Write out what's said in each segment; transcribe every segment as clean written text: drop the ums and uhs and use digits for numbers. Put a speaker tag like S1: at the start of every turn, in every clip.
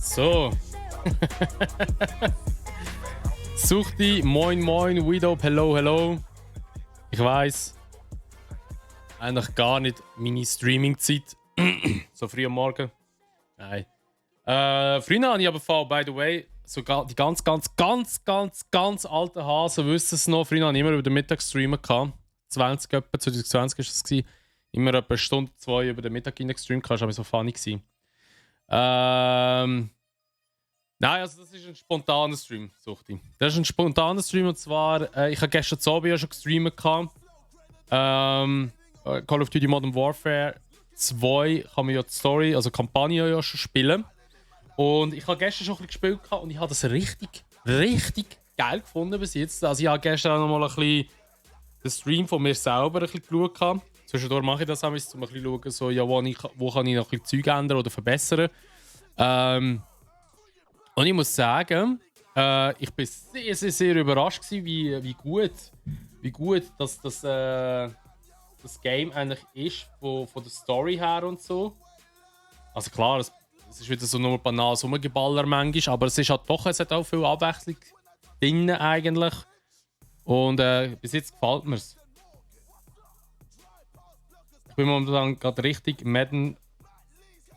S1: So. Suchti, moin moin, Widow, hello, hello. Ich weiss, eigentlich gar nicht meine Streaming-Zeit. So früh am Morgen. Nein. Früher habe ich aber vor, by the way, sogar die ganz alten Hasen wissen es noch. Früher habe ich immer über den Mittag streamen gehabt. 2020 war das. Immer etwa eine Stunde, zwei über den Mittag gestreamt. Das war so funny. Nein, also das ist ein spontaner Stream, Suchti. Das ist ein spontaner Stream und zwar, ich habe gestern Abend ja schon gestreamt. Call of Duty Modern Warfare 2 kann man ja die Story, also die Kampagne ja schon spielen. Und ich habe gestern schon ein bisschen gespielt und ich habe das richtig geil gefunden bis jetzt. Also ich habe gestern auch noch mal ein bisschen den Stream von mir selber ein bisschen geschaut. Zwischendurch mache ich das auch, um ein bisschen zu schauen, so, ja, wo kann ich noch ein bisschen Zeug ändern oder verbessern. Und ich muss sagen, ich bin sehr überrascht gewesen, wie gut das Game eigentlich ist, von der Story her und so. Also klar, es ist wieder so nur banales Rumgeballer manchmal, aber es hat auch viel Abwechslung drin eigentlich. Und bis jetzt gefällt mir es. Ich bin momentan gerade richtig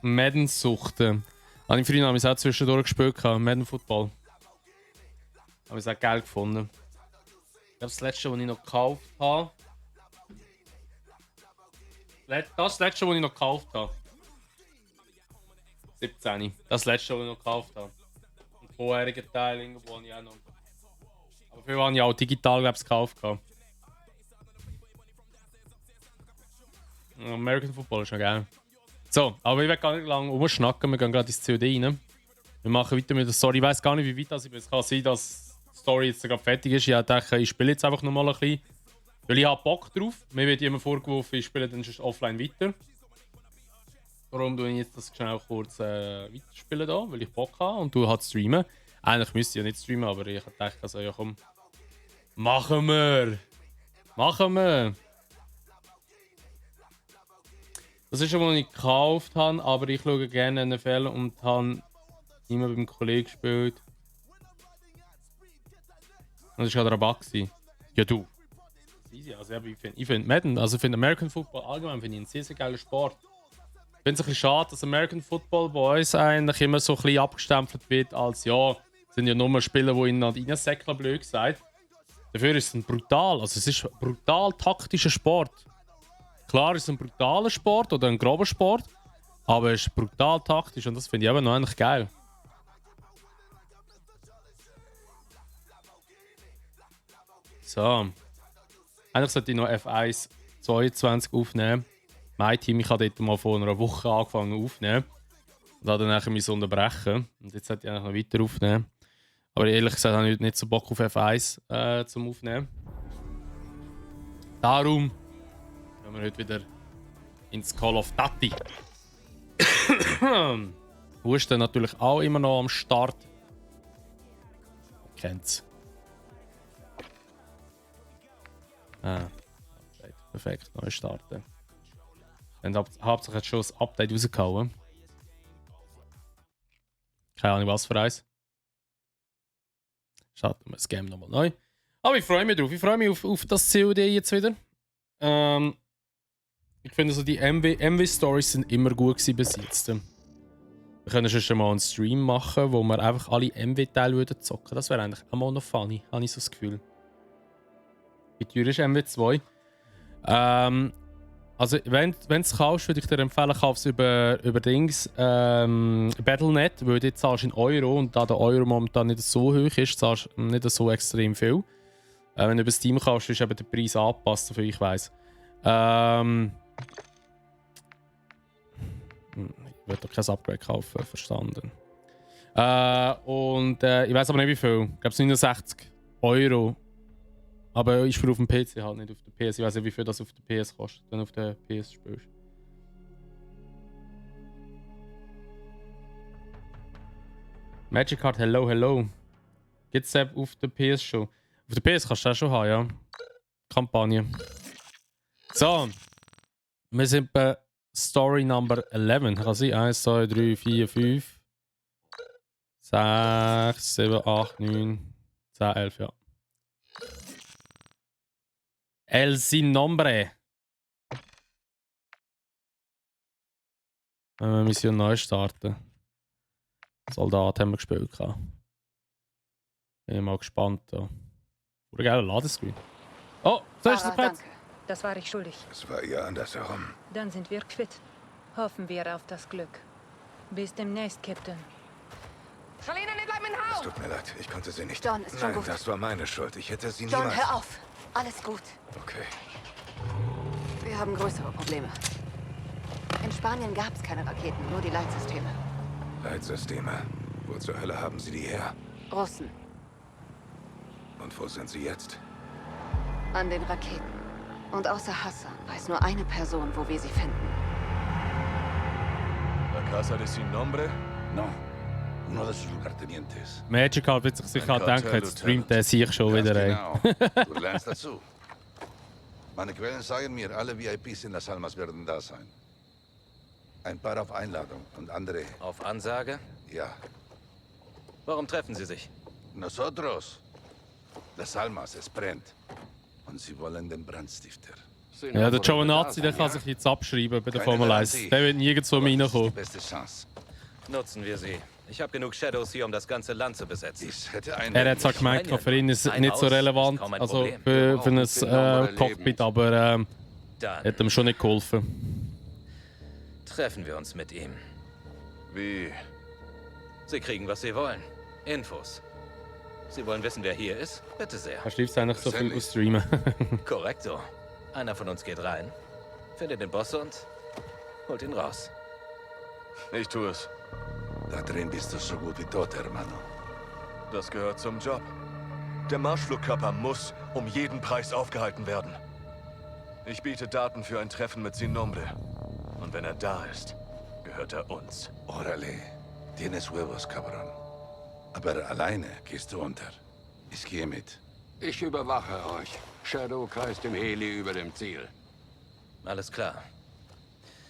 S1: Madden-Suchten. Habe ich früher auch zwischendurch gespielt, Madden Football. Habe ich auch geil gefunden. Ich glaube, das letzte, was ich noch gekauft habe. Das letzte, was ich noch gekauft habe. 17. Das letzte, was ich noch gekauft habe. Und vorherige Teil irgendwo habe ich auch noch. Aber früher habe ich auch digital, glaube ich, gekauft. American Football ist schon geil. So, aber ich werde gar nicht lange rumschnacken, wir gehen gerade ins COD rein. Wir machen weiter mit der Story. Ich weiß gar nicht, wie weit das ist. Es kann sein, dass die Story jetzt gerade fertig ist. Ich dachte, ich spiele jetzt einfach noch mal ein bisschen. Weil ich habe Bock drauf. Mir wird immer vorgeworfen, ich spiele dann schon offline weiter. Darum tue ich jetzt das schnell kurz weiterspielen da, weil ich Bock habe und du halt streamen. Eigentlich müsste ich ja nicht streamen, aber ich dachte, also ja komm. Machen wir! Das ist schon, was ich gekauft habe, aber ich schaue gerne NFL und habe immer beim Kollegen gespielt. Und das war gerade Rabatt. Ja, du. Easy. Also, ich finde Madden, also ich finde American Football allgemein einen sehr geilen Sport. Ich finde es ein bisschen schade, dass American Football bei uns eigentlich immer so ein bisschen abgestempelt wird, als ja, sind ja nur Spieler, die ihn reinsäckeln, blöd gesagt. Dafür ist es es ist ein brutal taktischer Sport. Klar ist es ein brutaler Sport oder ein grober Sport, aber es ist brutal taktisch und das finde ich eben noch eigentlich geil. So. Eigentlich sollte ich noch F1 22 aufnehmen. Mein Team, ich habe dort mal vor einer Woche angefangen aufzunehmen. Und habe dann nachher unterbrechen. Und jetzt sollte ich eigentlich noch weiter aufnehmen. Aber ehrlich gesagt habe ich nicht so Bock auf F1 zum Aufnehmen. Darum gehen wir heute wieder ins Call of Duty. Husten natürlich auch immer noch am Start. Kennt's. Update. Perfekt, neu starten. Dann hauptsächlich jetzt schon das Update rausgehauen. Keine Ahnung, was für eins. Starten wir das Game nochmal neu. Aber ich freue mich drauf. Ich freue mich auf das COD jetzt wieder. Ich finde, also die MW-Stories sind immer gut gewesen bis jetzt. Wir können schon mal einen Stream machen, wo wir einfach alle MW-Teile zocken. Das wäre eigentlich auch mal noch funny, habe ich so das Gefühl. Wie teuer ist MW2? Also, wenn du es kaufst, würde ich dir empfehlen, kauf es über Dings, Battle.net, weil du zahlst in Euro und da der Euro momentan nicht so hoch ist, zahlst du nicht so extrem viel. Wenn du über Steam kaufst, ist eben der Preis angepasst, soviel ich weiss. Ich will doch kein Upgrade kaufen, verstanden. Ich weiß aber nicht wie viel. Ich glaube 69 Euro. Aber ich spiele auf dem PC, halt nicht auf der PS. Ich weiß nicht, wie viel das auf der PS kostet, wenn du auf der PS spielst. Magic Card, hello, hello. Gibt es auf der PS schon? Auf der PS kannst du das schon haben, ja. Kampagne. So. Wir sind bei Story Number 11. Kann sein? 1, 2, 3, 4, 5. 6, 7, 8, 9, 10, 11, ja. El Sin Nombre. Wir müssen neu starten. Soldat haben wir gespielt. Bin ich mal gespannt. Ja. Oder geiler Ladescreen. Oh, da ist das Brett.
S2: Danke. Das war ich schuldig.
S3: Es war eher andersherum.
S2: Dann sind wir quitt. Hoffen wir auf das Glück. Bis demnächst, Captain.
S4: Charlene, bleib im
S3: Es
S4: Haus!
S3: tut mir leid, ich konnte sie nicht.
S4: John, ist schon
S3: Nein,
S4: gut.
S3: das war meine Schuld. Ich hätte sie
S4: John,
S3: niemals...
S4: hör auf. Alles gut.
S3: Okay.
S4: Wir haben größere Probleme. In Spanien gab es keine Raketen, nur die Leitsysteme.
S3: Leitsysteme. Wo zur Hölle haben sie die her?
S4: Russen.
S3: Und wo sind sie jetzt?
S4: An den Raketen. Und außer Hassan weiß nur eine Person, wo wir sie finden.
S5: La Casa de Sin Nombre?
S6: No, uno de sus lugartenientes.
S1: Magical wird sich sicher
S5: Ein
S1: denken,
S5: Kartell,
S1: jetzt streamt der sich schon
S6: Ganz
S1: wieder. Ey.
S6: genau. Du lernst dazu. Meine Quellen sagen mir, alle VIPs in Las Almas werden da sein. Ein paar auf Einladung und andere,
S7: Auf Ansage?
S6: ja.
S7: Warum treffen Sie sich?
S6: Nosotros. Las Almas, es brennt. Und sie wollen den Brandstifter.
S1: Ja, der Giovanazzi, der kann sich jetzt abschreiben bei der
S6: Keine
S1: Formel 1.
S6: Garantie.
S1: Der wird nirgendwo mehr
S6: Aber das ist die
S1: reinkommen.
S6: beste Chance.
S7: Nutzen wir sie. Ich habe genug Shadows hier, um das ganze Land zu besetzen.
S6: Ich hätte einen...
S1: Er hat zwar gemeint, für ihn ist es nicht so relevant,
S7: Kaum ein
S1: also
S7: Problem.
S1: für ein Cockpit, aber
S7: Dann
S1: hat ihm schon nicht geholfen.
S7: treffen wir uns mit ihm.
S5: Wie?
S7: Sie kriegen, was Sie wollen. Infos. Sie wollen wissen, wer hier ist? Bitte sehr.
S1: Er schläft eigentlich so viel aus Streamen.
S7: Korrekt so. Einer von uns geht rein, findet den Boss und holt ihn raus.
S5: Ich tue es.
S6: Da drin bist du so gut wie tot, hermano.
S5: Das gehört zum Job. Der Marschflugkörper muss um jeden Preis aufgehalten werden. Ich biete Daten für ein Treffen mit Sin Nombre. Und wenn er da ist, gehört er uns.
S6: Órale, tienes huevos, cabrón. Aber alleine gehst du unter. Ich gehe mit.
S8: Ich überwache euch. Shadow kreist im Heli über dem Ziel.
S7: Alles klar.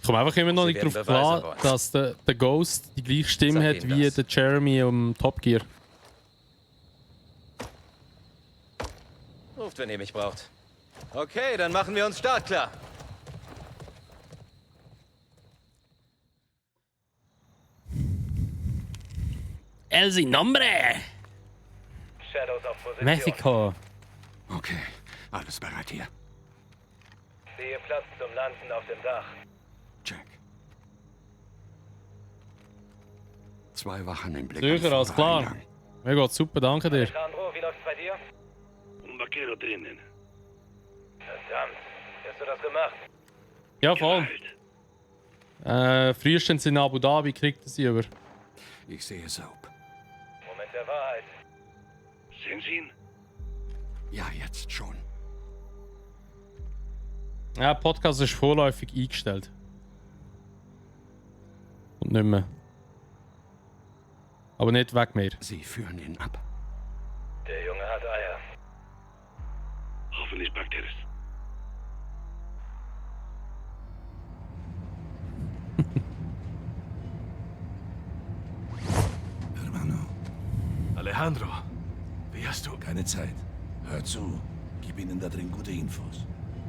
S1: Ich komme einfach immer noch
S7: Sie
S1: nicht
S7: werden
S1: darauf
S7: Beweise
S1: klar,
S7: wollen.
S1: dass der Ghost die gleiche Stimme
S7: Sag
S1: hat
S7: ihm
S1: wie
S7: das.
S1: der Jeremy im Top Gear.
S7: Ruft, wenn ihr mich braucht. Okay, dann machen wir uns startklar.
S1: El Sin Nombre!
S9: Shadows auf Position.
S1: Mexico.
S8: Okay, alles bereit hier.
S9: Sehe Platz zum Landen auf dem Dach.
S8: Check. 2 Wachen im Blick.
S1: Sicher,
S8: am
S1: alles klar.
S8: Vordereingang.
S1: Mir geht's super, danke dir.
S9: Alejandro, wie läuft's bei dir?
S6: Un vaquero drinnen.
S9: Verdammt. Wie hast du das gemacht?
S1: Ja, voll. Frühestens in Abu Dhabi kriegt er sie über.
S8: Ich sehe Soap.
S9: Moment der Wahrheit.
S6: Sehen Sie ihn?
S8: Ja, jetzt schon.
S1: Ja, Podcast ist vorläufig eingestellt. Und nicht mehr. Aber nicht weg mehr.
S8: Sie führen ihn ab.
S9: Der Junge hat Eier.
S6: Hoffentlich packt er es. Hermano,
S5: Alejandro, wie hast du...
S6: keine Zeit. Hör zu. Gib ihnen da drin gute Infos.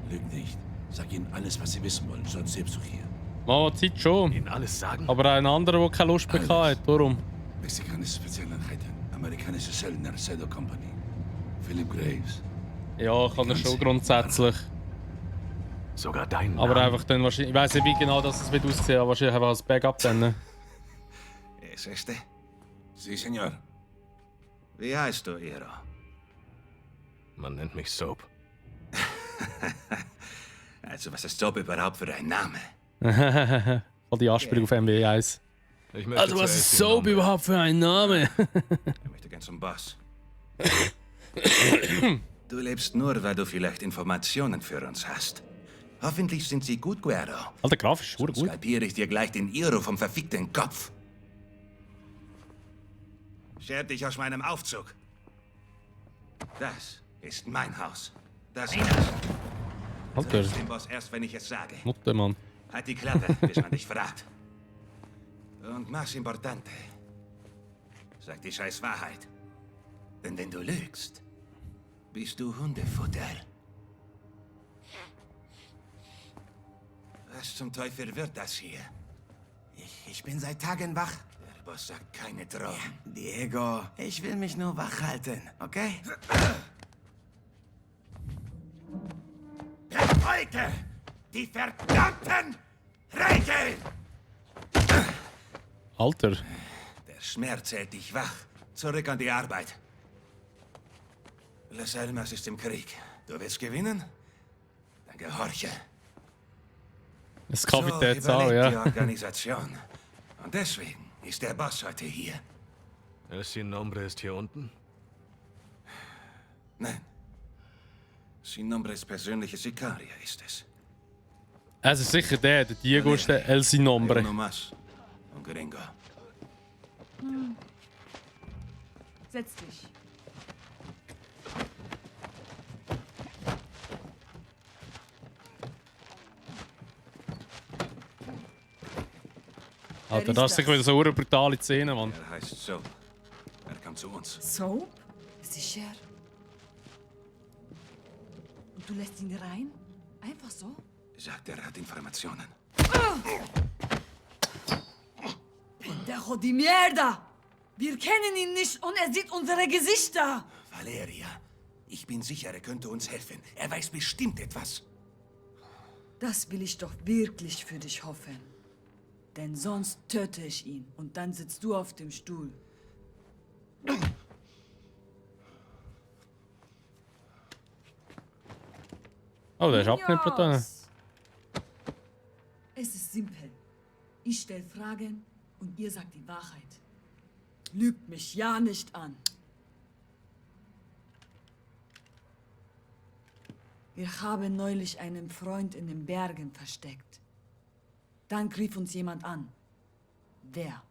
S6: Lüg nicht. Sag ihnen alles, was sie wissen wollen, sonst selbst du hier.
S1: Mal Zeit schon.
S5: Ihnen alles sagen?
S1: Aber ein anderer, der keine Lust mehr
S6: Alles.
S1: hat, darum.
S6: Mexikanische Spezialeinheiten, amerikanische Söldner, Shadow Company. Philip Graves.
S1: Ja, kann er schon grundsätzlich.
S5: Sogar deinen
S1: Aber
S5: Namen.
S1: einfach dann wahrscheinlich. Ich weiß nicht, wie genau das wird aussehen, aber wahrscheinlich einfach als Backup dann. Ne?
S3: ¿Es este? Sí, señor. Wie heißt du, Ero?
S5: Man nennt mich Soap.
S3: Also, was ist Soap überhaupt für ein Name?
S1: Voll die Anspielung auf MW 1.
S5: Ich möchte
S1: Also, was
S5: zuerst
S1: ist
S5: Sin
S1: Soap
S5: Nombre.
S1: überhaupt für ein Name?
S3: Ich möchte gern zum Boss. Du lebst nur, weil du vielleicht Informationen für uns hast. Hoffentlich sind sie gut, Guerrero.
S1: Alter, grafisch,
S3: Sonst
S1: gut.
S3: skalpiere ich dir gleich den Iro vom verfickten Kopf. Scher dich aus meinem Aufzug. Das ist mein Haus. Das ist das.
S1: Alter,
S3: Triffst den Boss erst, wenn ich es sage.
S1: Mutter, Mann.
S3: Halt die Klappe, bis man dich fragt. Und más importante. Sag die scheiß Wahrheit. Denn wenn du lügst, bist du Hundefutter. Was zum Teufel wird das hier?
S10: Ich bin seit Tagen wach.
S3: Der Boss sagt keine Drogen.
S10: Diego, ich will mich nur wach halten, okay?
S3: Befolge die verdammten Regeln!
S1: Alter.
S3: Der Schmerz hält dich wach. Zurück an die Arbeit. Las Almas ist im Krieg. Du willst gewinnen? Dann gehorche.
S1: Das Kapitän
S3: so
S1: auch,
S3: überlebt die
S1: ja.
S3: Organisation. Und deswegen ist der Boss heute hier.
S5: El Sin Nombre ist hier unten?
S3: Nein. Sin Nombres persönliche Sikaria ist es.
S1: Es ist sicher der Diego ist der El Sin Nombre.
S3: Uno más. Un gringo.
S11: Setz dich.
S1: Alter, das ist sicher wieder so eine brutale Szene, Mann.
S3: Er heißt so. Er kam zu uns.
S11: Soap? Sicher? Und du lässt ihn rein? Einfach so?
S3: Sagt, er hat Informationen.
S11: Pendejo di mierda! Wir kennen ihn nicht und er sieht unsere Gesichter!
S3: Valeria, ich bin sicher, er könnte uns helfen. Er weiß bestimmt etwas.
S11: Das will ich doch wirklich für dich hoffen. Denn sonst töte ich ihn und dann sitzt du auf dem Stuhl.
S1: Oh, der ist abgeknippelt da.
S11: Niños! Es ist simpel. Ich stelle Fragen und ihr sagt die Wahrheit. Lügt mich ja nicht an. Wir haben neulich einen Freund in den Bergen versteckt. Dann griff uns jemand an. Wer?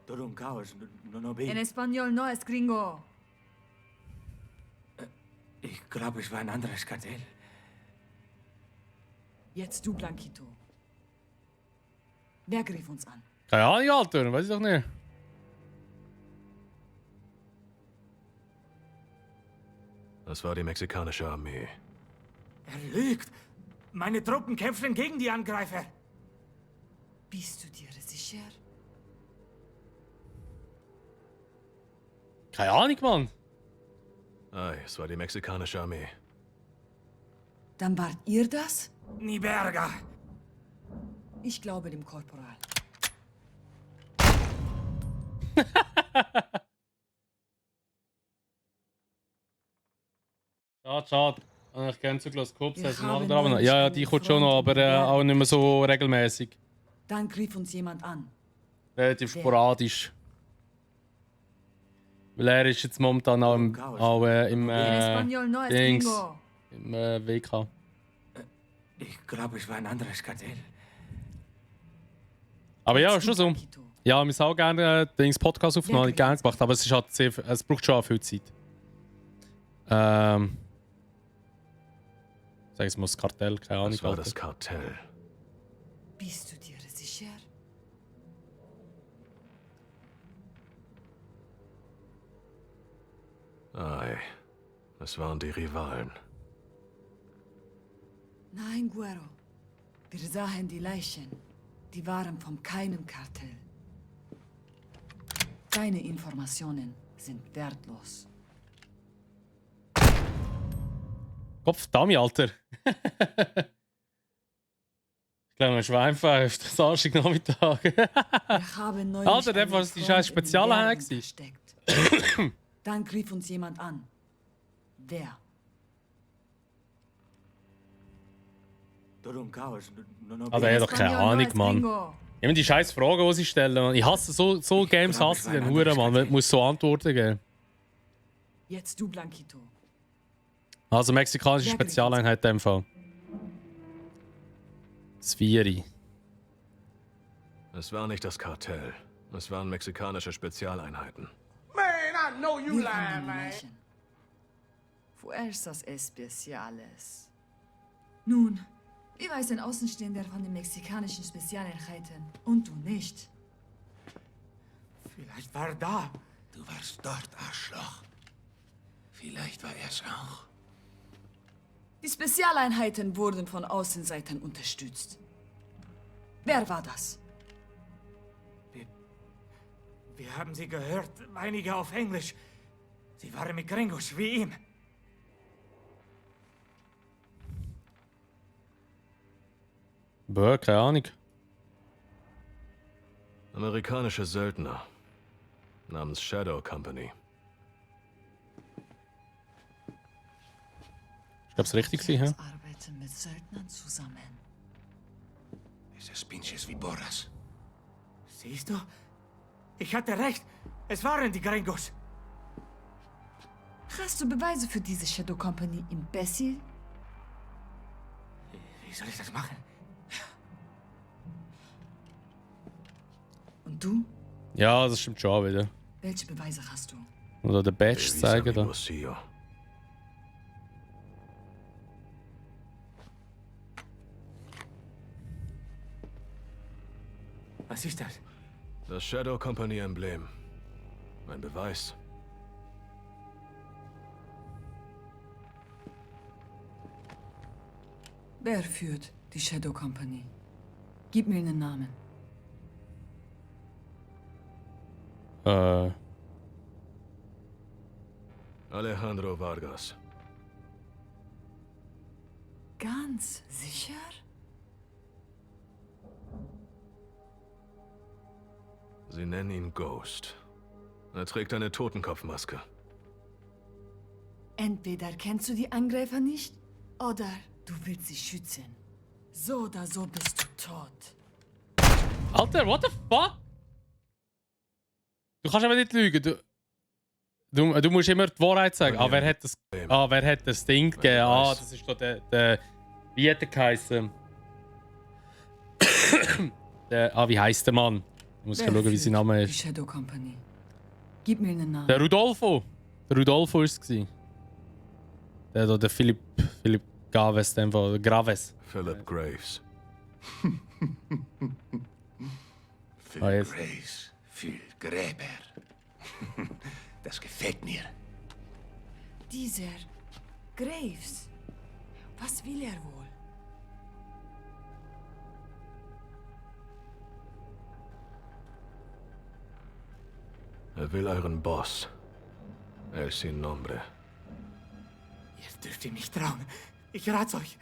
S11: En español no es gringo.
S10: Ich glaube, es war ein anderes Kartell.
S11: Jetzt du, Blanquito. Wer griff uns an?
S1: Keine Ahnung, Alter, weiß ich doch nicht.
S5: Das war die mexikanische Armee.
S10: Er lügt. Meine Truppen kämpfen gegen die Angreifer.
S11: Bist du dir sicher?
S1: Keine Ahnung, Mann.
S5: Ei, es war die mexikanische Armee.
S11: Dann wart ihr das?
S10: Ni verga.
S11: Ich glaube dem Korporal.
S1: Schade, schade. Ich kenne sogar das Kopf,
S11: Wir
S1: das
S11: haben
S1: machen aber noch. Ja, ja, die kommt schon noch, aber auch nicht mehr so regelmäßig.
S11: Dann griff uns jemand an.
S1: Relativ sporadisch. Weil er ist jetzt momentan auch im
S11: En español no es
S1: Dings,
S11: gringo.
S1: im WK.
S10: Ich glaube, es war ein anderes Kartell.
S1: Aber ja,
S11: Jetzt
S1: schon
S11: du,
S1: so.
S11: Blanquito.
S1: Ja, wir haben auch gerne Dings Podcast aufgenommen,
S11: Wer
S1: gerne gemacht, aber es ist halt sehr, es braucht schon auch viel Zeit. Sag ich mal, das Kartell, keine Ahnung.
S5: Das war
S1: Alter.
S5: das Kartell.
S11: Bist du dir sicher?
S5: Ei, es waren die Rivalen.
S11: Nein, Guero. Wir sahen die Leichen. Die waren von keinem Kartell. Deine Informationen sind wertlos.
S1: Kopfdammi, Alter. Ich glaube, ein Schwein pfeift. Samstagnachmittag.
S11: Wir haben neulich
S1: Alter, der
S11: einen
S1: war die
S11: Freund
S1: scheiß
S11: in den
S1: Spezialeinheit
S11: Bergen
S1: gewesen.
S11: versteckt. Dann griff uns jemand an. Wer?
S1: Also, er hat doch keine
S11: Español no
S1: Ahnung,
S11: es
S1: Mann.
S11: gringo.
S1: Immer die scheiß Fragen, die sie stellen. Mann. Ich hasse so Games, hasse ich den Huren, Mann. Man muss so Antworten geben.
S11: Jetzt du, Blanquito.
S1: Also, mexikanische
S11: Wer griff uns
S1: Spezialeinheit in dem Fall. Sviri.
S5: Es war nicht das Kartell. Es waren mexikanische Spezialeinheiten.
S10: Man, I know you
S11: Wir haben die Leichen. Fuerzas Especiales. Nun, wie weiß ein Außenstehender von den mexikanischen Spezialeinheiten? Und du nicht.
S10: Vielleicht war er da.
S3: Du warst dort, Arschloch. Vielleicht war er es auch.
S11: Die Spezialeinheiten wurden von Außenseitern unterstützt. Wer war das?
S10: Wir haben sie gehört, einige auf Englisch. Sie waren mit Gringos wie ihm.
S1: Boah, keine Ahnung.
S5: Amerikanische Söldner. Namens Shadow Company.
S1: Ich glaube, es richtig gewesen, hä?
S11: Arbeiten mit Söldnern zusammen.
S3: Esas pinches Viboras.
S10: Siehst du? Ich hatte recht. Es waren die Gringos.
S11: Hast du Beweise für diese Shadow Company, Imbecil?
S10: Wie soll ich das machen?
S11: Und du?
S1: Ja, das stimmt schon wieder.
S11: Welche Beweise hast du?
S1: Oder den Badge zeigen da.
S10: Was ist das?
S5: Das Shadow Company Emblem. Ein Beweis.
S11: Wer führt die Shadow Company? Gib mir einen Namen.
S5: Alejandro Vargas.
S11: Ganz sicher?
S5: Sie nennen ihn Ghost. Er trägt eine Totenkopfmaske.
S11: Entweder kennst du die Angreifer nicht, oder du willst sie schützen. So oder so bist du tot.
S1: Alter, what the fuck? Du kannst aber nicht lügen. Du musst immer die Wahrheit sagen. Ah, wer hat das Ding gegeben? Ah, das ist doch der wie hat der geheißen? Wie heißt der Mann? Ich muss schauen, wie sein Name
S11: Die
S1: ist.
S11: Shadow Company. Gib mir einen Namen.
S1: Der Rudolfo. Der Rudolfo ist es. Der Philipp Graves, Graves.
S5: Philip Graves.
S3: Phil
S1: jetzt.
S3: Graves, Phil Gräber. Das gefällt mir.
S11: Dieser Graves. Was will er wohl?
S5: Er will euren Boss. El Sin Nombre.
S10: Ihr dürft ihm nicht trauen. Ich rat's euch.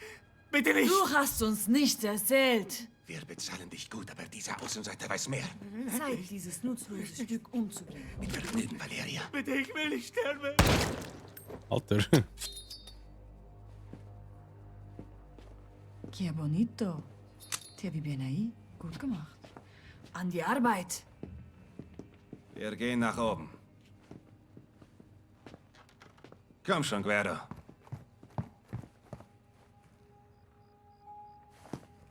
S10: Bitte nicht!
S11: Du hast uns nichts erzählt.
S3: Wir bezahlen dich gut, aber dieser Außenseiter weiß mehr.
S11: Zeit, dieses nutzlose Stück umzubringen.
S3: Mit Vergnügen, Valeria.
S10: Bitte, ich will nicht sterben.
S1: Alter.
S11: Que bonito. Te vi bien ahí. Gut gemacht. An die Arbeit.
S3: Wir gehen nach oben. Komm schon, Guerrero.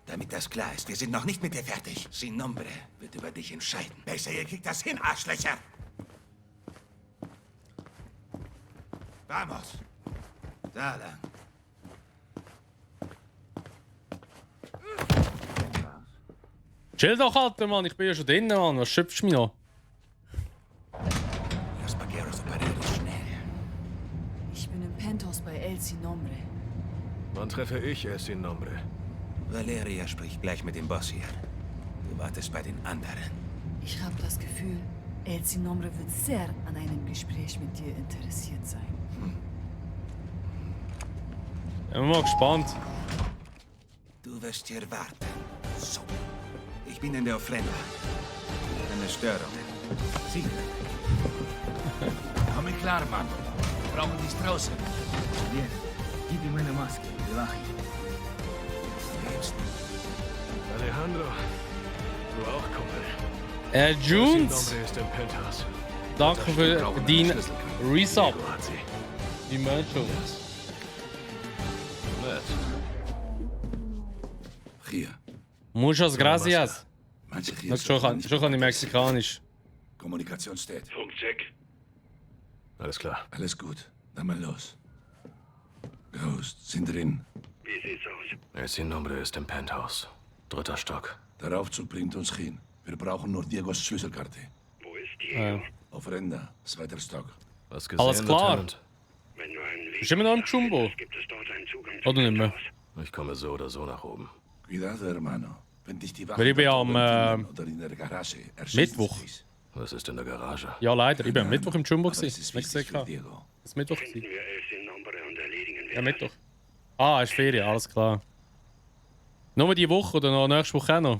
S3: Damit das klar ist, wir sind noch nicht mit dir fertig. Sin Nombre wird über dich entscheiden. Besser, ihr kriegt das hin, Arschlöcher! Vamos! Da lang.
S1: Chill doch, Alter, Mann. Ich bin ja schon drinnen, Mann. Was schöpfst du mich noch?
S3: Los Vaqueros operieren schnell.
S11: Ich bin im Penthouse bei El Sin Nombre.
S5: Wann treffe ich El Sin Nombre?
S3: Valeria spricht gleich mit dem Boss hier. Du wartest bei den anderen.
S11: Ich habe das Gefühl, El Sin Nombre wird sehr an einem Gespräch mit dir interessiert sein.
S1: Ich bin mal gespannt.
S3: Du wirst hier warten. So. Ich bin in der Ofrenda. Eine Störung. Sieh.
S10: Komm klar, Mann. Wir brauchen dich draußen. Bien. Gib ihm meine Maske. Relax.
S5: Alejandro. Du auch, Kumpel.
S1: Junes.
S5: Sin Nombre ist im Penthouse.
S1: Danke für deinen Resub. Wie meinst du?
S5: Nett.
S6: Hier.
S1: Muchas gracias.
S6: Manche hier
S1: Schon kann ich Mexikanisch.
S6: Kommunikationsstate.
S8: Funkcheck.
S5: Alles klar.
S6: Alles gut. Dann mal los. Ghost, sind drin.
S8: Wie sieht's aus?
S5: El Sin Nombre ist im Penthouse. 3. Stock.
S6: Der Aufzug bringt uns hin. Wir brauchen nur Diegos Schlüsselkarte.
S8: Wo ist
S6: Ofrenda, zweiter Stock.
S5: Was
S1: Alles klar.
S5: Lieutenant?
S1: Bist du immer noch im Jumbo? Oder nicht mehr?
S5: Ich komme so oder so nach oben.
S6: Cuidado, hermano. Wenn dich die
S1: Weil ich bin am
S6: oder in der Garage
S1: Mittwoch.
S5: Was ist in der Garage?
S1: Ja, leider. Ich bin am Mittwoch im Jumbo gewesen.
S6: ist
S1: Nicht
S6: wichtig
S1: gesehen.
S6: für Diego.
S1: Das Mittwoch gewesen. Ja, Mittwoch. Ah, ist Ferien, alles klar. Nur die Woche oder noch nächste Woche auch noch?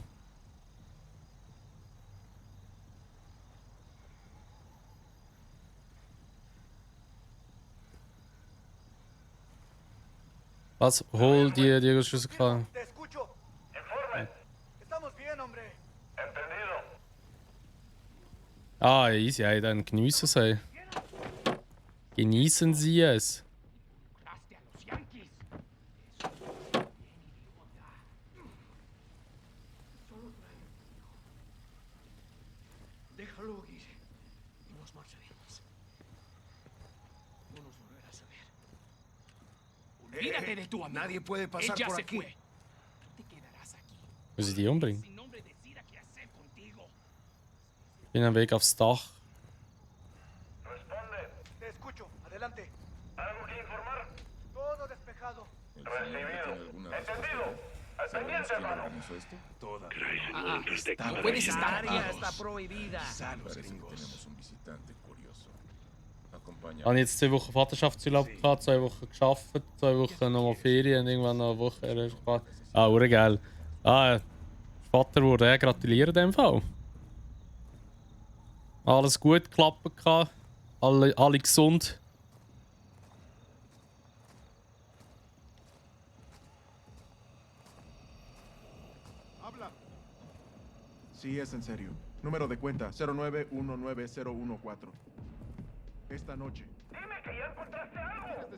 S1: Was? Hol dir Diego Schlüssel klar. Ah, easy, ey, dann genießen Sie. Genießen Sie es.
S3: Nadie puede pasar por aquí.
S1: Muss ich die umbringen? Ich bin am Weg aufs Dach. Ich habe jetzt 2 Wochen Vaterschaftsurlaub gehabt, 2 Wochen gearbeitet, 2 Wochen nochmal Ferien und irgendwann noch eine Woche. Ah, urgeil. Ah, Vater wurde gratulieren in dem Fall. Alles gut geklappt gehabt. Alle gesund.
S12: Sí, es en serio. Número de cuenta 09190114. Esta noche.
S9: Dime que ya encontraste algo.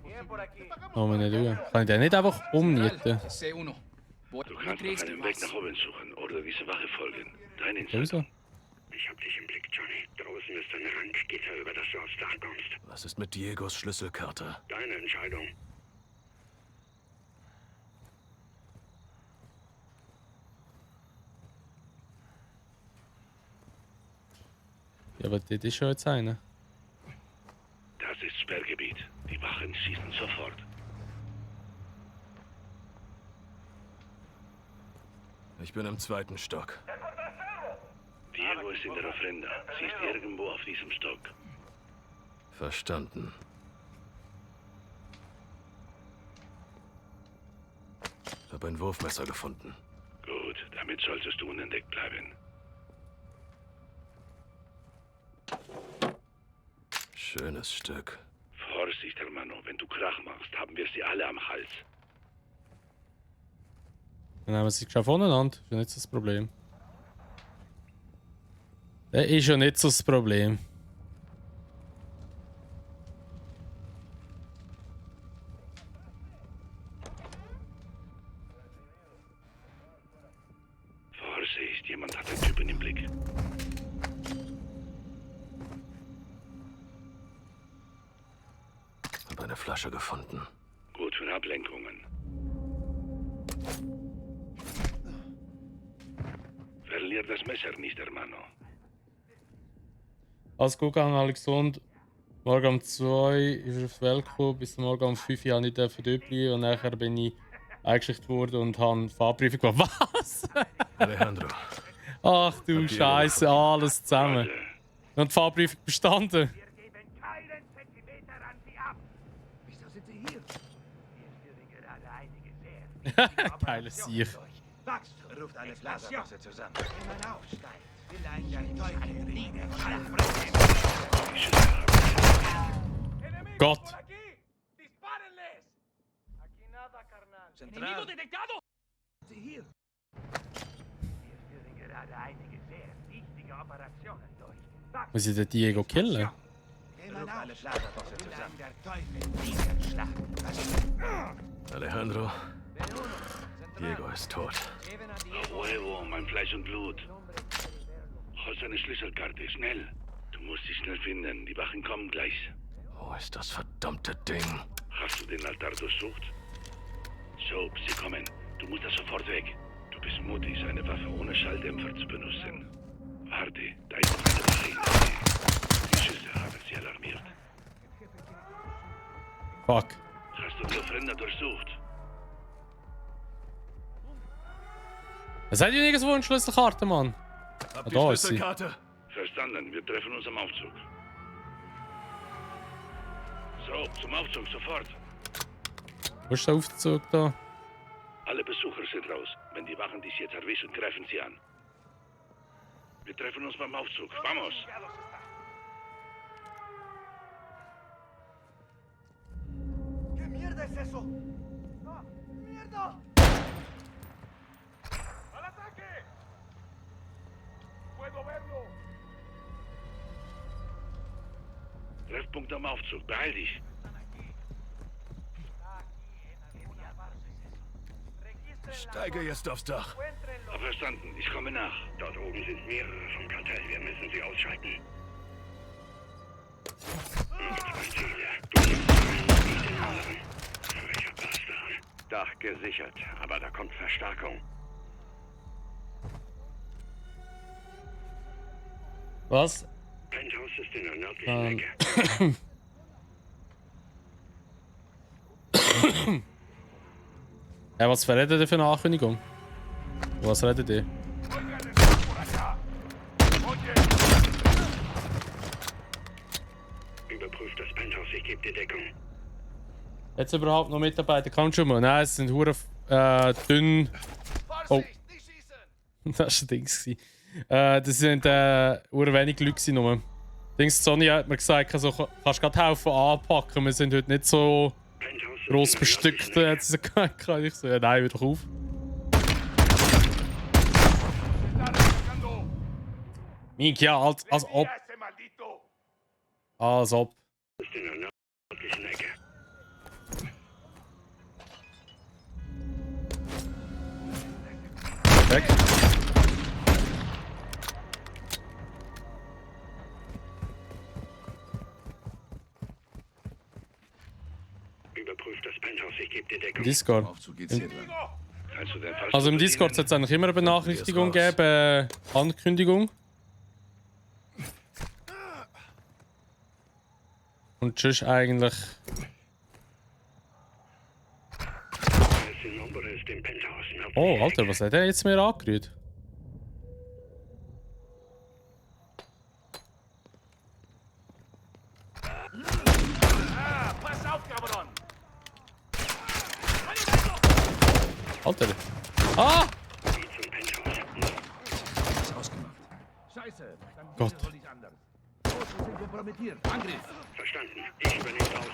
S9: Bien por aquí.
S1: Oh, meine Lüge. Kann ich den nicht einfach umnieten?
S13: C1. Du kannst noch einen Weg nach oben suchen oder diese Wache folgen. Deine
S1: Wieso?
S13: Ich hab dich im Blick, Johnny. Draußen ist ein Randgitter, über das du aufs Dach kommst.
S5: Was ist mit Diegos Schlüsselkarte?
S13: Deine Entscheidung.
S1: Ja, aber das ist schon jetzt einer.
S13: Das ist Sperrgebiet. Die Wachen schießen sofort.
S5: Ich bin im 2. Stock.
S13: Diego ist in der Ofrenda. Sie ist irgendwo auf diesem Stock.
S5: Verstanden. Ich habe ein Wurfmesser gefunden.
S13: Gut, damit solltest du unentdeckt bleiben.
S5: Schönes Stück.
S13: Vorsicht, Hermano. Wenn du Krach machst, haben wir sie alle am Hals.
S1: Dann haben wir sie schon voneinander. Das ist ja nicht so das Problem. Das ist ja nicht so das Problem.
S13: Vorsicht, jemand hat einen Typen im Blick.
S5: Habe eine Flasche gefunden.
S13: Gut für Ablenkungen. Verlier das Messer nicht, Hermano.
S1: Alles gut gegangen, alle gesund. Morgen um 2 ist auf die Welt gekommen, bis morgen um 5 Uhr nicht dort bleiben und nachher bin ich eingeschickt worden und habe Fahrprüfung gemacht. Was?
S5: Alejandro.
S1: Ach du Scheiße, alles zusammen. Und die Fahrprüfung bestanden. Geiler Sieg.
S3: Ruft alle Plaza-Bosse zusammen. Wenn man aufsteigt, vielleicht ein
S1: Gott.
S3: Enemigo
S10: detectado!
S3: Hier.
S9: Wir führen gerade einige sehr wichtige Operationen durch.
S1: Muss ich den Diego killen?
S3: Ruft alle Plaza-Bosse zusammen. Der Teufel niederschlagen.
S5: Alejandro. Diego ist tot.
S13: Huevo, mein Fleisch und Blut. Hol seine Schlüsselkarte, schnell. Du musst sie schnell finden, die Wachen kommen gleich.
S5: Wo ist das verdammte Ding?
S13: Hast du den Altar durchsucht? So, sie kommen. Du musst da sofort weg. Du bist mutig, eine Waffe ohne Schalldämpfer zu benutzen. Warte, da ist noch eine Wache.
S1: Fuck.
S13: Hast du die Ofrenda durchsucht?
S1: Was hat ihr nirgendwo eine Schlüsselkarte, Mann?
S5: Habt
S1: Da
S5: ihr
S1: ist sie.
S5: Schlüsselkarte?
S13: Verstanden, wir treffen uns am Aufzug. So, zum Aufzug, sofort.
S1: Wo ist der Aufzug da?
S13: Alle Besucher sind raus. Wenn die Wachen dich jetzt erwischen, greifen sie an. Wir treffen uns beim Aufzug. Vamos!
S10: ¿Qué mierda es eso? ¡Ah! ¡Mierda! ¡Al ataque! ¡Puedo verlo!
S13: Treffpunkt am Aufzug. Beeil dich.
S5: Steige jetzt aufs Dach.
S13: Verstanden, ich komme nach.
S14: Dort oben sind mehrere vom Kartell. Wir müssen sie ausschalten. Zwei Ziele. Du musst nicht den anderen. Frecher Bastard. Dach gesichert, aber da kommt Verstärkung.
S1: Was?
S14: Penthouse ist in der nördlichen Ecke.
S1: Ja, was verredet ihr für eine Ankündigung? Was redet ihr?
S14: Überprüft das Penthouse, ich gebe dir Deckung.
S1: Jetzt überhaupt noch Mitarbeiter? Kann schon mal. Nein, es sind hure dünn. Oh. Das war ein Dings. Das sind hure wenig Leute nur. Dings, Sonny hat mir gesagt, also, kannst gerade helfen anpacken. Wir sind heute nicht so gross bestückt. Hat sie gesagt. Ich so, ja, nein, hör doch auf. Mink, ja, als ob. Als ob.
S14: Ist in der nördlichen Ecke.
S1: Weg.
S14: Überprüft das Penthouse, ich gebe dir Deckung.
S1: Discord.
S14: Kannst du denn fast
S1: Also im Discord hat es eigentlich immer eine Benachrichtigung gegeben, Ankündigung. Und sonst eigentlich. Oh, Alter, was hat er jetzt mir angerührt?
S10: Pass auf, Cabron!
S1: Alter. Ah!
S3: Ist ausgemacht.
S10: Scheiße, dann
S1: Gott.
S10: soll ich anders. Große sind kompromittiert. Angriff!
S14: Verstanden. Ich übernehme draußen.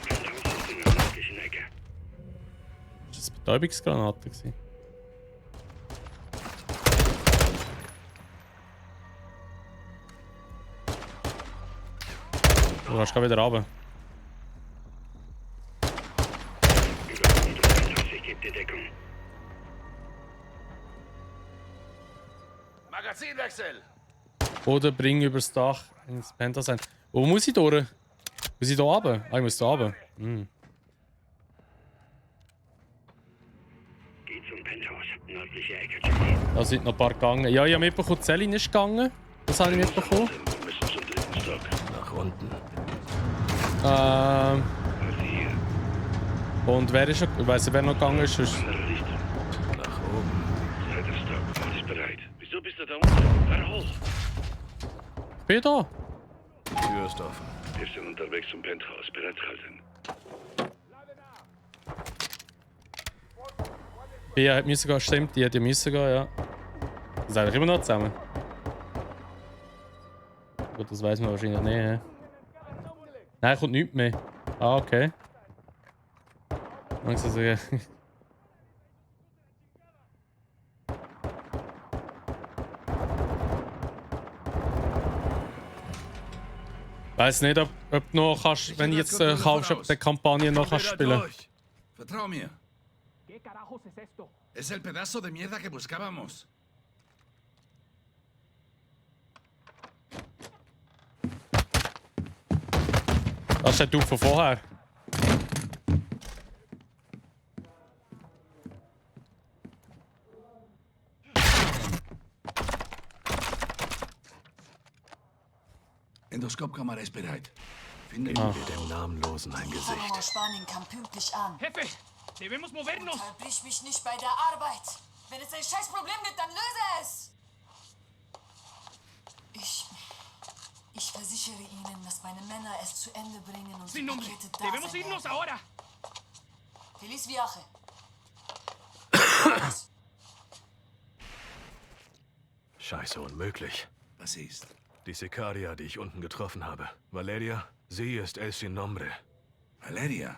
S14: Penthouse ist in der nördlichen Ecke.
S1: Das war eine Betäubungsgranate gewesen. Du kannst gerade wieder runter.
S14: Überprüft das Penthouse, ich gebe dir Deckung.
S3: Magazinwechsel!
S1: Oder bring übers Dach ins Penthouse ein. Wo muss ich durch? Muss ich hier runter? Ah, ich muss hier runter. Hm.
S14: Geh zum Penthouse, nördliche Ecke, Jimmy.
S1: Da sind noch ein paar gegangen. Ja, ich habe mitbekommen, Celine ist gegangen. Das habe ich mitbekommen.
S13: Wir müssen zum dritten Stock. Nach unten.
S1: Und wer ist ich weiß nicht, wer noch gegangen ist.
S13: Nach oben. Zweiter Stock. Alles bereit. Wieso bist du da unten? Fahr hoch.
S1: Ich bin da.
S13: Tür ist offen. Wir sind unterwegs zum Penthouse. Bereithalten.
S1: Bea hat müssen gehen, stimmt. Die hat ja müssen gehen, ja. Das ist eigentlich immer noch zusammen. Gut, das weiß man wahrscheinlich nicht. He? Nein, kommt nichts mehr. Ah, okay. Langsam sagen. Weiß nicht, ob du noch kannst, wenn du jetzt kaufst, ob du die Kampagne noch kannst spielen.
S3: Vertrau mir.
S10: ¿Qué carajos es esto?
S3: Es el pedazo de mierda que buscábamos.
S1: Das ist der Typ von vorher.
S6: Endoskopkamera ist bereit.
S5: Finden wir den Namenlosen ein Gesicht.
S11: Panama Spanien kam pünktlich an.
S10: Jefe, debemos movernos.
S11: Unterbrich mich nicht bei der Arbeit. Wenn es ein Scheißproblem gibt, dann löse es. Ich versichere Ihnen, dass meine Männer es zu Ende bringen und
S10: Sin
S11: die
S10: nombre.
S11: Pakete da
S10: Debemos
S11: sein
S10: irnos
S11: werden.
S10: ahora.
S11: Feliz viaje.
S5: Scheiße, unmöglich.
S6: Was ist?
S5: Die Sicaria, die ich unten getroffen habe. Valeria, sie ist El Sin Nombre.
S6: Valeria?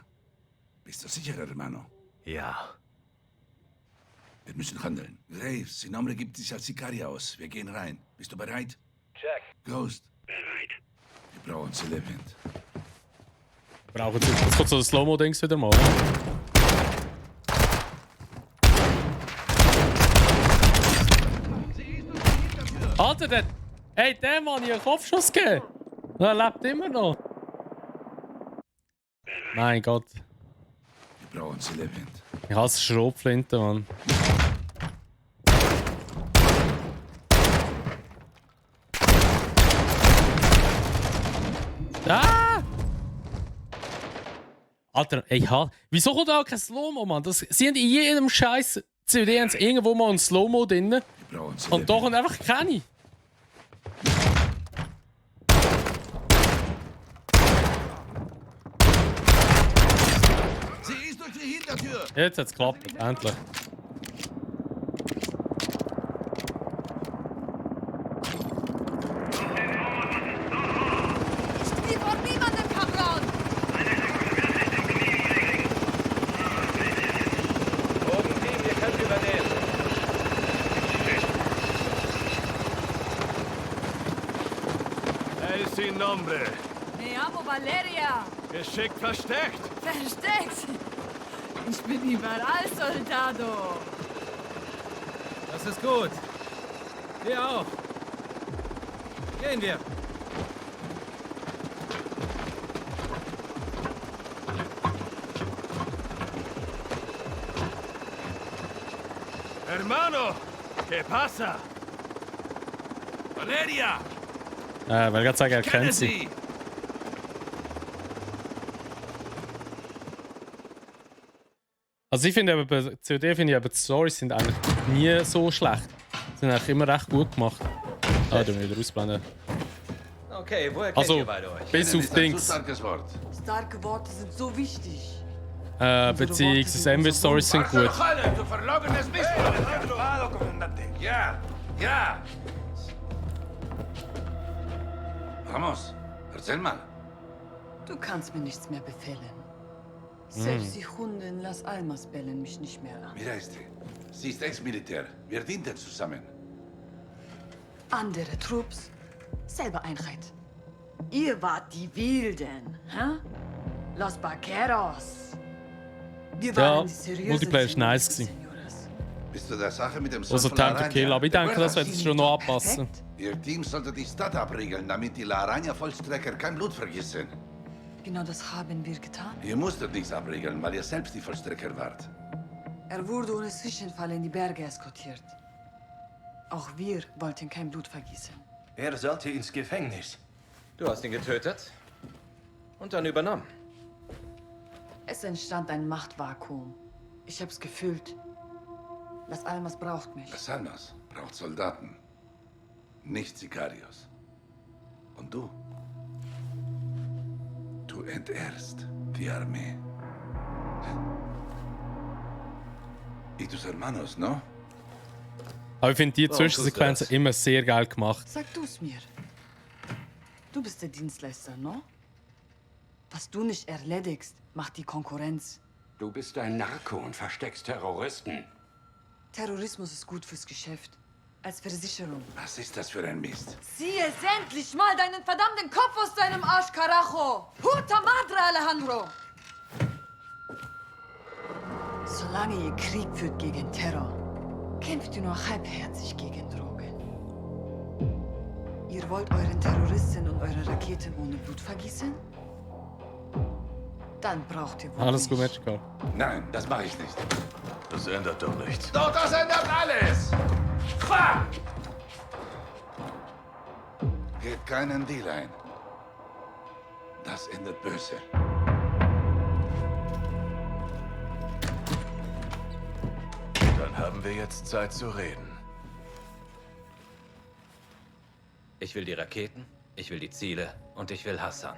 S6: Bist du sicher, hermano?
S5: Ja.
S6: Wir müssen handeln. Graves, Sin Nombre gibt sich als Sicaria aus. Wir gehen rein. Bist du bereit?
S14: Check.
S13: Ghost.
S14: Bereit.
S6: Wir brauchen sie lebend.
S1: Brauchen sie. Jetzt kommt so das Slow-Mo-Dings wieder mal. Alter, der. Hey, der Mann, ich einen Kopfschuss gegeben. Er lebt immer noch. Mein Gott.
S6: Wir brauchen sie lebend.
S1: Ich hasse Schrotflinte, Mann. Ah! Alter, ey, wieso kommt da kein Slow-Mo, Mann? Sie haben in jedem Scheiß CD irgendwo mal ein Slow-Mo drin. Und da kommt einfach keine.
S6: Sie ist durch die Hintertür!
S1: Jetzt hat's geklappt, endlich.
S4: Die vor niemandem, Cabron!
S7: Oben Team, ihr könnt übernehmen.
S5: El Sin Nombre.
S11: Me llamo Valeria.
S5: Geschickt versteckt.
S11: Versteckt. Ich bin überall, Soldado.
S7: Das ist gut. Wir auch. Gehen wir.
S5: Hermano, ¿qué pasa?
S6: Valeria!
S1: Weil gerade sagen, er kennt sie.
S6: Sie!
S1: Also ich finde aber bei COD finde ich aber die Stories sind eigentlich nie so schlecht. Sind eigentlich immer recht gut gemacht. Ah, du wieder ausblenden.
S7: Okay, woher kennt
S1: Also,
S7: ihr beide euch?
S1: bis auf Dings.
S6: Starkes Wort.
S11: Starke Worte sind so wichtig.
S1: Beziehungsweise MV-Stories sind gut.
S6: Du verlogenes Mist! Ja, ja! Vamos, erzähl mal.
S11: Du kannst mir nichts mehr befehlen. Selbst die Hunde in Las Almas bellen mich nicht mehr an.
S6: Mira este. Sie ist Ex-Militär. Wir dienten zusammen.
S11: Andere Trupps, selber Einheit. Ihr wart die Wilden, hä? Los Vaqueros. Wir
S1: Ja,
S11: waren die seriösen
S1: Multiplayer ist nice
S11: Señores.
S1: gewesen.
S6: Bist du der Sache mit dem
S1: Also Time to Kill, aber ich denke, das wird sich schon noch anpassen.
S6: Ihr Team sollte die Stadt abriegeln, damit die La Araña-Vollstrecker kein Blut vergießen.
S11: Genau das haben wir getan.
S6: Ihr musstet nichts abriegeln, weil ihr selbst die Vollstrecker wart.
S11: Er wurde ohne Zwischenfall in die Berge eskortiert. Auch wir wollten kein Blut vergießen.
S7: Er sollte ins Gefängnis. Du hast ihn getötet und dann übernommen.
S11: Es entstand ein Machtvakuum. Ich hab's gefühlt. Las Almas braucht mich.
S6: Las Almas braucht Soldaten, nicht Sicarios. Und du? Du entehrst die Armee. Y tus hermanos, no?
S1: Aber ich finde die Zwischensequenzen immer sehr geil gemacht.
S11: Sag du's mir. Du bist der Dienstleister, no? Was du nicht erledigst, macht die Konkurrenz.
S8: Du bist ein Narko und versteckst Terroristen.
S11: Terrorismus ist gut fürs Geschäft. Als Versicherung.
S6: Was ist das für ein Mist?
S11: Zieh es endlich mal deinen verdammten Kopf aus deinem Arsch, Carajo! Puta madre, Alejandro! Solange ihr Krieg führt gegen Terror, kämpft ihr nur halbherzig gegen Drogen. Ihr wollt euren Terroristen und eure Raketen ohne Blut vergießen? Dann braucht ihr wohl
S1: Alles gut,
S11: nicht.
S1: Matchcall.
S6: Nein, das mache ich nicht.
S5: Das ändert doch nichts.
S6: Doch, das ändert alles! Fuck! Geht keinen Deal ein. Das endet böse.
S5: Dann haben wir jetzt Zeit zu reden.
S7: Ich will die Raketen, ich will die Ziele und ich will Hassan.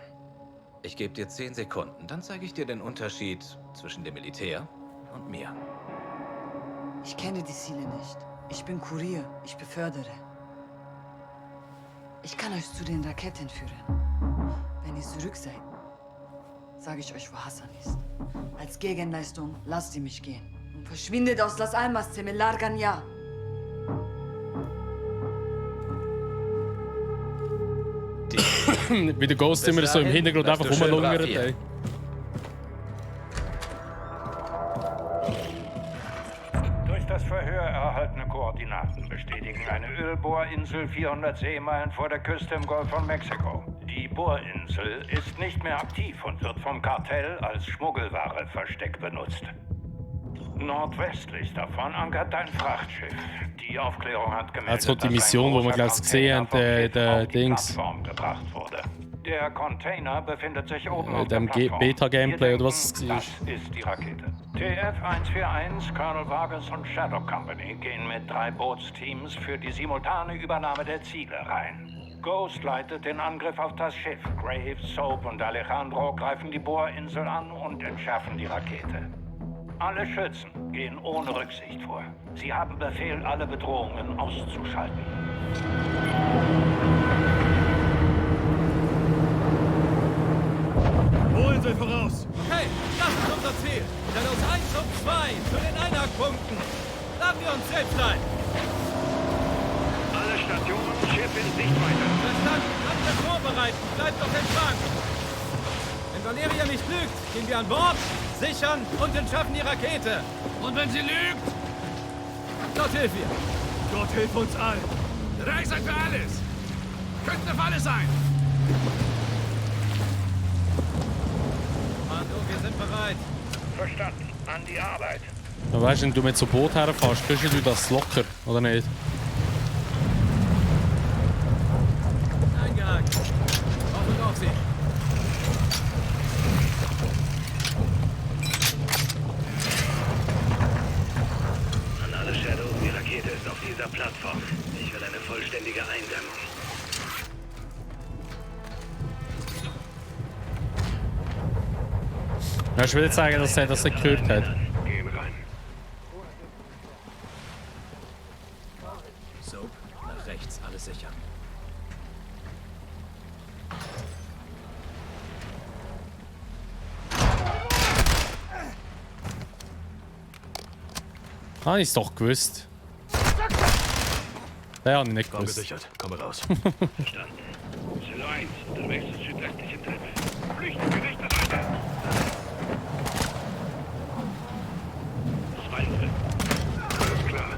S7: Ich gebe dir 10 Sekunden, dann zeige ich dir den Unterschied zwischen dem Militär und mir.
S11: Ich kenne die Ziele nicht. Ich bin Kurier, ich befördere. Ich kann euch zu den Raketen führen. Wenn ihr zurück seid, sage ich euch, wo Hassan ist. Als Gegenleistung lasst ihr mich gehen. Und verschwindet aus Las Almas, se me largan ya.
S1: Wie der Ghost immer so im Hintergrund einfach rumlungert, ey.
S9: Durch das Verhör erhaltene Koordinaten bestätigen eine Ölbohrinsel 400 Seemeilen vor der Küste im Golf von Mexiko. Die Bohrinsel ist nicht mehr aktiv und wird vom Kartell als Schmuggelware-Versteck benutzt. Nordwestlich davon ankert ein Frachtschiff. Die Aufklärung hat gemeldet,
S1: jetzt kommt die Mission, wo wir gleich gesehen haben, der Dings.
S9: Gebracht wurde. Der Container befindet sich oben auf der
S1: dem
S9: Plattform.
S1: Beta-Gameplay oder was es war.
S9: Das ist die Rakete. TF-141, Colonel Vargas und Shadow Company gehen mit 3 Bootsteams für die simultane Übernahme der Ziele rein. Ghost leitet den Angriff auf das Schiff. Graves, Soap und Alejandro greifen die Bohrinsel an und entschärfen die Rakete. Alle Schützen gehen ohne Rücksicht vor. Sie haben Befehl, alle Bedrohungen auszuschalten.
S15: Bohrinsel voraus!
S16: Okay, das ist unser Ziel. Shadows 1 und 2 zu den Einhackpunkten. Laden wir uns selbst ein.
S14: Alle Stationen, Schiff in Sichtweite.
S16: Verstanden, alles vorbereiten. Bleibt doch entspannt. Wenn Valeria nicht lügt, gehen wir an Bord, sichern und entschärfen die Rakete. Und wenn sie lügt, Gott hilf ihr.
S15: Gott hilf uns allen. Bereit seid für alles. Könnte eine Falle sein.
S16: Mando, wir sind bereit.
S14: Verstanden. An die Arbeit.
S1: Ja, weißt du, wenn du mit so Boot herfährst, kriegst du das locker, oder nicht?
S16: Eingehakt. Auf und auf sie.
S14: An alle Shadow, die Rakete ist auf dieser Plattform. Ich will eine vollständige Eindämmung.
S1: Ja, ich will jetzt sagen, dass er das nicht gehört hat.
S14: Gehen rein.
S16: Soap, nach rechts, alles sichern.
S1: Ah, ich doch gewusst. Der hat ich nicht gewusst.
S5: Gesichert. Komme raus.
S14: Verstanden. Silo 1, unterwegs zur südwestlichen Treppe. Flüchten gerichtet weiter. 2 Treppen. Alles klar.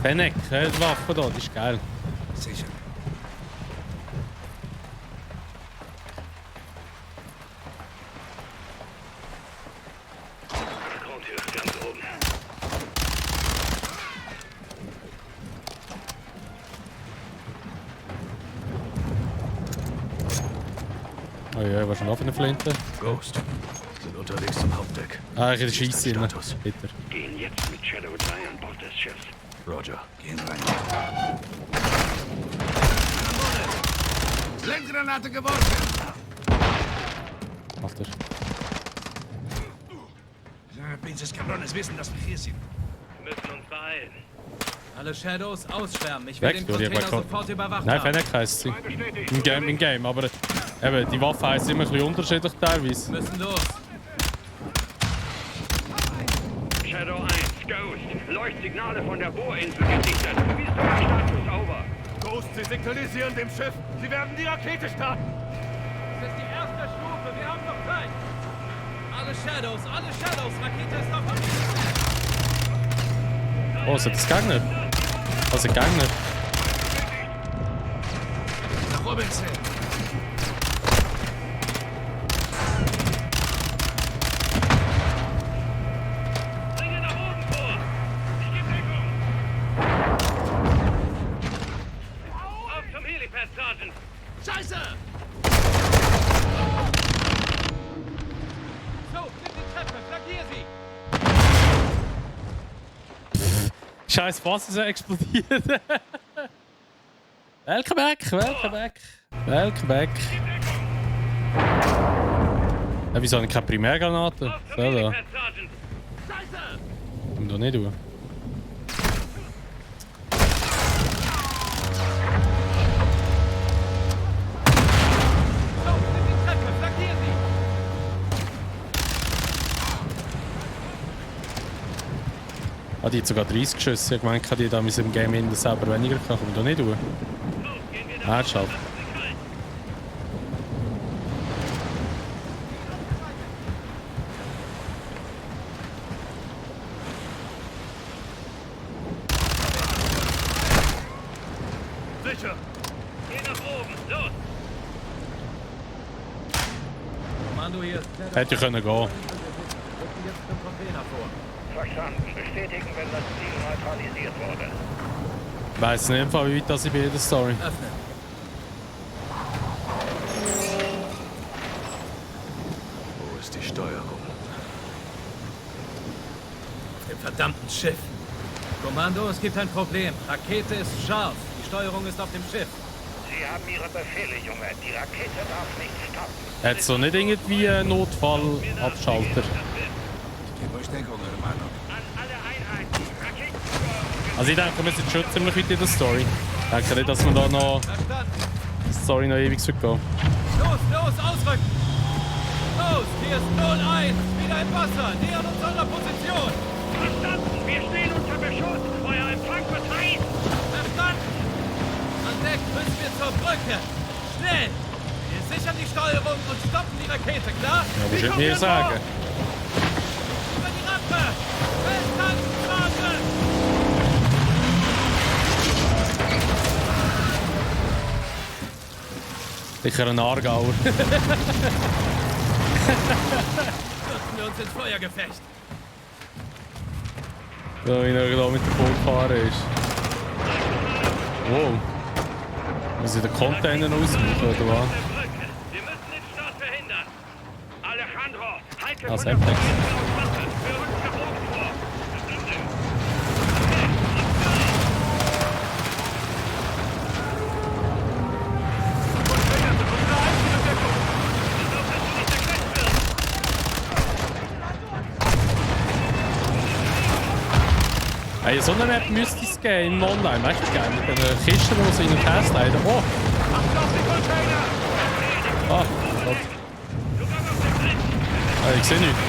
S1: Fennec, die Waffe da, die ist geil.
S6: Sicher.
S14: Grundtür, ganz oben.
S1: Oh ja, was ist noch für eine Flinte?
S5: Ghost. Sind unterwegs zum Hauptdeck.
S1: Ah, ich schieße ihn. Bitte.
S14: Gehen jetzt mit Shadow 3 an Bord des Schiffs.
S5: Roger.
S6: Gehen rein.
S15: Blendgranate geworfen!
S1: Macht er.
S15: Pinches Cabrones wissen, dass wir hier sind.
S14: Wir müssen uns beeilen.
S16: Alle Shadows ausschwärmen. Ich will
S1: Weg,
S16: den
S1: du, die
S16: Container
S1: Balkon.
S16: sofort überwacht
S1: Nein,
S16: haben.
S1: Fennec heisst sie. Im Game, aber eben, die Waffe heisst immer ein bisschen unterschiedlich teilweise.
S16: Wir müssen los.
S14: Shadow 1, Ghost. Leuchtsignale von der Bohrinsel gesichtet. Wie ist euer Status? Over.
S15: Ghost, Sie signalisieren dem Schiff. Sie werden die Rakete starten.
S16: Das ist die erste Stufe. Wir haben noch Zeit. Alle Shadows. Rakete ist auf uns.
S1: Oh, ist das Gegner? Also Gegner.
S15: Nach Robinson.
S14: Bringe nach oben vor. Ich gebe Deckung. Auf zum Helipad, Sergeant.
S15: Scheiße!
S1: Scheiß Fass ist explodiert. Welcome back, welcome back, welcome back. Ja, wieso habe ich keine Primärgranate? So da. Komm doch nicht durch. Ah, die hat sogar 30 Schüsse. Ich meine, die da mit dem Game in selber weniger kann. Kommen doch nicht durch. Ah, schade.
S13: Sicher! Geh nach oben, los!
S16: Kommando hier.
S1: Hätte ich können gehen.
S14: Verstanden. Bestätigen, wenn das Ziel neutralisiert wurde.
S1: Ich weiss nicht, wie weit das ich bin in der Story.
S16: Öffnen.
S5: Wo ist die Steuerung?
S16: Auf dem verdammten Schiff. Kommando, es gibt ein Problem. Rakete ist scharf. Die Steuerung ist auf dem Schiff.
S14: Sie haben Ihre Befehle, Junge. Die Rakete darf nicht stoppen.
S1: Hat es so nicht irgendwie einen Notfallabschalter? Also ich denke, wir sind schon ziemlich weit in der Story. Ich denke nicht, dass wir da noch die Story noch ewig gehen.
S16: Los, ausrücken! Los, hier ist 01. Wieder im Wasser. Nähern uns unserer Position.
S14: Verstanden. Wir stehen unter Beschuss. Euer Empfang wird heiß.
S16: Verstanden. An Deck müssen wir zur Brücke. Schnell. Wir sichern die Steuerung und stoppen die Rakete, klar?
S1: Ja, was soll ich mir sagen?
S16: Über die Rampe. Festtankenstraße.
S1: Sicher ein Aargauer.
S16: Stürzen wir uns ins Feuergefecht.
S1: So, wie er da mit dem Boot gefahren ist. Wow. Muss ich den Container ausweichen, oder was?
S14: Wir müssen den Start verhindern. Alejandro, halte
S1: Ah,
S14: von der
S1: Semtex.
S14: Position aus Wasser. Wir rücken nach oben vor.
S1: Hey, so eine Map müsste es geben im Online. Weißt du, geil. Mit den Kisten, die sie in den Test leiden. Oh! Ah, Gott. Ah, ich sehe nichts.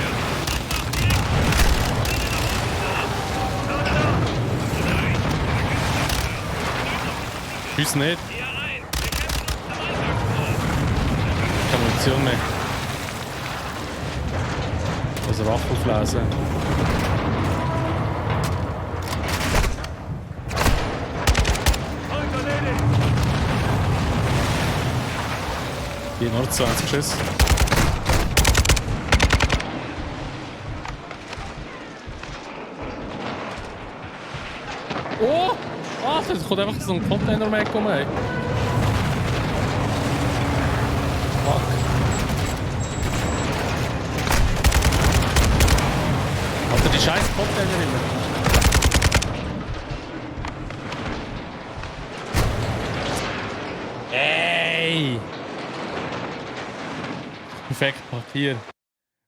S1: Schieß nicht. Keine Munition mehr. Also Waffe auflesen. Hier nur 20 Schuss. Oh! Ah, es kommt einfach so ein Container weggekommen. Ey. Fuck. Alter, die scheiß Container immer. Ey! Perfekt, hier.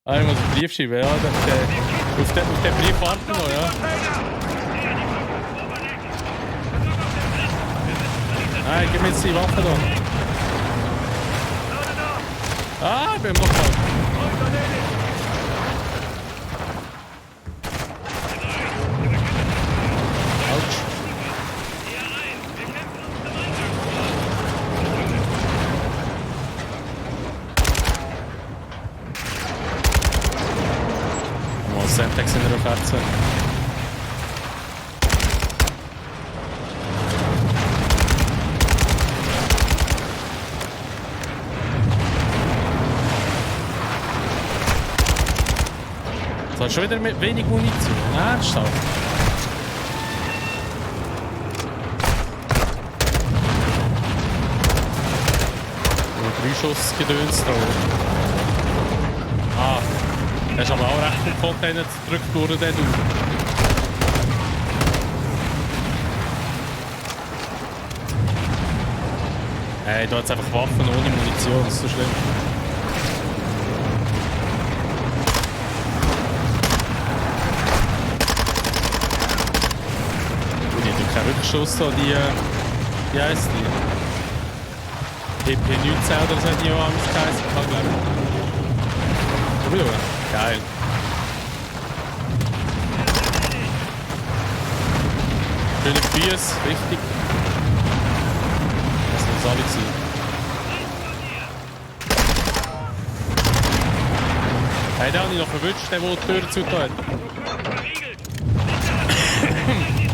S1: Ah, ich muss einen Brief schreiben, ja. Auf den Brief warten noch, ja. Nein, gib mir jetzt die Waffe da. Ah, ich bin noch kalt. Autsch. Mal Semtex in der Offerte. So, schon wieder mit wenig Munition. Ernsthaft. Und 3 Schuss gedönst da. Ah, er ist aber auch recht im Container zurückgedurrt, der du. Hey, da hat einfach Waffen ohne Munition, das ist so schlimm. Die haben keinen Rückschuss da, wie heisst die? PP19 oder so hat die auch anders geheißen, glaube ich. Geil. Schöne Füße, richtig. Das muss alle sein. Hey, den habe ich noch verwünscht, der die Tür zugetan hat.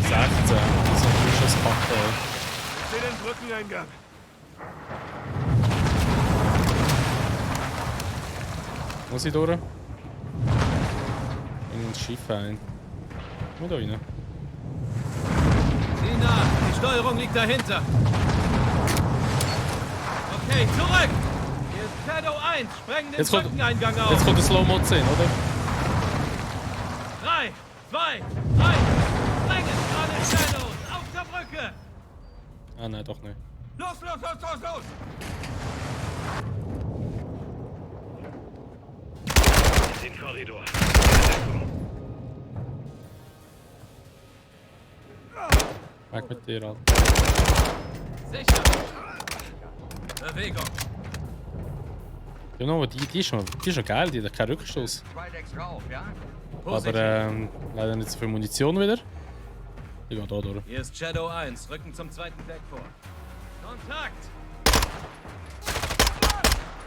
S1: 16. Das ist ein Schusspack.
S15: Ich sehe den Brückeneingang.
S1: Muss ich durch? In ein Schiff ein. Wo da rein?
S16: Sieh nach, die Steuerung liegt dahinter. Okay, zurück! Hier ist Shadow 1, sprengen den Brückeneingang auf.
S1: Jetzt kommt der Slow-Mod-Szene, oder?
S16: 3, 2, 1, sprengen alle Shadows auf der Brücke!
S1: Ah, nein, doch nicht.
S16: Los, los, los, los, los!
S13: Den Korridor.
S1: Weg mit dir, Alter.
S16: Sicher! Bewegung!
S1: Ja, no, die ist schon geil, die hat keinen Rückstoß. Aber leider nicht so viel Munition wieder. Ich gehe da durch.
S16: Hier ist Shadow 1, rücken zum zweiten Deck vor. Kontakt!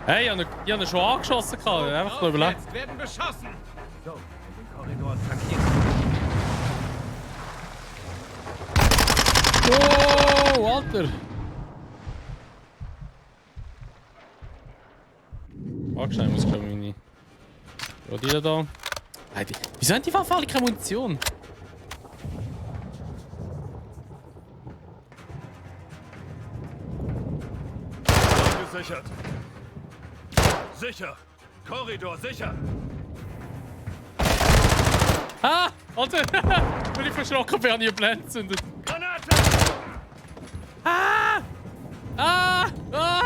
S1: Hey, ich hab ihn schon angeschossen. Einfach nur überlegt.
S16: Jetzt werden beschossen! So, den Korridor flankiert.
S1: Oh, Alter! Angeschneit muss ich glaube ich nicht. Was die da? Hey, wieso haben die Waffen alle keine Munition?
S15: Gesichert. Sicher. Korridor sicher.
S1: Ah! Alter! Bin ich verschrocken, bin ich geblendet zündet.
S15: Granate!
S1: Ah! Ah! Ah!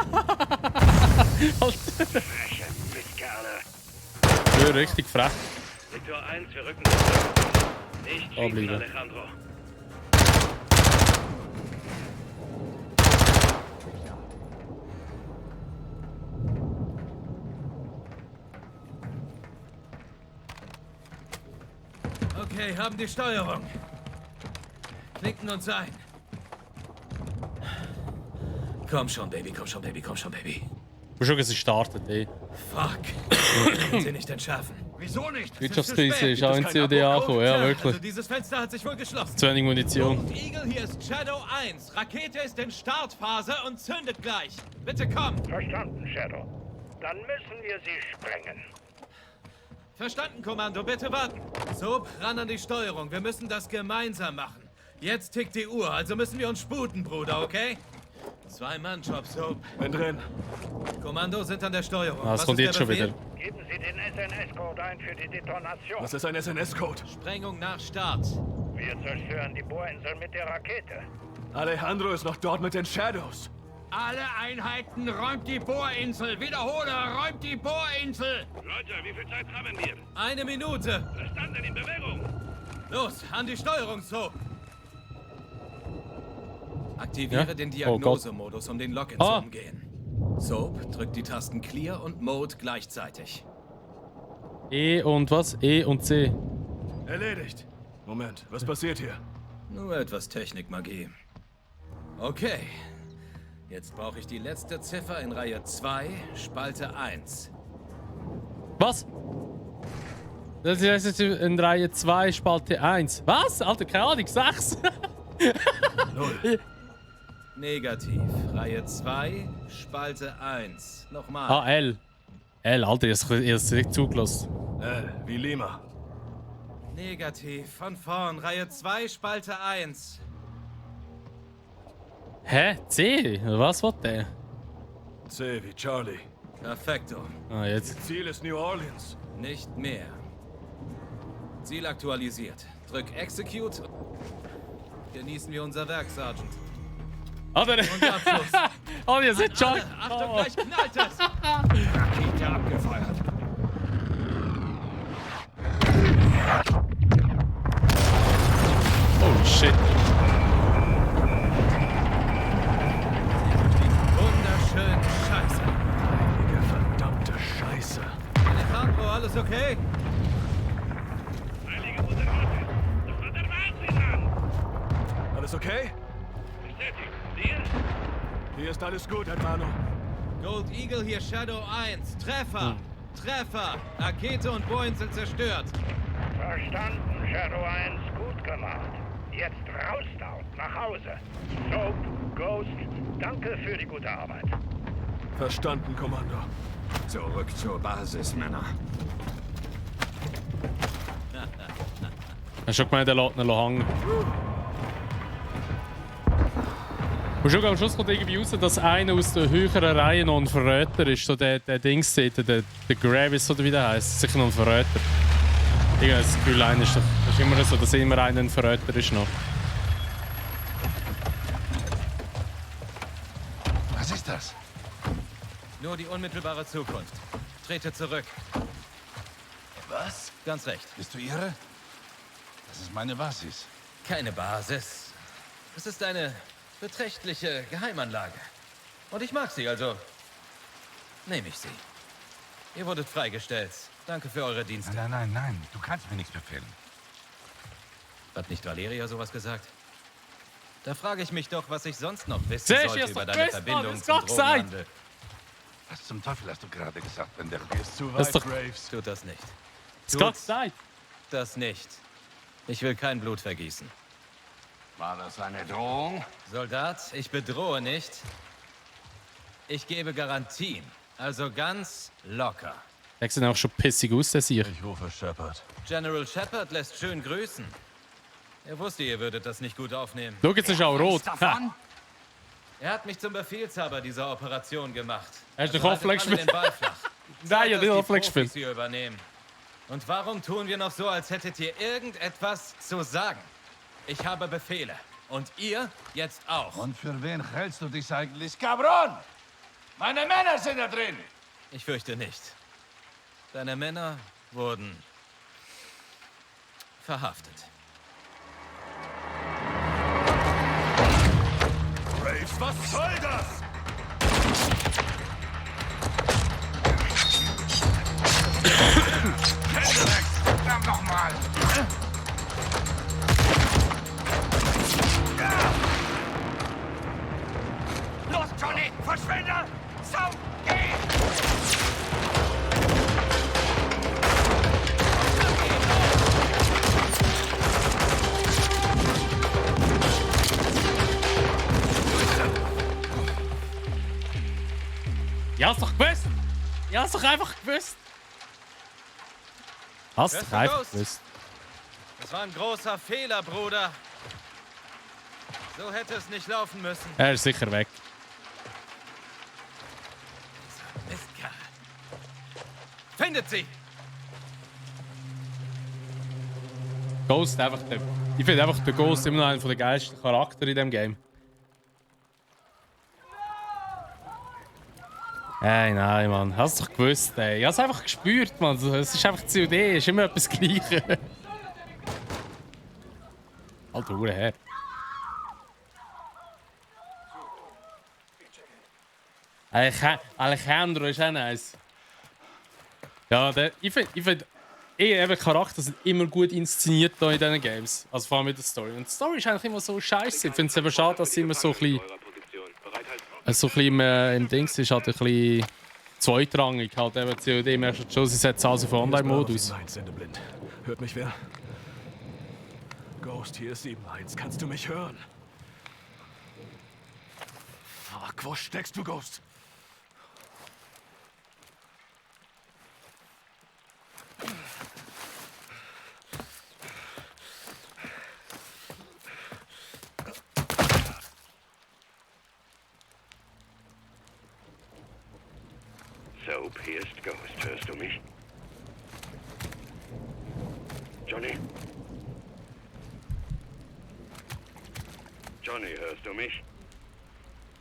S1: Alter!
S13: Freche Mistkerle.
S1: Ja, richtig frech.
S13: Sektor 1, wir rücken zurück. Nicht schießen,
S1: bleiben.
S13: Alejandro.
S16: Okay, haben die Steuerung. Klinken uns ein. Komm schon, Baby, komm schon, Baby, komm schon, Baby.
S1: Ich schon, dass es startet, ey.
S16: Fuck. Können sie nicht entschärfen.
S13: Wieso nicht?
S1: Wirtschaftskrise ist auch in COD angekommen, ja, wirklich.
S16: Also dieses Fenster hat sich wohl geschlossen.
S1: Zu wenig Munition.
S16: Punkt, Eagle, hier ist Shadow 1. Rakete ist in Startphase und zündet gleich. Bitte komm.
S14: Verstanden, Shadow. Dann müssen wir sie sprengen.
S16: Verstanden, Kommando, bitte warten. Soap, ran an die Steuerung. Wir müssen das gemeinsam machen. Jetzt tickt die Uhr, also müssen wir uns sputen, Bruder, okay? 2-Mann-Job, Soap.
S15: Bin drin.
S16: Kommando sind an der Steuerung.
S1: Ah, das kommt jetzt schon wieder.
S14: Geben Sie den SNS-Code ein für die Detonation.
S15: Was ist ein SNS-Code?
S16: Sprengung nach Start.
S14: Wir zerstören die Bohrinsel mit der Rakete.
S15: Alejandro ist noch dort mit den Shadows.
S9: Alle Einheiten, räumt die Bohrinsel. Wiederhole, räumt die Bohrinsel.
S13: Roger, wie viel Zeit haben wir?
S16: 1 Minute.
S13: Verstanden, in Bewegung.
S16: Los, an die Steuerung, Soap. Aktiviere
S1: Ja?
S16: den Diagnosemodus, um den Login zu umgehen. Soap, drückt die Tasten Clear und Mode gleichzeitig.
S1: E und was? E und C.
S15: Erledigt. Moment, was passiert hier?
S16: Nur etwas Technikmagie. Okay. Jetzt brauche ich die letzte Ziffer in Reihe 2, Spalte 1.
S1: Was? Das ist in Reihe 2, Spalte 1. Was? Alter, keine Ahnung, 6.
S15: 0.
S16: Negativ. Reihe 2, Spalte 1. Nochmal.
S1: Ah, L. L, Alter, ihr habt es direkt zugelassen.
S15: L, wie Lima.
S16: Negativ. Von vorn. Reihe 2, Spalte 1.
S1: Hä? C? Was war der?
S15: C wie Charlie.
S16: Perfekto.
S1: Ah, jetzt.
S15: Ziel ist New Orleans.
S16: Nicht mehr. Ziel aktualisiert. Drück Execute. Genießen wir unser Werk, Sergeant.
S1: Oder?
S16: Und Abschluss.
S1: Oh, ihr seid schon.
S16: Achtung, gleich knallt es.
S15: Rakete abgefeuert.
S1: Oh shit.
S16: Wunderschön. Scheiße.
S15: Heilige verdammte Scheiße.
S16: Alejandro, alles okay?
S13: Heilige Mutter Gottes, das war der Wahnsinn an!
S15: Alles okay?
S13: Bestätigt. Dir?
S15: Hier ist alles gut, Hermano.
S16: Gold Eagle hier, Shadow 1. Treffer! Treffer! Rakete und Boeing sind zerstört.
S14: Verstanden, Shadow 1. Gut gemacht. Jetzt raus da und nach Hause. Soap, Ghost, danke für die gute Arbeit.
S15: Verstanden, Kommando.
S3: Zurück zur Basis, Männer.
S1: Hast du schon gemeint, der lässt ihn hängen? Und schon am Schluss kommt irgendwie raus, dass einer aus der höheren Reihe noch ein Verräter ist. So der Dings der Gravis oder wie der heisst. Sicher noch ein Verräter. Ich habe das Gefühl, einer ist doch, das ist immer so, dass immer einer ein Verräter ist noch.
S6: Was ist das?
S16: Nur die unmittelbare Zukunft. Trete zurück.
S6: Was?
S16: Ganz recht.
S6: Bist du irre? Das ist meine Basis.
S16: Keine Basis. Es ist eine beträchtliche Geheimanlage. Und ich mag sie, also nehme ich sie. Ihr wurdet freigestellt. Danke für eure Dienste.
S6: Nein. Du kannst mir nichts befehlen.
S16: Hat nicht Valeria sowas gesagt? Da frage ich mich doch, was ich sonst noch wissen
S1: Siehst du,
S16: sollte
S1: ist
S16: über
S1: doch
S16: deine
S1: gewusst,
S16: Verbindung
S1: Mann,
S16: zum
S1: das ist doch
S16: Drogenhandel.
S6: Was zum Teufel hast du gerade gesagt, Pendejo?
S15: Ist zu
S1: Das ist
S15: weit,
S1: doch-
S15: Graves.
S16: Tut das nicht.
S1: Ist Gott sei.
S16: Das nicht. Ich will kein Blut vergießen.
S8: War das eine Drohung?
S16: Soldat, ich bedrohe nicht. Ich gebe Garantien. Also ganz locker.
S1: Der sieht auch schon pissig aus, der Sieg.
S5: Ich rufe Shepard.
S16: General Shepard lässt schön grüßen. Er wusste, ihr würdet das nicht gut aufnehmen.
S1: Schau, jetzt ist er auch rot. Ha.
S16: Er hat mich zum Befehlshaber dieser Operation gemacht.
S1: Hast du den
S16: Also
S1: Kopf
S16: haltet alle
S1: gespielt?
S16: den Ball flach.
S1: Nein,
S16: Zeit,
S1: ich
S16: dass
S1: hab den
S16: die
S1: Kopf
S16: Profis
S1: gespielt.
S16: hier übernehmen. Und warum tun wir noch so, als hättet ihr irgendetwas zu sagen? Ich habe Befehle. Und ihr jetzt auch.
S6: Und für wen hältst du dich eigentlich, Cabron? Meine Männer sind da drin!
S16: Ich fürchte nicht. Deine Männer wurden verhaftet.
S15: Graves, was soll das?
S6: Verdammt nochmal!
S14: Los, Johnny, verschwinde! Sau, geh!
S1: Ja, hast doch gewusst! Ja, hast doch einfach gewusst! Hast
S16: Hörst
S1: doch
S16: du,
S1: einfach
S16: Ghost?
S1: gewusst.
S16: Das war ein großer Fehler, Bruder. So hätte es nicht laufen müssen.
S1: Er ist sicher weg.
S16: Mistkerl. Findet sie!
S1: Ghost einfach der. Ich finde einfach der Ghost immer noch einer der geilsten Charakter in diesem Game. Hey, nein, Mann. Hast du doch gewusst, ey. Ich hab's einfach gespürt, Mann. Es ist einfach COD, es ist immer etwas Gleiches. Alter, Hure her. Alejandro ist auch nice. Ja, ich finde eben Charakter sind immer gut inszeniert hier in diesen Games. Also vor allem mit der Story. Und die Story ist eigentlich immer so scheiße. Ich finde es eben schade, dass sie immer so ein bisschen im Dings ist, halt ein bisschen zweitrangig. Halt eben COD im ersten Show, sie setzen alles auf Online-Modus.
S15: Sendeblind. Hört mich wer? Ghost, hier ist 7-1. Kannst du mich hören? Fuck, wo steckst du, Ghost?
S13: Soap, hier ist Ghost. Hörst du mich? Johnny? Johnny, hörst du mich?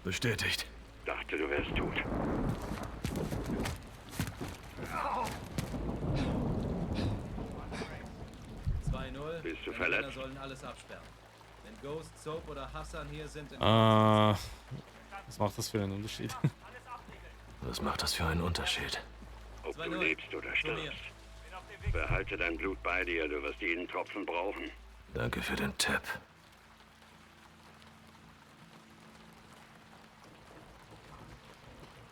S5: Bestätigt.
S13: Dachte, du wärst tot. Bist du verletzt?
S16: Sollen alles absperren. Wenn Ghost, Soap oder Hassan hier sind,
S1: Was macht das für einen Unterschied?
S5: Was macht das für einen Unterschied?
S13: Ob du lebst oder stirbst. Behalte dein Blut bei dir, du wirst jeden Tropfen brauchen.
S5: Danke für den Tipp.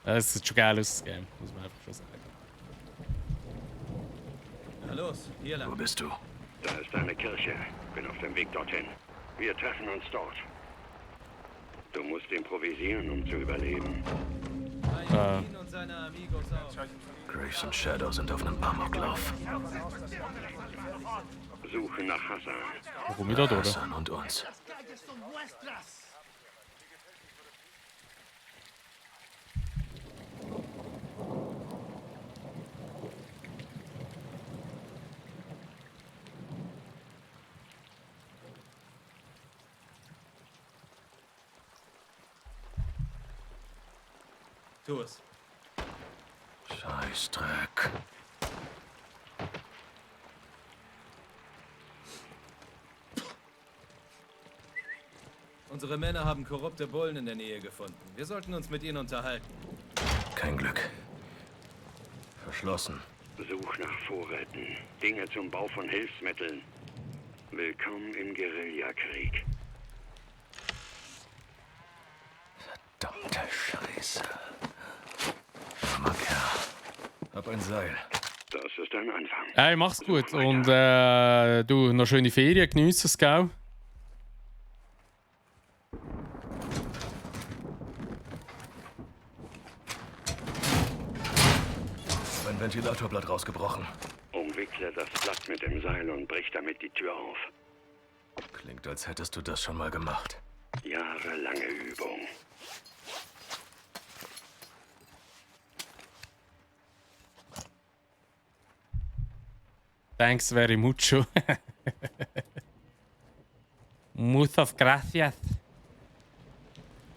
S1: Es sieht schon geil aus, das Game, muss man einfach schon sagen.
S16: Na los, hier lang.
S5: Wo bist du?
S13: Da ist eine Kirche. Bin auf dem Weg dorthin. Wir treffen uns dort. Du musst improvisieren, um zu überleben.
S16: Ihn und seine Amigos auch.
S5: Graves und Shadow sind auf einem Amoklauf.
S13: Suche nach Hassan.
S1: Warum wieder, oder?
S5: Hassan und uns.
S16: Tu es.
S5: Scheißdreck.
S16: Unsere Männer haben korrupte Bullen in der Nähe gefunden. Wir sollten uns mit ihnen unterhalten.
S5: Kein Glück. Verschlossen.
S13: Such nach Vorräten. Dinge zum Bau von Hilfsmitteln. Willkommen im Guerillakrieg.
S5: Verdammte Scheiße. Armer Kerl. Hab ein Seil.
S13: Das ist ein Anfang.
S1: Hey, mach's gut und du, noch schöne Ferien, genieß es, gell?
S5: Mein Ventilatorblatt rausgebrochen.
S13: Umwickle das Blatt mit dem Seil und brich damit die Tür auf.
S5: Klingt, als hättest du das schon mal gemacht.
S13: Jahrelange Übung.
S1: Thanks very mucho. Muchas gracias.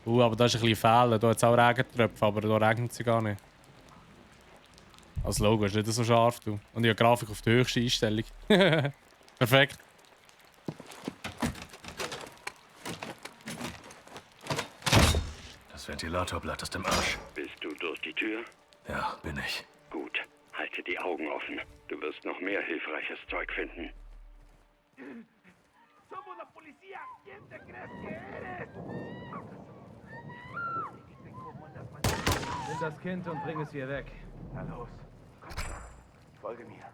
S1: Aber da ist ein bisschen Fehler. Da hat es auch Regentröpfe, aber da regnet sie gar nicht. Als Logo ist nicht so scharf, du. Und ich habe Grafik auf die höchste Einstellung. Perfekt.
S5: Das Ventilatorblatt ist im Arsch.
S13: Bist du durch die Tür?
S5: Ja, bin ich.
S13: Gut. Halte die Augen offen. Du wirst noch mehr hilfreiches Zeug finden.
S16: Nimm das Kind und bring es hier weg.
S3: Na los, komm schon. Folge mir.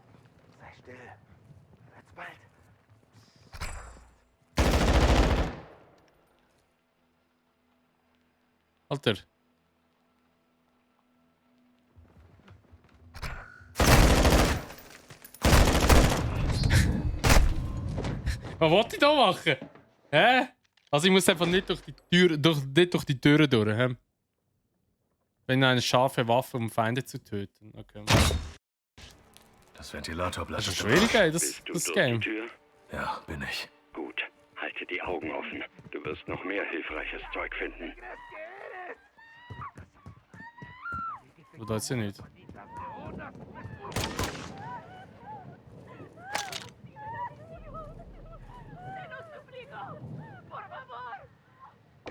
S3: Sei still. Wird's bald.
S1: Alter. Was wollte ich da machen? Hä? Also ich muss einfach nicht durch die Tür, nicht durch die Türen durch. Hä? Wenn eine scharfe Waffe, um Feinde zu töten. Okay.
S5: Das Ventilatorblatt
S1: Das ist schwierig, ey, das Game.
S5: Ja, bin ich.
S13: Gut. Halte die Augen offen. Du wirst noch mehr hilfreiches Zeug finden.
S1: Du da jetzt ja nicht.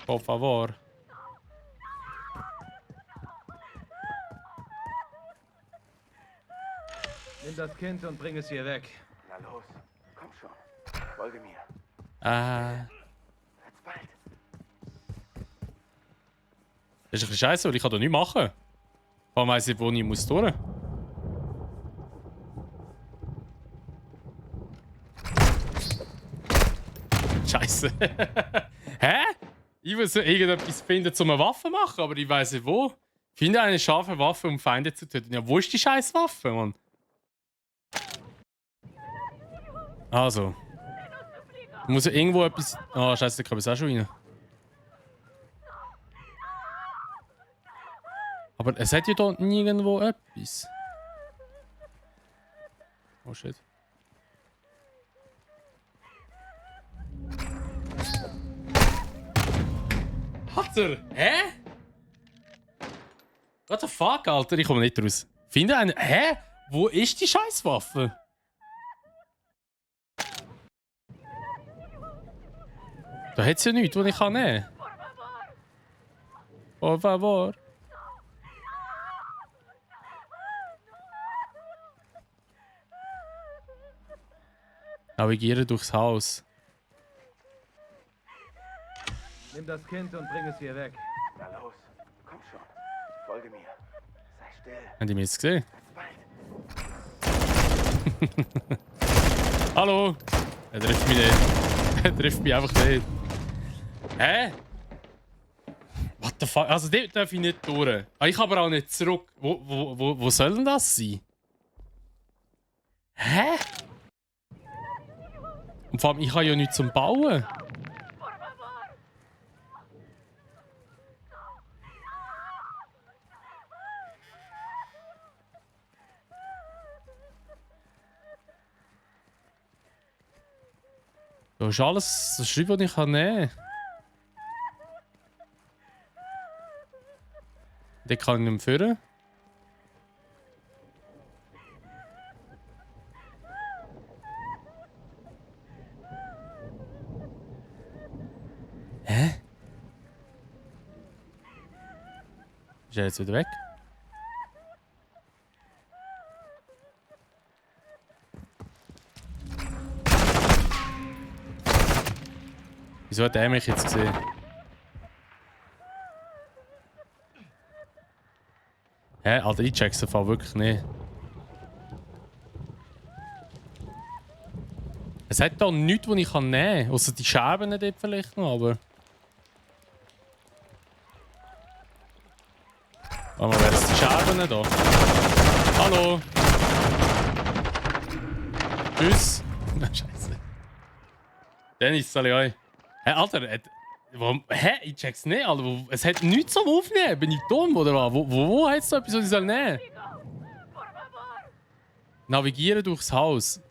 S1: Por favor.
S16: Nimm das Kind und bring es hier weg.
S3: Na los, komm schon. Folge mir.
S1: Wird's bald. Das ist ein bisschen scheiße, weil ich kann da nichts machen. Warum weiss ich, wo ich muss durch? Scheiße. Hä? Ich muss irgendetwas finden, um eine Waffe zu machen, aber ich weiss nicht wo. Finde eine scharfe Waffe, um Feinde zu töten. Ja, wo ist die scheiß Waffe, Mann? Also. Ich muss ja irgendwo etwas. Ah, scheiße, da kann ich auch schon rein. Aber es hat ja da nirgendwo etwas. Oh shit. Hat er? Hä? What the fuck, Alter? Ich komme nicht raus. Finde einen. Hä? Wo ist die Scheißwaffe? Da hat es ja nichts, was ich nehmen kann. Por favor. Navigiere durchs Haus.
S16: Nimm das Kind und bring es hier weg.
S3: Na los, komm schon. Folge mir. Sei still.
S1: Haben die mich jetzt gesehen? Hallo? Er trifft mich nicht. Er trifft mich einfach nicht. Hä? What the fuck? Also, dort darf ich nicht durch. Ich kann aber auch nicht zurück. Wo soll denn das sein? Hä? Und vor allem, ich habe ja nichts zum Bauen. Da ist alles, das ist, was ich nehmen kann. Den kann ich nicht mehr führen. Hä? Ist er jetzt wieder weg? Wieso hat er mich jetzt gesehen? Hä? Alter, ich check's den Fall wirklich nicht. Es hat da nichts, was ich nehmen kann. Außer die Scherben dort vielleicht noch, aber... Warte mal, wer ist die Scherben da? Hallo? Tschüss. Scheiße. Dennis, salut. Hä, Alter, hä? Ich check's nicht, Alter. Es hat nichts zum Aufnehmen. Bin ich dumm, oder was? Wo hat es da etwas, was ich nehmen soll? Navigieren durchs Haus.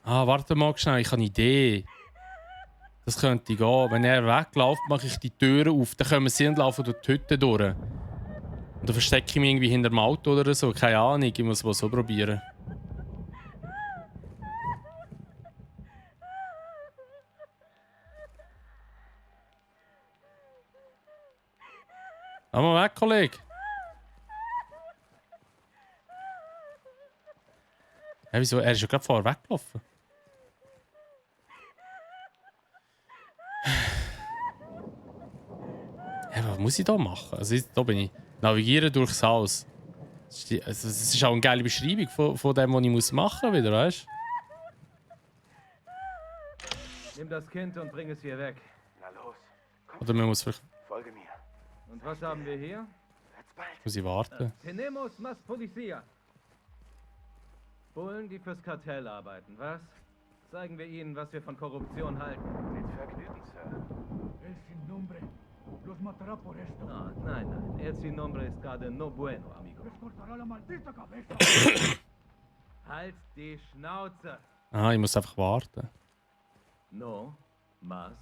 S1: Ah, warte mal schnell, ich habe eine Idee. Das könnte gehen. Wenn er wegläuft, mache ich die Türen auf. Dann können sie und laufen durch die Hütte durch. Und dann verstecke ich mich irgendwie hinter dem Auto oder so. Keine Ahnung, ich muss mal so probieren. Komm mal weg, Kollege. Hä, wieso? Er ist ja gerade vorher weggelaufen. Ja, was muss ich da machen? Also, da bin ich. Navigieren durchs Haus. Das ist auch eine geile Beschreibung von dem, was ich machen muss, wieder, weißt
S16: du? Nimm das Kind und bring es hier weg.
S3: Na los, komm.
S1: Oder man muss vielleicht...
S3: Folge mir.
S16: Und was haben wir hier?
S1: Muss ich warten?
S16: Tenemos más policía. Bullen, die fürs Kartell arbeiten, was? Zeigen wir ihnen, was wir von Korruption halten.
S3: Mit Vergnügen, Sir.
S12: El sin nombre los matará por esto.
S16: Ah, nein, nein. El sin nombre es gerade no bueno, amigo.
S12: Les cortará la maldita cabeza.
S16: Halt die Schnauze.
S1: Ah, ich muss einfach warten.
S16: No más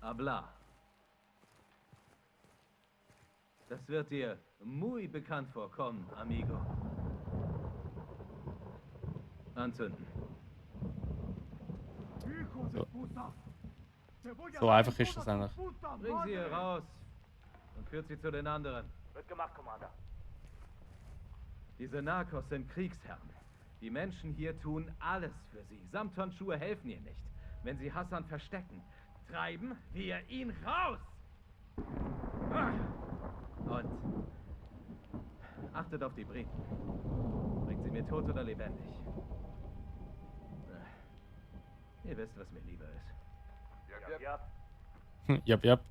S16: hablar. Das wird dir muy bekannt vorkommen, amigo. Anzünden.
S1: So einfach ist das eigentlich.
S16: Bring sie hier raus und führt sie zu den anderen.
S3: Wird gemacht, Commander.
S16: Diese Narcos sind Kriegsherren. Die Menschen hier tun alles für sie. Samthandschuhe helfen ihr nicht. Wenn sie Hassan verstecken, treiben wir ihn raus! Und achtet auf die Briten. Bringt sie mir tot oder lebendig. Ihr wisst, was mir lieber ist.
S1: Jap, jap.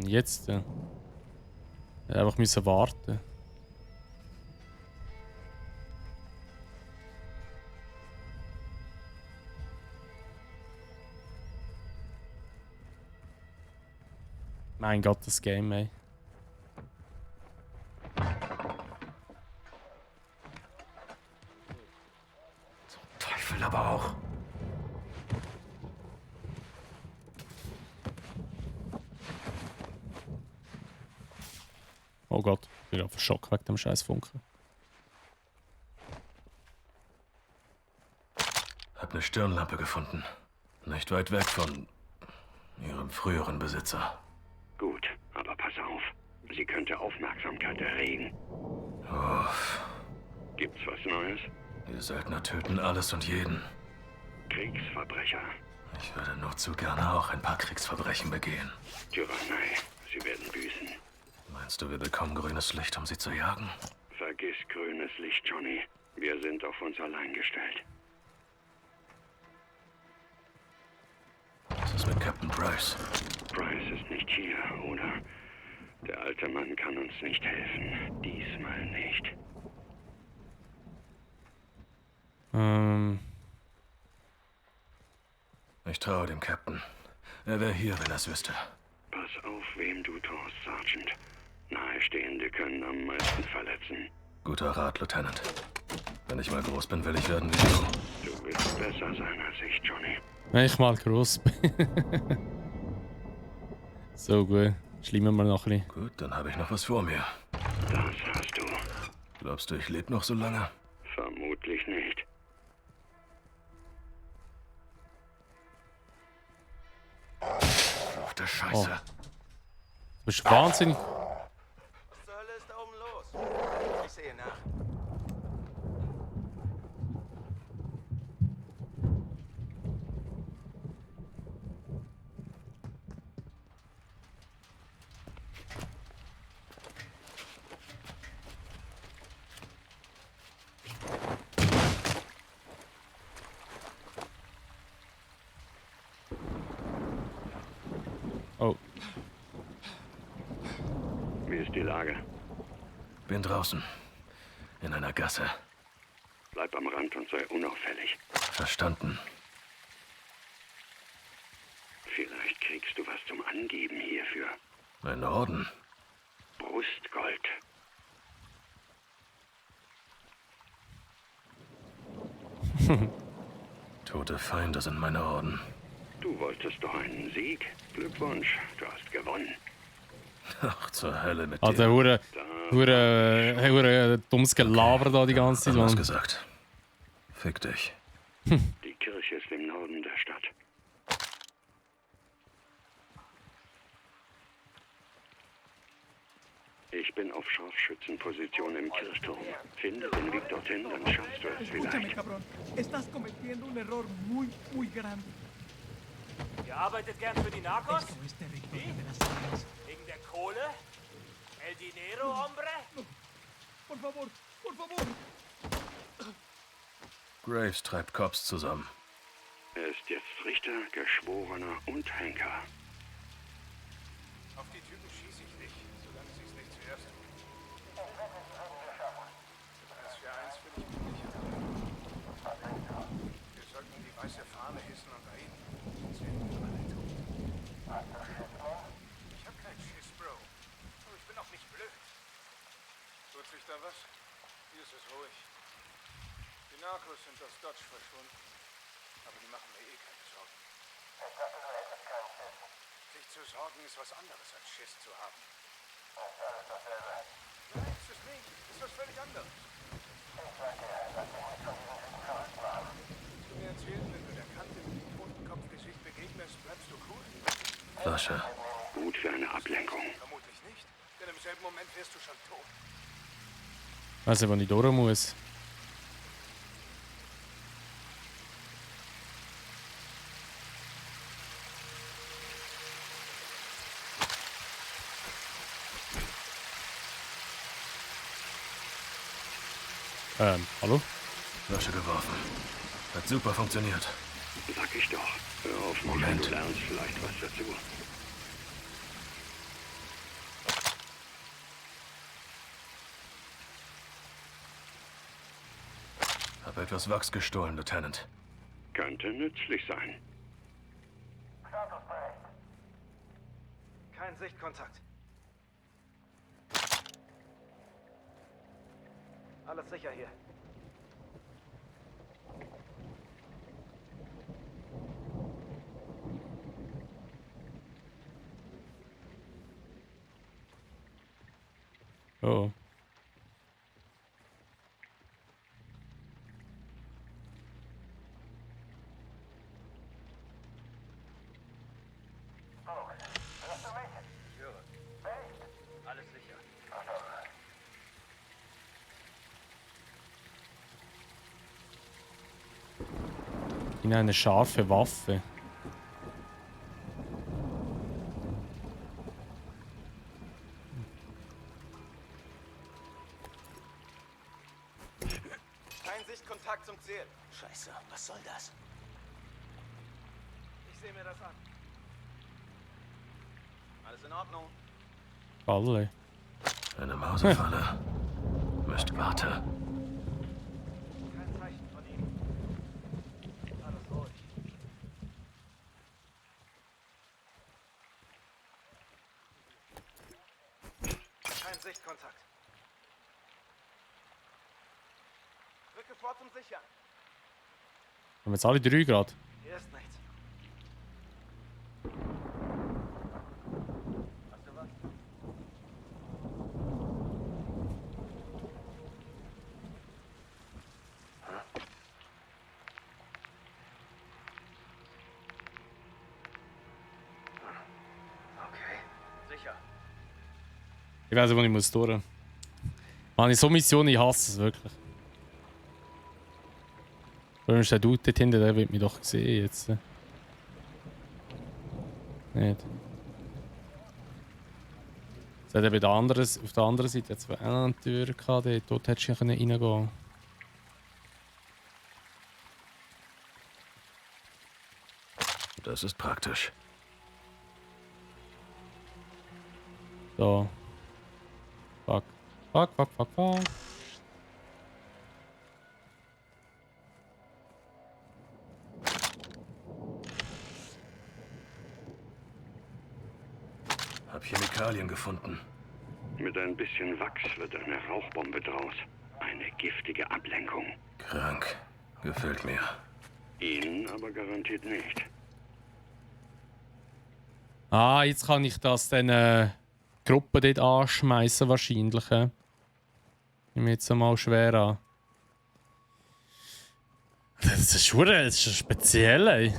S1: Jetzt. Einfach müssen warten. Mein Gott, das Game, ey.
S5: Teufel aber auch.
S1: Oh Gott, ich bin auf Schock wegen dem scheiß Funken.
S5: Hab eine Stirnlampe gefunden. Nicht weit weg von ihrem früheren Besitzer.
S13: Gut, aber pass auf. Sie könnte Aufmerksamkeit erregen.
S5: Uff.
S13: Gibt's was Neues?
S5: Die Söldner töten alles und jeden.
S13: Kriegsverbrecher.
S5: Ich würde nur zu gerne auch ein paar Kriegsverbrechen begehen.
S13: Tyrannei. Sie werden büßen.
S5: Meinst du, wir bekommen grünes Licht, um sie zu jagen?
S13: Vergiss grünes Licht, Johnny. Wir sind auf uns allein gestellt.
S5: Was ist mit Captain Price?
S13: Price ist nicht hier, oder? Der alte Mann kann uns nicht helfen. Diesmal nicht.
S5: Ich traue dem Captain. Er wäre hier, wenn er es wüsste.
S13: Pass auf, wem du traust, Sergeant. Nahestehende können am meisten verletzen.
S5: Guter Rat, Lieutenant. Wenn ich mal groß bin, will ich werden wie du.
S13: Du wirst besser sein als ich, Johnny.
S1: Wenn ich mal groß bin. So gut. Schlimmer mal noch ein bisschen.
S5: Gut, dann habe ich noch was vor mir.
S13: Das hast du.
S5: Glaubst du, ich lebe noch so lange?
S13: Vermutlich nicht.
S5: Auf der Scheiße.
S1: Du bist wahnsinnig.
S17: Was zur Hölle ist da oben los? Ich sehe nach.
S1: Oh.
S13: Wie ist die Lage?
S5: Bin draußen. In einer Gasse.
S13: Bleib am Rand und sei unauffällig.
S5: Verstanden.
S13: Vielleicht kriegst du was zum Angeben hierfür.
S5: Ein Orden.
S13: Brustgold.
S5: Tote Feinde sind meine Orden.
S13: Du wolltest doch einen Sieg. Glückwunsch, du hast gewonnen.
S5: Ach, zur Hölle mit
S1: Ah, der hure dummes Gelaber da die ganze Zeit.
S5: Was
S1: Mann.
S5: gesagt. Fick dich.
S13: Die Kirche ist im Norden der Stadt. Ich bin auf Scharfschützenposition im Kirchturm. Finde den Weg dorthin, dann schaffst du es
S12: Escúchame,
S13: vielleicht.
S12: cabrón. Estás cometiendo un error muy grande.
S18: Ihr arbeitet gern für die Narcos?
S12: Esto es territorio de las armas.
S18: Wegen der Kohle? El dinero, hombre?
S12: Por favor, por favor.
S5: Graves treibt Cops zusammen.
S13: Er ist jetzt Richter, Geschworener und Henker.
S6: Auf die Typen schieße ich nicht, solange sie es nicht zuerst tun. Das für eins will ich mich nicht erlauben. Wir sollten die weiße Fahne hissen und reden. Sonst werden wir alle tot. Ich hab keinen Schiss, Bro. Aber ich bin auch nicht blöd. Tut sich da was? Hier ist es ruhig. Die Narcos sind aus Dodge verschwunden. Aber die machen mir eh keine Sorgen. Ich dachte, du hättest keinen Schiss. Sich zu sorgen ist was anderes als Schiss zu haben. Das ist alles dasselbe. Nein, ist es nicht. Das ist was völlig anderes. Ich sag dir, dass wir nicht von diesen Typen verrückt machen. Du mir erzählen, wenn du der Kante mit dem Totenkopfgesicht begegnest, bleibst du cool?
S5: Flasche.
S13: Gut für eine Ablenkung.
S6: Vermutlich nicht. Denn im selben Moment wärst du schon tot.
S1: Weiß nicht, wann ich durch muss. Hallo?
S5: Flasche geworfen. Hat super funktioniert.
S13: Sag ich doch. Hör auf mich,
S5: Moment.
S13: du lernst vielleicht was dazu.
S5: Hab etwas Wachs gestohlen, Lieutenant.
S13: Könnte nützlich sein.
S17: Kein Sichtkontakt. Alles sicher hier.
S1: Oh.
S17: Alles sicher.
S1: In eine scharfe Waffe.
S17: Kein Sichtkontakt zum Ziel. Scheiße, was soll das? Ich sehe mir das an. Alles in Ordnung.
S1: Falle.
S5: Eine Mausefalle. Mist, warte.
S17: Kein Zeichen von ihm. Alles ruhig. Kein Sichtkontakt. Rücke vor zum Sichern.
S1: Haben wir jetzt alle 3 Grad?
S17: Hier ist nichts. Hast du was? Okay, sicher.
S1: Ich weiß nicht, wo ich muss durch. Mann, in so Missionen, ich hasse es wirklich. Warum ist der Dude dort hinten? Der wird mich doch sehen jetzt. Nicht. Es hat eben auf der anderen Seite jetzt auch noch eine Tür gehabt. Dort hättest du reingehen können.
S5: Das ist praktisch.
S1: So. Fuck. Fuck, fuck, fuck, fuck.
S5: Hab Chemikalien gefunden.
S13: Mit ein bisschen Wachs wird eine Rauchbombe draus. Eine giftige Ablenkung.
S5: Krank. Gefällt mir.
S13: Ihnen aber garantiert nicht.
S1: Ah, jetzt kann ich das dann Gruppe dort anschmeißen wahrscheinlich. Nehme ich jetzt mal schwer an. Das ist schon speziell, ey.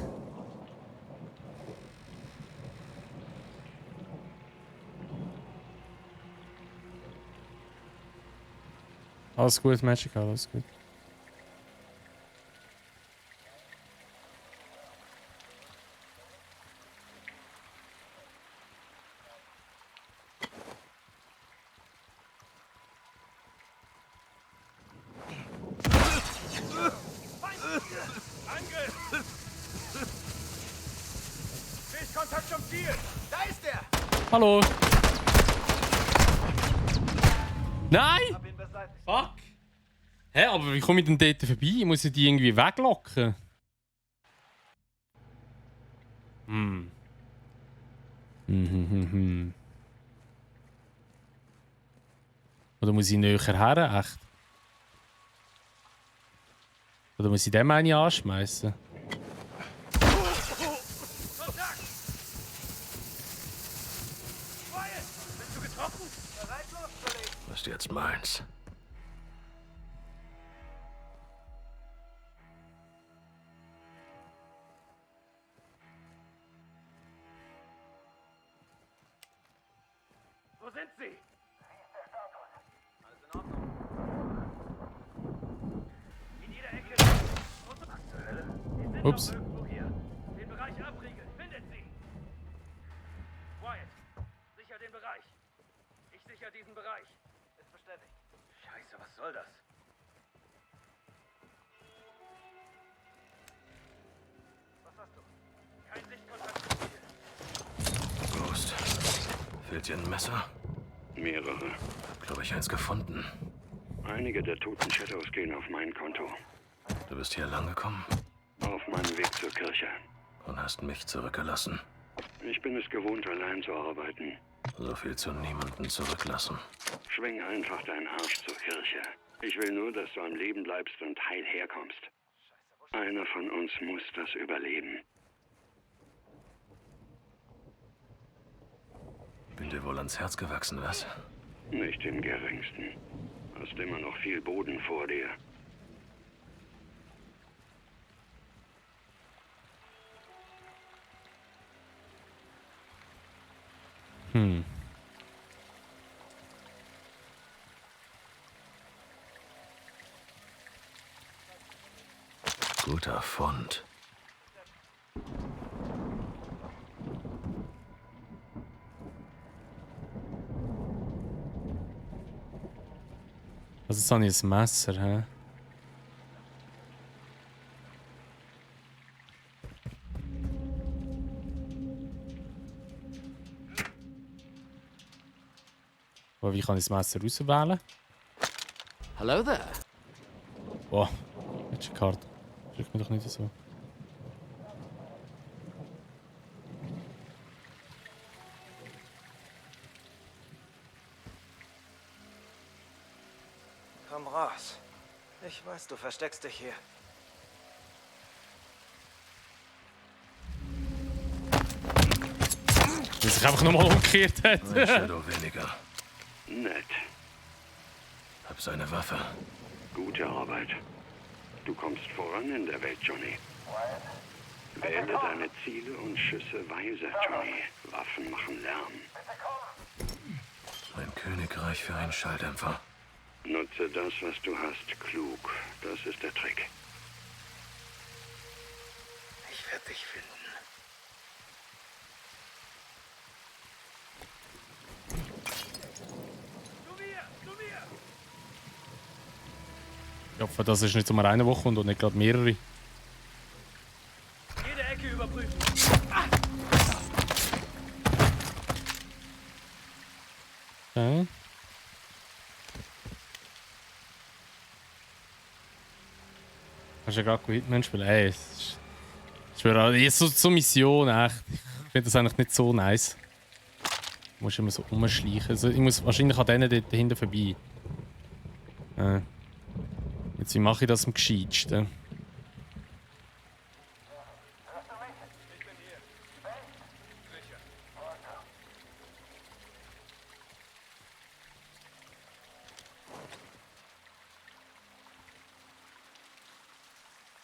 S1: Alles gut, Magic, alles gut.
S17: Sichtkontakt zum Ziel. Da ist er.
S1: Hallo. Nein! Fuck! Hä, aber wie komme ich denn dort vorbei? Ich muss die irgendwie weglocken. Oder muss ich näher her, echt? Oder muss ich dem eine anschmeißen?
S5: Das ist jetzt meins.
S17: Wo sind sie? Alles in Ordnung. In jeder Ecke. Die sind
S1: Ups.
S17: noch irgendwo hier. Den Bereich abriegeln. Findet sie. Wyatt, sicher den Bereich. Ich sicher diesen Bereich. Ist bestätigt. Scheiße, was soll das? Was hast du? Kein Sichtkontakt.
S5: Ghost. Fehlt dir ein Messer?
S13: Mehrere.
S5: Hab, glaube ich, eins gefunden.
S13: Einige der toten Shadows gehen auf mein Konto.
S5: Du bist hier lang gekommen?
S13: Auf meinem Weg zur Kirche.
S5: Und hast mich zurückgelassen.
S13: Ich bin es gewohnt, allein zu arbeiten.
S5: So viel zu niemanden zurücklassen.
S13: Schwing einfach deinen Arsch zur Kirche. Ich will nur, dass du am Leben bleibst und heil herkommst. Einer von uns muss das überleben.
S5: Bin dir wohl ans Herz gewachsen, was?
S13: Nicht im geringsten. Hast immer noch viel Boden vor dir.
S5: Guter Fund.
S1: Was ist so ein Messer, hä? Aber wie kann ich das Messer auswählen?
S19: Hello there.
S1: Boah, letzte Karte. Drück mir doch nicht so.
S18: Komm raus. Ich weiß, du versteckst dich hier.
S1: Weil sich einfach nochmal umgekehrt hat.
S5: Ein Shadow weniger.
S13: Nett.
S5: Hab seine Waffe.
S13: Gute Arbeit. Du kommst voran in der Welt, Johnny. Wähle deine Ziele und Schüsse weise, Johnny. Waffen machen Lärm.
S5: Ein Königreich für einen Schalldämpfer.
S13: Nutze das, was du hast, klug. Das ist der Trick.
S18: Ich werde dich finden.
S1: Ich hoffe, das ist nicht nur eine Woche und nicht gerade mehrere.
S18: Jede Ecke überprüfen.
S1: Okay. Hast du ja gerade Hitman spielen? Ey, es ist jetzt so Mission, echt. Ich finde das eigentlich nicht so nice. Du musst immer so rumschleichen. Also, ich muss wahrscheinlich an denen dort dahinter vorbei. Jetzt, wie mache ich das am gescheitsten?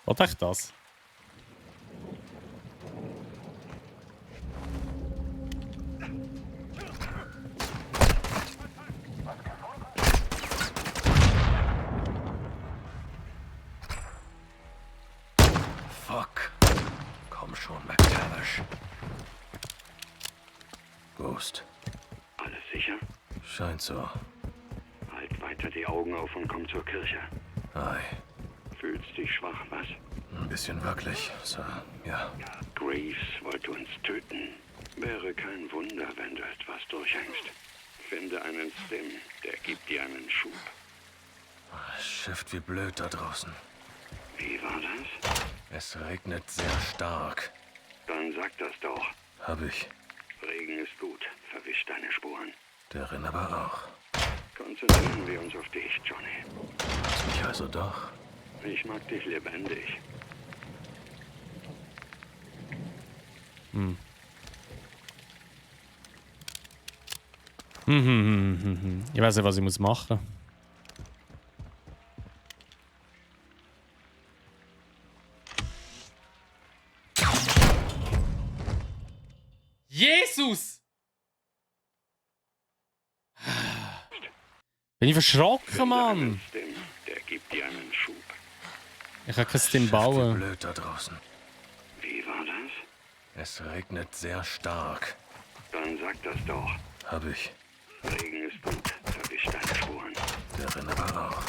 S1: Was echt das?
S5: Fuck. Komm schon, McTavish. Ghost.
S13: Alles sicher?
S5: Scheint so.
S13: Halt weiter die Augen auf und komm zur Kirche.
S5: Ei.
S13: Fühlst dich schwach, was?
S5: Ein bisschen wackelig, Sir. Ja.
S13: Graves wollte uns töten. Wäre kein Wunder, wenn du etwas durchhängst. Finde einen Stim, der gibt dir einen Schub.
S5: Es schifft wie blöd da draußen.
S13: Wie war das?
S5: Es regnet sehr stark.
S13: Dann sag das doch.
S5: Hab ich.
S13: Regen ist gut, verwischt deine Spuren.
S5: Darin aber auch.
S13: Konzentrieren wir uns auf dich, Johnny.
S5: Ich also doch.
S13: Ich mag dich lebendig.
S1: Ich weiß nicht, was ich muss machen. Jesus! Bin ich verschrocken, Mann!
S13: Der gibt dir einen Schub.
S1: Ich kann kein Stim bauen.
S5: Blöd da draußen.
S13: Wie war das?
S5: Es regnet sehr stark.
S13: Dann sag das doch.
S5: Hab ich.
S13: Regen ist gut, verwischt deine Spuren.
S5: Darin aber auch.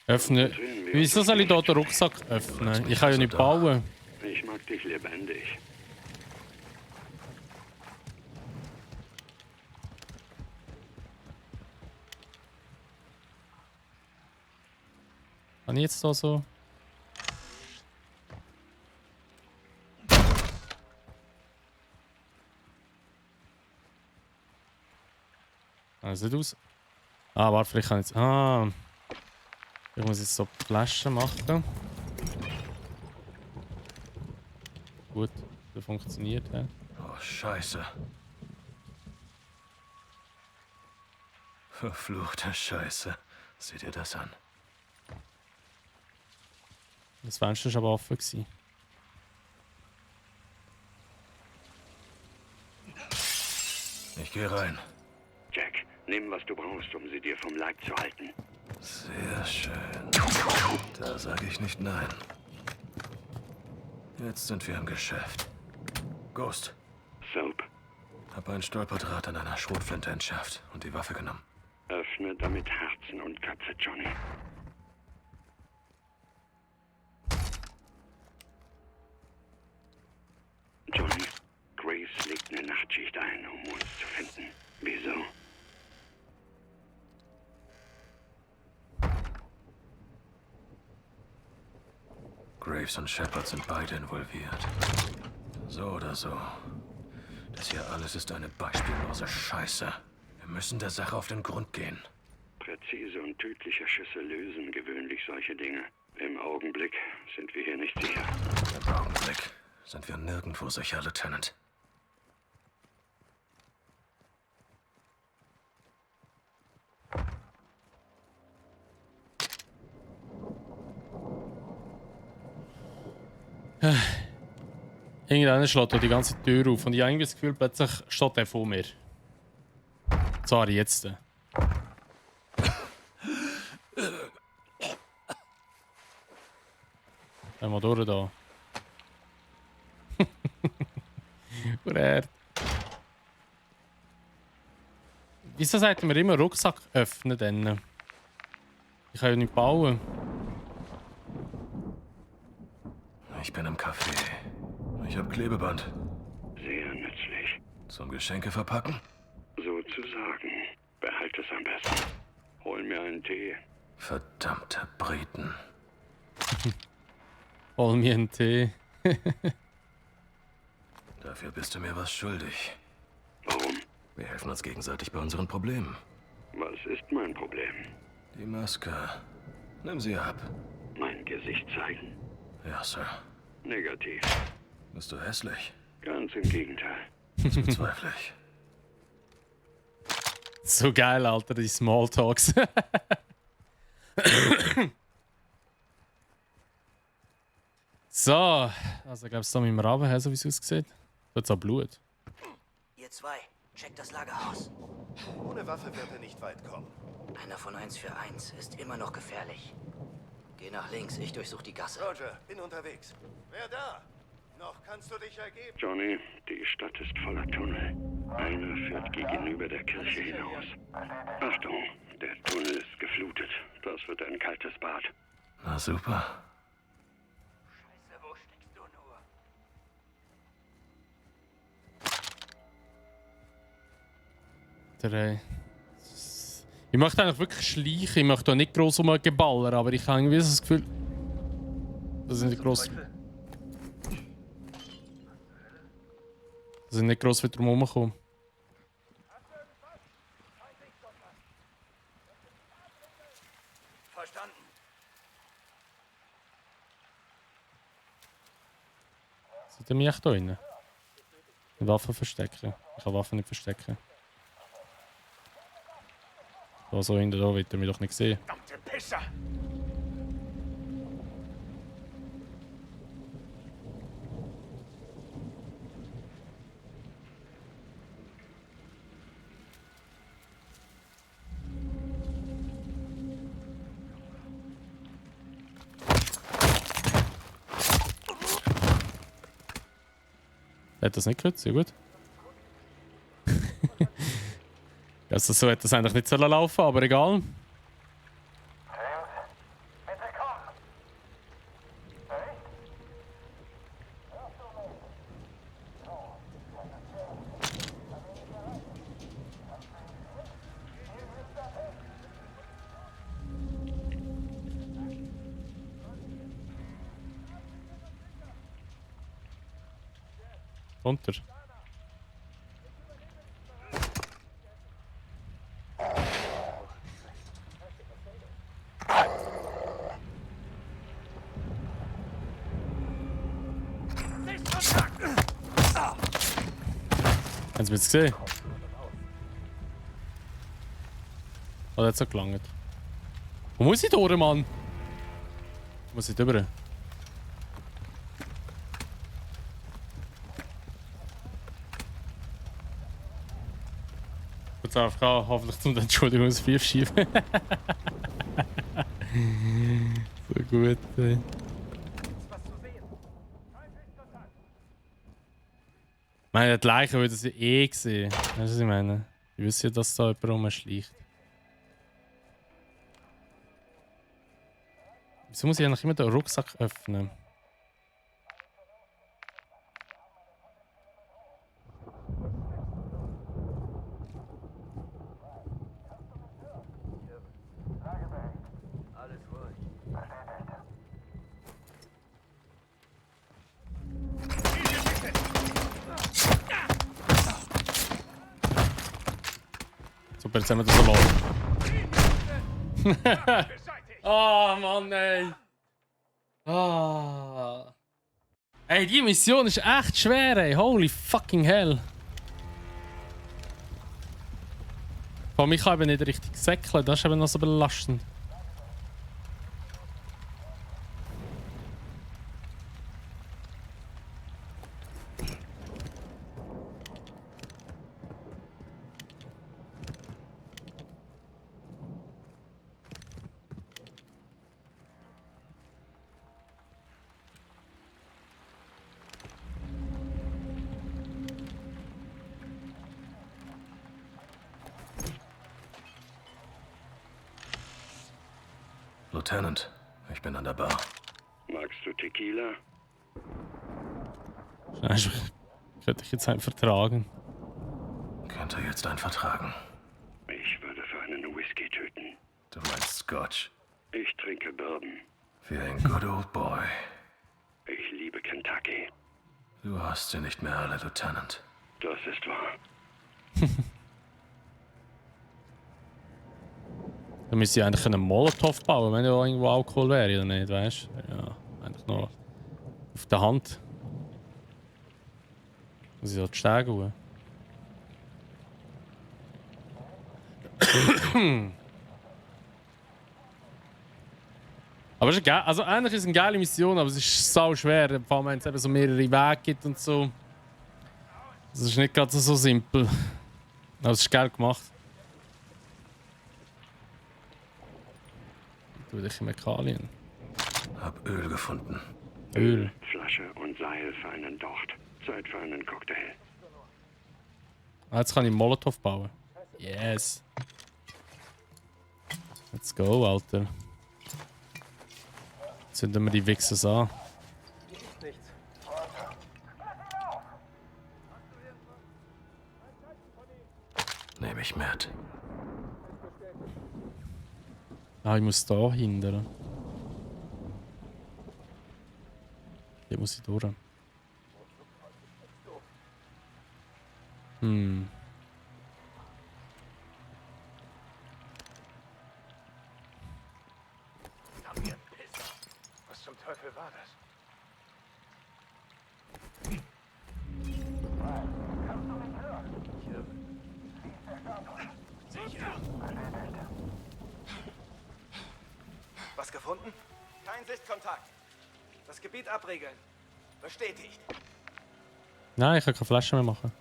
S1: Öffnen. Wieso soll ich da den Rucksack öffnen? Ich kann ja nicht bauen.
S13: Ich mag dich lebendig.
S1: Kann ich jetzt da so? Also nicht aus. Ah, warte, vielleicht kann ich jetzt. Ah. Ich muss jetzt so Flaschen machen. Gut, das funktioniert, ja.
S5: Oh, Scheiße. Verfluchte Scheiße. Sieh dir das an.
S1: Das Fenster war aber offen gewesen.
S5: Ich gehe rein.
S13: Jack, nimm, was du brauchst, um sie dir vom Leib zu halten.
S5: Sehr schön. Da sage ich nicht nein. Jetzt sind wir im Geschäft. Ghost.
S13: Soap.
S5: Hab ein Stolperdraht an einer Schrotflinte entschärft und die Waffe genommen.
S13: Öffne damit Herzen und Köpfe, Johnny. Johnny, Graves legt eine Nachtschicht ein, um uns zu finden. Wieso?
S5: Graves und Shepard sind beide involviert. So oder so. Das hier alles ist eine beispiellose Scheiße. Wir müssen der Sache auf den Grund gehen.
S13: Präzise und tödliche Schüsse lösen gewöhnlich solche Dinge. Im Augenblick sind wir hier nicht sicher.
S5: Im Augenblick sind wir nirgendwo sicher, Lieutenant.
S1: Irgendwann schlägt die ganze Tür auf und ich habe irgendwie das Gefühl, plötzlich steht er vor mir. Sorry, jetzt. Gehen wir durch da. Wieso sagt man immer Rucksack öffnen denn? Ich kann ja nicht bauen.
S5: Ich bin im Café. Ich habe Klebeband.
S13: Sehr nützlich.
S5: Zum Geschenke verpacken?
S13: Sozusagen. Behalt es am besten. Hol mir einen Tee.
S5: Verdammte Briten.
S1: Hol mir einen Tee.
S5: Dafür bist du mir was schuldig.
S13: Warum?
S5: Wir helfen uns gegenseitig bei unseren Problemen.
S13: Was ist mein Problem?
S5: Die Maske. Nimm sie ab.
S13: Mein Gesicht zeigen?
S5: Ja, Sir.
S13: Negativ.
S5: Bist du hässlich?
S13: Ganz im Gegenteil.
S5: Das bezweifle ich.
S1: So geil, Alter, die Smalltalks. So, also ich glaube, es da mit dem Raben, so wie es aussieht. Da hat es auch Blut.
S20: Ihr zwei, checkt das Lagerhaus.
S21: Ohne Waffe wird er nicht weit kommen.
S20: Einer von 141 ist immer noch gefährlich. Geh nach links, ich durchsuche die Gasse.
S21: Roger, bin unterwegs. Wer da? Noch kannst du dich ergeben.
S13: Johnny, die Stadt ist voller Tunnel. Einer führt gegenüber der Kirche hinaus. Achtung, der Tunnel ist geflutet. Das wird ein kaltes Bad.
S5: Na super.
S20: Scheiße, wo steckst du nur?
S1: Ich möchte eigentlich wirklich schleichen, ich möchte auch nicht gross rumgeballern, aber ich habe irgendwie so das Gefühl, dass ich nicht gross... Dass ich nicht gross wieder drum herumkomme.
S20: Verstanden.
S1: Seid ihr mich echt da drin? Eine Waffe verstecken. Ich kann Waffen nicht verstecken. Da so hinten da wird er mich doch nicht sehen.
S21: Verdammte Pisser!
S1: Hat das nicht gehört? Sehr gut. Also so hätte das eigentlich nicht laufen sollen, aber egal. Runter. Haben Sie mich jetzt gesehen? Oder hat es so gelangt? Wo muss ich durch, Mann? Wo muss ich drüber? Kurz AFK, hoffentlich zum Entschuldigung aus 5 schieben. So gut, ey. Ich meine, die Leichen würden sie eh sehen. Weißt du, was ich meine? Ich wüsste ja, dass da jemand rumschleicht. Wieso muss ich eigentlich immer den Rucksack öffnen? Super, jetzt haben wir das verloren. Oh Mann, ey. Ah. Ey, die Mission ist echt schwer, ey. Holy fucking hell. Vor allem, ich kann eben nicht richtig säckeln. Das ist eben noch so belastend.
S5: Lieutenant, ich bin an der Bar.
S13: Magst du Tequila?
S1: Könnte ich jetzt einen vertragen?
S5: Könnte er jetzt einen vertragen?
S13: Ich würde für einen Whisky töten.
S5: Du meinst Scotch?
S13: Ich trinke Bourbon.
S5: Wie ein good old boy.
S13: Ich liebe Kentucky.
S5: Du hast sie nicht mehr alle, Lieutenant.
S13: Das ist wahr.
S1: Dann müsste ich eigentlich einen Molotow bauen, wenn ja irgendwo Alkohol wäre, oder nicht, weißt du? Ja, eigentlich noch auf der Hand. Muss ich so die Stege holen. Aber es ist geil. Also eigentlich ist es eine geile Mission, aber es ist sau schwer, vor allem wenn es eben so mehrere Wege gibt und so. Das ist nicht gerade so simpel. Aber es ist geil gemacht. Du die Chemikalien.
S5: Hab Öl gefunden.
S1: Öl.
S13: Flasche und Seil für einen Docht. Zeit für einen Cocktail.
S1: Ah, jetzt kann ich Molotow bauen. Yes. Let's go, Alter. Zünden wir die Wichsers an.
S5: Nehme ich mit.
S1: Ah, ich muss da hindern. Hier muss ich durch.
S6: Was zum Teufel war das?
S21: Was gefunden? Kein Sichtkontakt. Das Gebiet abriegeln. Bestätigt.
S1: Nein, ich kann keine Flasche mehr machen.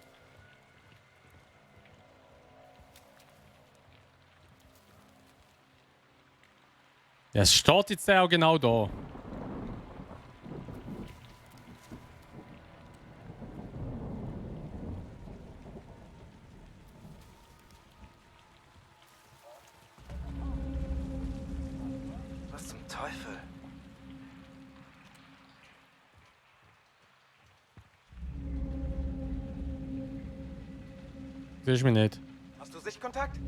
S1: Ja, es steht jetzt auch genau da.
S21: Was zum Teufel?
S1: Siehst du mich nicht?
S21: Hast du Sichtkontakt?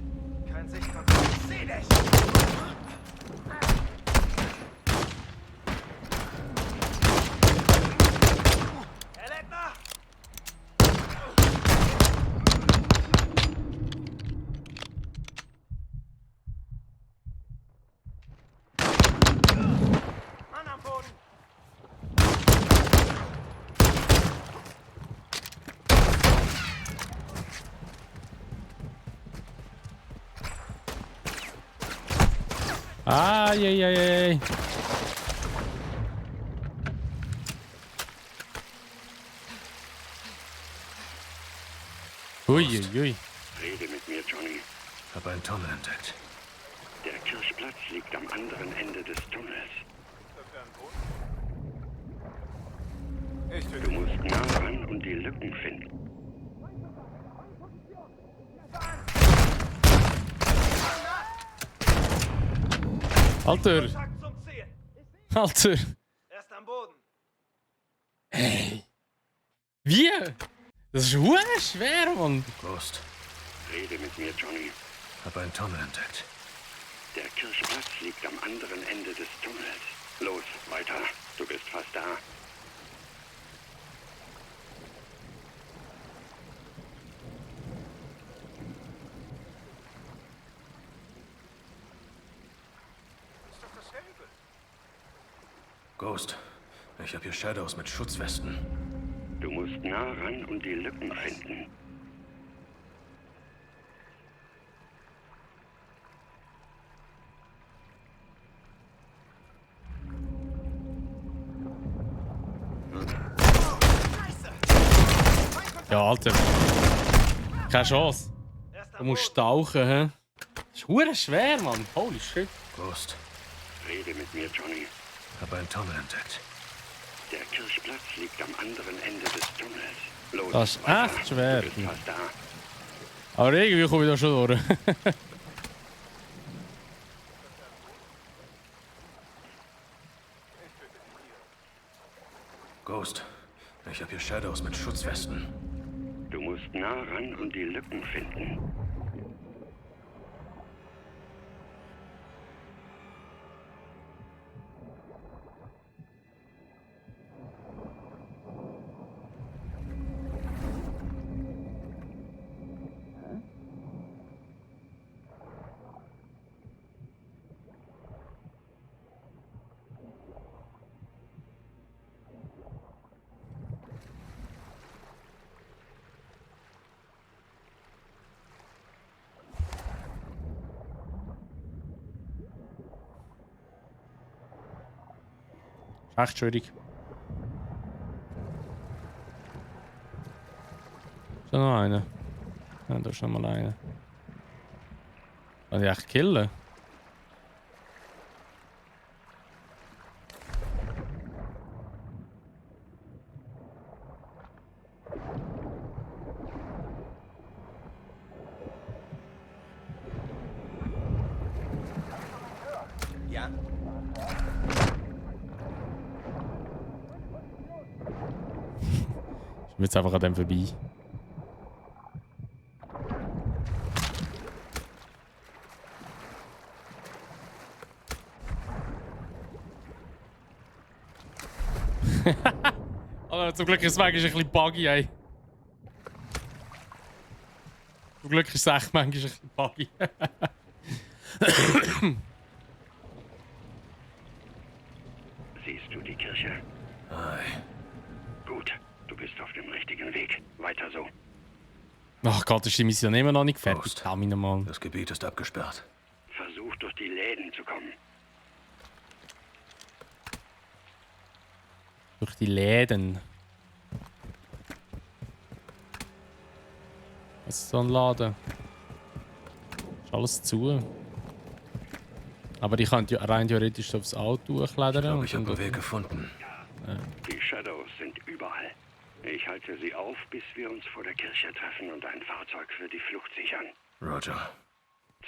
S21: Kein Sichtkontakt. Ich seh dich!
S18: Mann am Boden!
S1: Eieiei. Uiuiui.
S13: Rede mit mir, Johnny.
S5: Hab einen Tunnel entdeckt.
S13: Der Kirchplatz liegt am anderen Ende des Tunnels. Du musst nah ran und die Lücken finden.
S1: Alter! Alter!
S21: Er ist am Boden.
S1: Hey! Wie? Das ist hure schwer, Mann!
S5: Ghost.
S13: Rede mit mir, Johnny.
S5: Hab einen Tunnel entdeckt.
S13: Der Kirchplatz liegt am anderen Ende des Tunnels. Los, weiter. Du bist fast da.
S6: Ist doch dasselbe.
S5: Ghost. Ich hab hier Shadows mit Schutzwesten.
S13: Du musst nah ran und die Lücken finden.
S1: Ja, Alter. Keine Chance. Du musst tauchen, hä? Das ist hure schwer, Mann. Holy shit.
S5: Ghost.
S13: Rede mit mir, Johnny.
S5: Hab einen Tunnel entdeckt.
S13: Der Kirchplatz liegt am anderen Ende des Tunnels. Los,
S1: Das ist
S13: weiter.
S1: echt schwer.
S13: Du bist fast da.
S1: Aber irgendwie komme ich da schon durch.
S5: Ghost. Ich hab hier Shadows mit Schutzwesten.
S13: Du musst nah ran und die Lücken finden.
S1: Echt schwierig. Ist da noch einer? Ja, da ist noch mal einer. Kann ich echt killen?
S21: Ja.
S1: Ich bin jetzt einfach an dem vorbei. Aber zum Glück ist es manchmal ein bisschen buggy, ey. Zum Glück ist es echt manchmal ein bisschen buggy.
S13: Siehst du die Kirche?
S5: Ei.
S13: Gut, du bist auf dem richtigen Weg. Weiter so.
S1: Ach Gott, ist die Mission immer noch nicht fertig. Mann.
S5: Das Gebiet ist abgesperrt.
S13: Versuch durch die Läden zu kommen.
S1: Durch die Läden. Was ist so ein Laden? Ist alles zu. Aber ich könnte ja rein theoretisch aufs Auto klettern.
S5: Ich habe einen Weg gefunden.
S13: Die Shadows sind überall. Ich halte sie auf, bis wir uns vor der Kirche treffen und ein Fahrzeug für die Flucht sichern.
S5: Roger.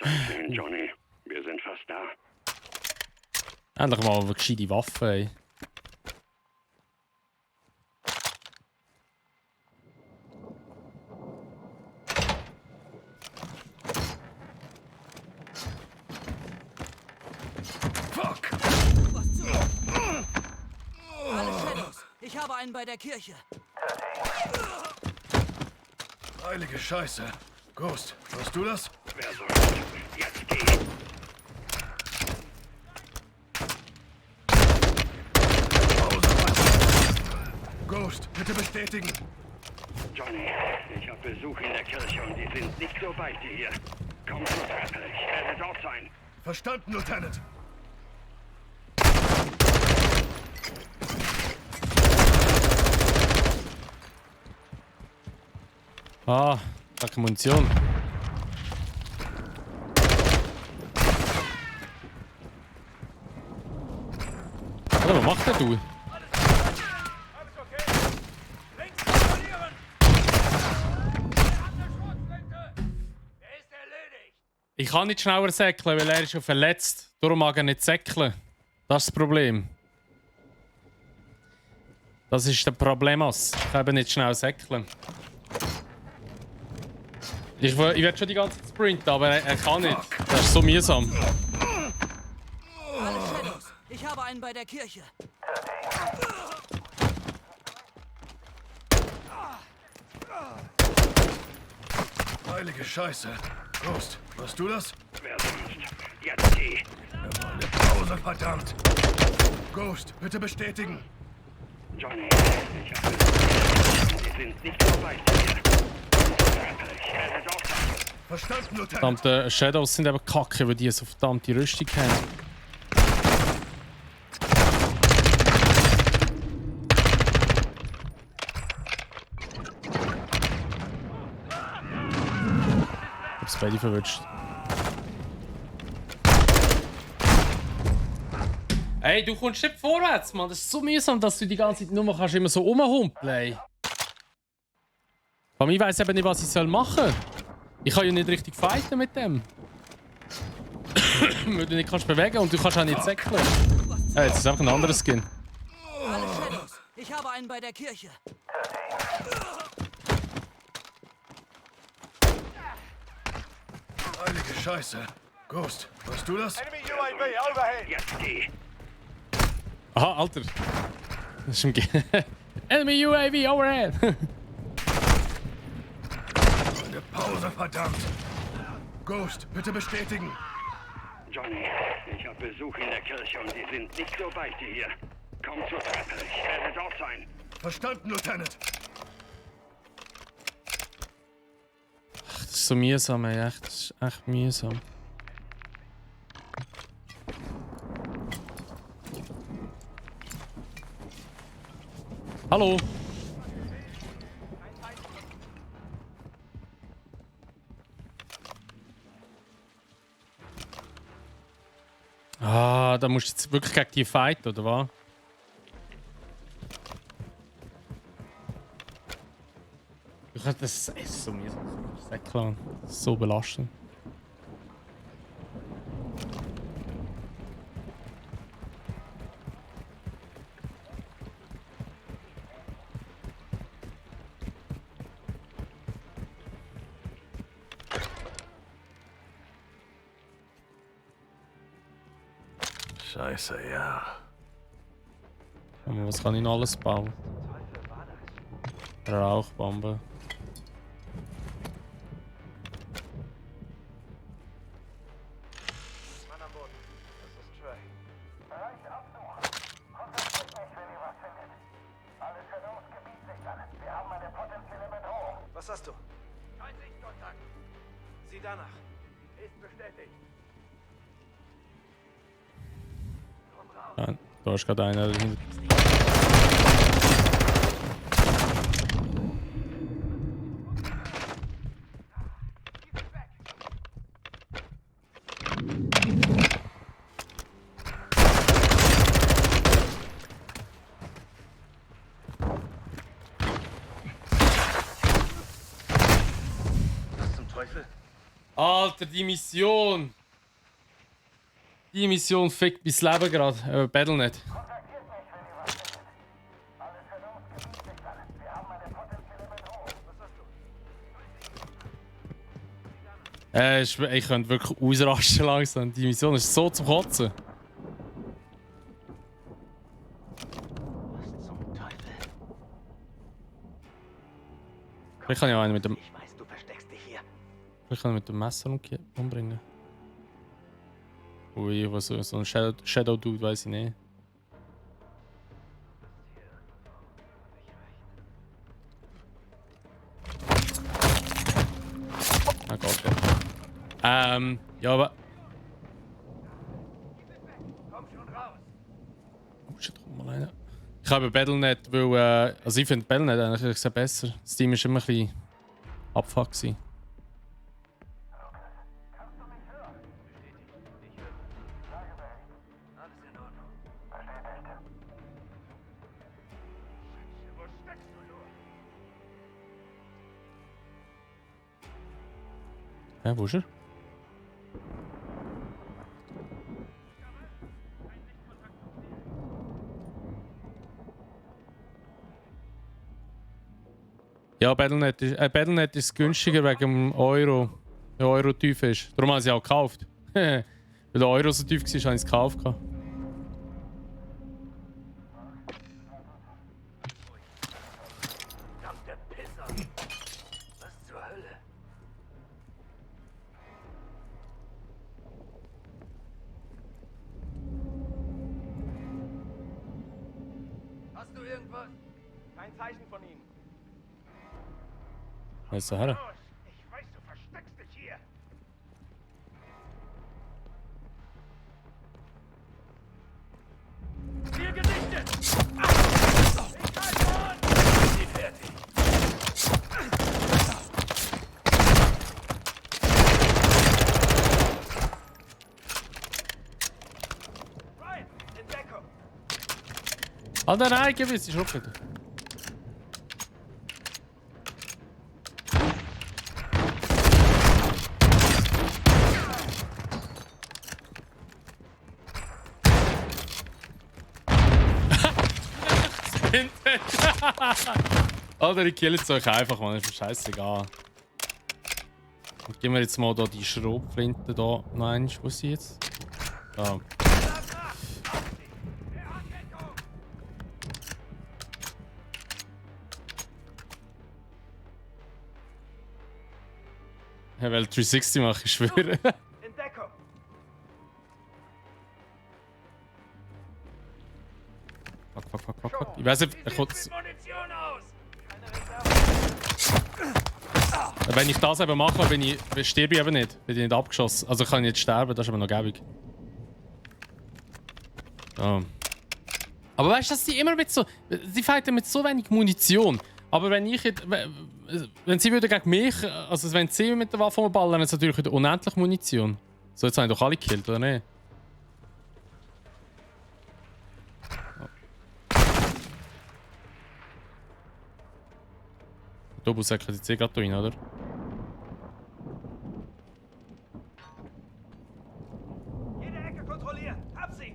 S13: Zeig's ihnen, Johnny. Wir sind fast da.
S1: Endlich mal eine gescheite Waffe, ey.
S2: Alle Shadows. Ich habe einen bei der Kirche.
S5: Heilige Scheiße. Ghost, hörst du das?
S13: Wer soll das? Jetzt geh!
S5: Ghost, bitte bestätigen.
S13: Johnny, ich habe Besuch in der Kirche und die sind nicht so weit wie hier. Komm zur Treppe, ich werde dort sein.
S5: Verstanden, Lieutenant.
S1: Ah, keine Munition. Oder, was macht der du? Ich kann nicht schneller säckeln, weil er ist schon verletzt. Darum mag er nicht säckeln. Das ist das Problem. Das ist der Problemos. Ich kann eben nicht schnell säckeln. Ich werde schon die ganze Zeit sprinten, aber er kann nicht. Das ist so mühsam.
S2: Alle Shadows. Ich habe einen bei der Kirche.
S15: Heilige Scheiße. Ghost, warst du das?
S13: Wer sonst? Jetzt geh.
S15: Eine Pause, verdammt. Ghost, bitte bestätigen.
S13: Johnny, ich habe Sie sind nicht so weit hier. Ich werde dort sein.
S15: Verstanden, Lieutenant.
S1: Verdammte Shadows sind eben kacke, weil die so verdammte Rüstung haben. Ich hab's beide verwünscht. Ey, du kommst nicht vorwärts, Mann. Das ist so mühsam, dass du die ganze Zeit nur kannst immer so rumhumpeln. Aber ich weiss eben nicht, was ich machen soll. Ich kann ja nicht richtig fighten mit dem. Weil du nicht kannst bewegen und du kannst auch nicht säckeln. Jetzt ist einfach ein anderer Skin.
S2: Alle Shadows. Ich habe einen bei der Kirche.
S15: Heilige Scheiße. Ghost, warst du das?
S6: Enemy UAV overhead.
S13: Jetzt geh.
S1: Aha, Alter. Das ist im Enemy UAV overhead.
S15: Eine Pause, verdammt. Ghost, bitte bestätigen.
S13: Johnny, ich habe Besuch in der Kirche und Sie sind nicht so weit hier. Komm zur Treppe, ich werde dort sein.
S15: Verstanden, Lieutenant.
S1: Ach, das ist so mühsam, ey. Echt, das ist echt mühsam. Hallo. Ah, da musst du jetzt wirklich gegen die fighten, oder was? Das ist so mühsam. Das ist klar. Das ist so belastend.
S15: Scheiße, ja.
S1: Aber was kann ich noch alles bauen? Rauchbombe.
S6: Mann am Boden. Das ist Trey.
S14: Bereich absuchen. Kontaktiert mich, wenn ihr was findet. Alle Shadows Gebiet sichern. Wir haben eine potenzielle Bedrohung.
S21: Was hast du?
S14: Kein Sichtkontakt.
S21: Sieh danach.
S14: Ist bestätigt.
S1: Ja, da ist gerade einer dahinter.
S21: Was zum Teufel?
S1: Alter, die Mission! Die Mission fickt mein Leben gerade. Battle nicht. Ich könnte wirklich ausrasten langsam. Die Mission ist so zum Kotzen.
S21: Was zum Teufel?
S1: Vielleicht kann ich auch einen mit dem.
S21: Ich weiß, du versteckst dich hier.
S1: Vielleicht kann ich mit dem Messer umbringen. Ui, was so ein Shadow Dude, weiß ich nicht. Ah Gott, ja. Ja, aber. Oh shit, komm mal rein. Ich habe Battle.net, weil. Also ich finde Battle.net eigentlich sehr besser. Das Team ist immer ein bisschen Abfuck gewesen. Hä, wo ist er? Ja, Battlenet ist günstiger wegen dem Euro. Der Euro tief ist. Darum habe ich es auch gekauft. Weil der Euro so tief war, habe ich es gekauft.
S14: Verdammte Pisser! Was zur Hölle?
S21: Hast du irgendwas? Kein Zeichen von ihnen.
S1: Was ist da her?
S14: Ich weiß, du versteckst dich hier.
S17: Ziel gesichtet! Ich halte an! Sie fertig!
S21: Ryan, in Deckung!
S1: Alter, nein, gewiss, ich rufe. Alter, ich kill jetzt euch einfach, man. Ist mir scheißegal. Und geben wir jetzt mal da die Schrotflinte da. Nein, wo ist sie jetzt? Da. Er will 360 machen, ich schwöre.
S21: In Deckung!
S1: Fuck. Ich weiß nicht, wenn ich das eben mache, sterbe ich eben nicht. Bin ich nicht abgeschossen. Also kann ich nicht sterben, das ist aber noch gäbig. Ja. Aber weißt du, dass die immer mit so. Sie fighten mit so wenig Munition. Aber wenn ich jetzt. Wenn sie würden gegen mich. Also wenn sie mit der Waffe umballern, dann ist es natürlich wieder unendlich Munition. So, jetzt haben doch alle gekillt, oder nicht? Doppelsäcke jetzt eh gerade rein, oder?
S21: Jede Ecke kontrollieren! Hab sie!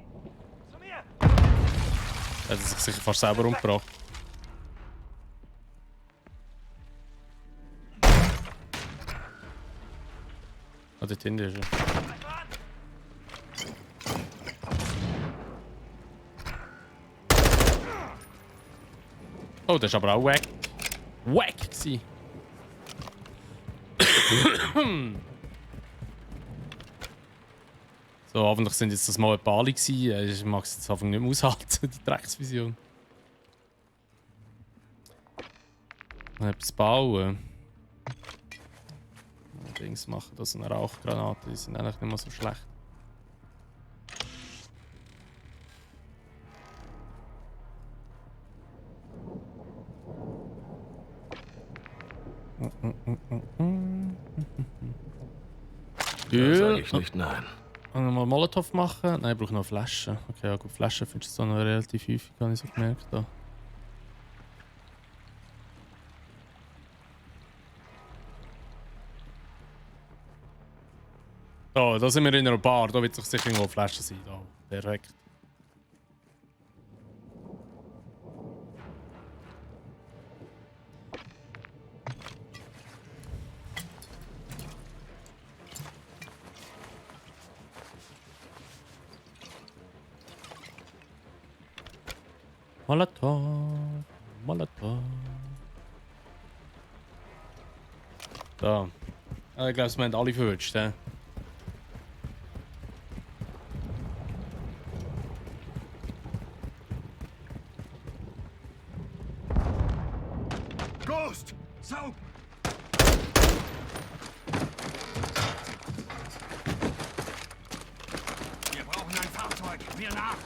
S21: Zu mir!
S1: Er hat sich sicher fast selber umgebracht. Ah, dort hinten ist er. Oh, das ist aber auch wack. Wack gewesen. So, hoffentlich sind jetzt das mal ein paar gewesen. Ich mag es jetzt einfach nicht mehr aushalten, die Drecksvision. Noch etwas bauen. Dings machen, das sind Rauchgranaten, die sind eigentlich nicht mehr so schlecht.
S5: Da sage ich nicht nein.
S1: Mal Molotow machen? Nein, ich brauche noch Flaschen. Okay, ja gut, Flaschen findest du noch relativ häufig, habe ich so gemerkt. Da. Oh, da sind wir in einer Bar, da wird sich sicher irgendwo Flaschen sein. Da. Perfekt. Molotov. Da. Ich glaube, wir haben alle verwünscht.
S3: Ghost! Soap! Wir brauchen ein Fahrzeug. Mir nach!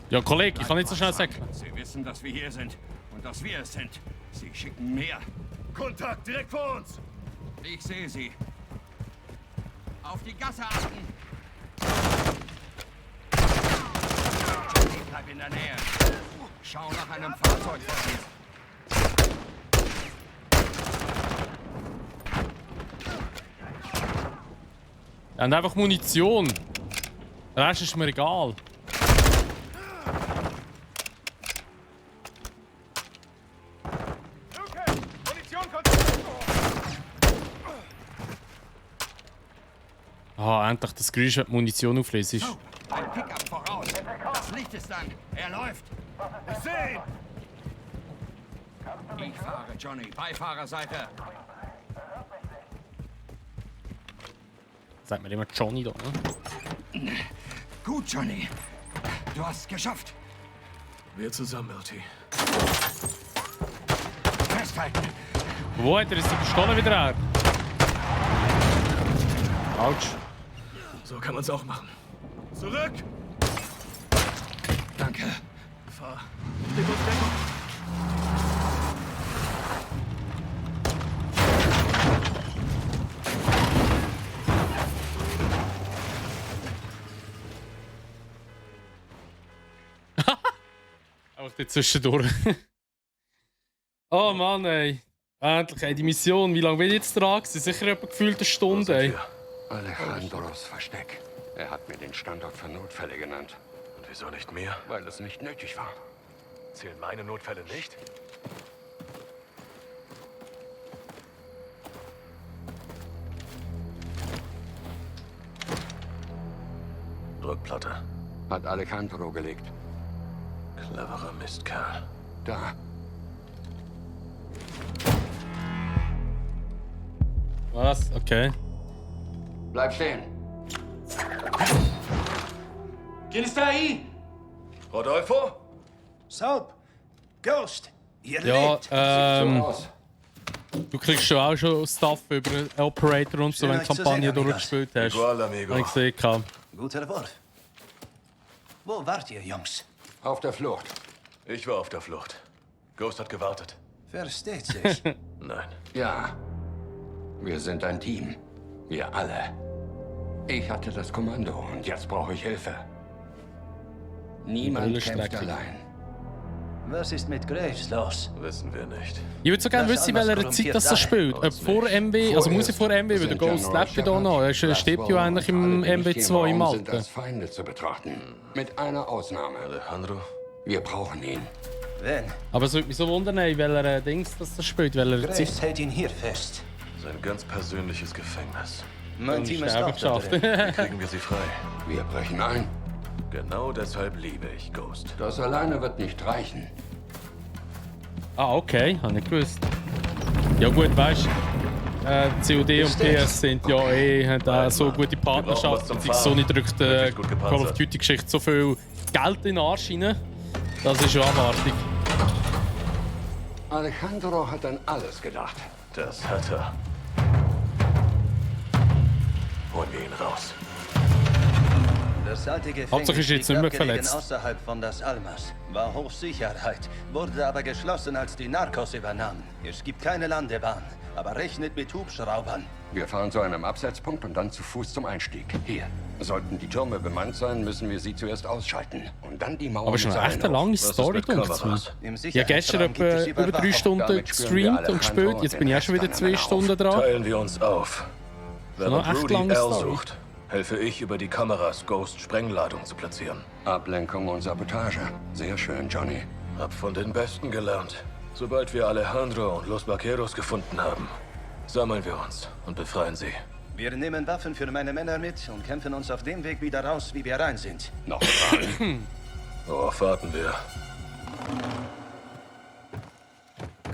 S1: Ja, Kollege, ich kann nicht so schnell sagen.
S3: Sie wissen, dass wir hier sind und dass wir es sind. Sie schicken mehr.
S15: Kontakt, direkt vor uns!
S14: Ich sehe sie. Auf die Gasse achten! Johnny, bleib in der Nähe. Schau nach einem Fahrzeug vor dir.
S1: Er hat einfach Munition. Der Rest ist mir egal. Ah, endlich das Geräusch, wenn die Munition auflöst.
S14: Ein Pickup voraus. Das Licht ist an. Er läuft.
S15: Ich sehe ihn!
S14: Ich fahre, Johnny. Beifahrerseite.
S1: Sagt mir immer Johnny da, ne?
S14: Gut, Johnny. Du hast es geschafft.
S15: Wir zusammen, LT.
S14: Festhalten.
S1: Wo hat er jetzt die Pistole wieder her? Autsch.
S15: So kann man's auch machen. Zurück!
S14: Danke.
S15: Fahr. Gib uns Deckung.
S1: Auch die zwischendurch. Oh Mann, ey. Endlich, ey, die Mission. Wie lange bin ich jetzt dran? Sicher etwa gefühlt eine Stunde, ey.
S8: Alejandros Versteck. Er hat mir den Standort für Notfälle genannt.
S5: Und wieso nicht mehr?
S8: Weil es nicht nötig war.
S5: Zählen meine Notfälle nicht? Druckplatte.
S8: Hat Alejandro gelegt.
S5: Cleverer Mistkerl.
S8: Da.
S1: Was? Okay.
S8: Bleib stehen.
S3: ¿Quién está ahí?
S5: Rodolfo?
S3: Soap. Ghost. Ihr
S1: Ja,
S3: lebt.
S1: du kriegst schon auch schon Stuff über Operator und so, wenn du die Kampagne durchgespielt hast.
S5: Igual, amigo.
S1: Hab ich gesehen.
S3: Guter Wort. Wo wart ihr, Jungs?
S8: Auf der Flucht.
S5: Ich war auf der Flucht. Ghost hat gewartet.
S3: Versteht sich.
S5: Nein.
S8: Ja. Wir sind ein Team. Wir alle. Ich hatte das Kommando und jetzt brauche ich Hilfe. Niemand kämpft allein.
S3: Was ist mit Graves los?
S5: Wissen wir nicht.
S1: Ich würde so gerne wissen, in welcher Zeit das spielt. Ob vor MW, also muss ich vor MW, weil der Ghost lebt ja da noch. Er stirbt ja eigentlich im MW2 im
S8: sind
S1: Alten.
S8: als Feinde zu betrachten. Mit einer Ausnahme.
S5: Alejandro?
S8: Wir brauchen ihn.
S3: Wen?
S1: Aber es würde mich so wundern, in welcher Dings das spielt, welcher
S3: Graves
S1: Zeit.
S3: hält ihn hier fest.
S5: Sein ganz persönliches Gefängnis.
S3: Mein Team ist auch
S1: geschafft.
S3: da drin.
S5: Wie kriegen wir sie frei?
S8: Wir brechen ein.
S5: Genau deshalb liebe ich Ghost.
S8: Das alleine wird nicht reichen.
S1: Ah, okay, habe ich gewusst. Ja gut, weißt du, COD und PS sind ja haben so gute Partnerschaften. Die Sony drückt Call of Duty Geschichte so viel Geld in den Arsch rein. Das ist schon abartig.
S8: Alejandro hat an alles gedacht.
S5: Das hat er. Holen wir ihn raus.
S3: Das alte
S1: Hauptsache ist
S3: Gefängnis
S1: jetzt nicht mehr
S3: liegt abgelegen
S1: verletzt.
S3: außerhalb von Las Almas. War Hochsicherheit, wurde aber geschlossen, als die Narcos übernahmen. Es gibt keine Landebahn, aber rechnet mit Hubschraubern.
S8: Wir fahren zu einem Absetzpunkt und dann zu Fuß zum Einstieg. Hier. Sollten die Türme bemannt sein, müssen wir sie zuerst ausschalten. Und dann die Mauern.
S1: Aber schon eine echt lange Story, denkt Ich habe gestern etwa über 3 Stunden gestreamt und gespielt. Jetzt bin ich auch schon wieder 2 Stunden dran.
S5: Teilen wir uns auf.
S1: noch
S5: Während
S1: echt
S5: Rudy
S1: lange
S5: L
S1: Story.
S5: sucht, helfe ich über die Kameras Ghost Sprengladung zu platzieren.
S8: Ablenkung und Sabotage. Sehr schön, Johnny.
S5: Hab von den Besten gelernt. Sobald wir Alejandro und Los Vaqueros gefunden haben, sammeln wir uns und befreien sie.
S3: Wir nehmen Waffen für meine Männer mit und kämpfen uns auf dem Weg wieder raus, wie wir rein sind.
S8: Noch Fragen?
S5: Worauf warten wir?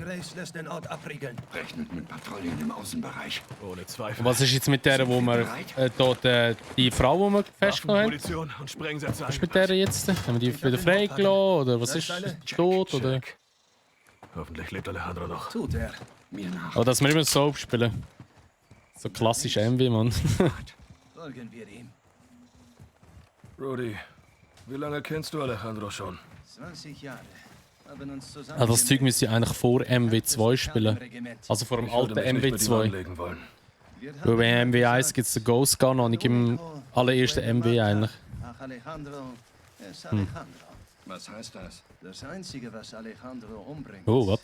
S3: Grace lässt den Ort abriegeln.
S8: Rechnet mit Patrouillen im Außenbereich.
S15: Ohne Zweifel.
S1: Und was ist jetzt mit der, wo wir dort die Frau, die wir festgenommen haben?
S15: Munition und Sprengsätze
S1: Was ist mit der jetzt? Haben wir die wieder freigelassen? Oder was ist tot? Oder?
S15: Hoffentlich lebt Alejandro noch.
S3: Tut er. Mir nach.
S1: Aber dass wir immer Soap spielen. So klassisch MW, Mann.
S3: Folgen wir ihm.
S15: Rudy, wie lange kennst du Alejandro schon?
S3: 20 Jahre.
S1: Ah, das Zeug müsste ich eigentlich vor MW2 spielen. Also vor dem alten MW2. Weil bei MW1 gibt es den Ghost Gun noch nicht im allerersten MW eigentlich.
S8: Was heißt das?
S3: Das Einzige, was Alejandro umbringt,
S1: Oh, was?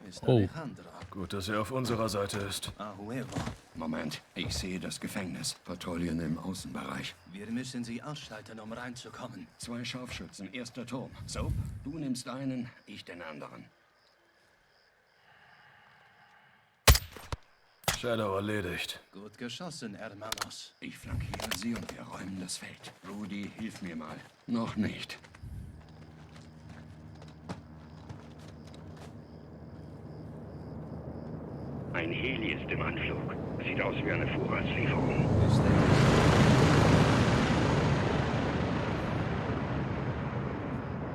S3: ist
S1: Oh.
S3: Alejandro.
S5: Gut, dass er auf unserer Seite ist.
S8: Moment, ich sehe das Gefängnis. Patrouillen im Außenbereich.
S3: Wir müssen sie ausschalten, um reinzukommen.
S8: 2 Scharfschützen, erster Turm. So, du nimmst einen, ich den anderen.
S5: Shadow erledigt.
S3: Gut geschossen, Hermanos.
S8: Ich flankiere sie und wir räumen das Feld. Rudy, hilf mir mal. Noch nicht.
S13: Ein Heli ist im Anflug. Sieht aus wie eine Vorratslieferung.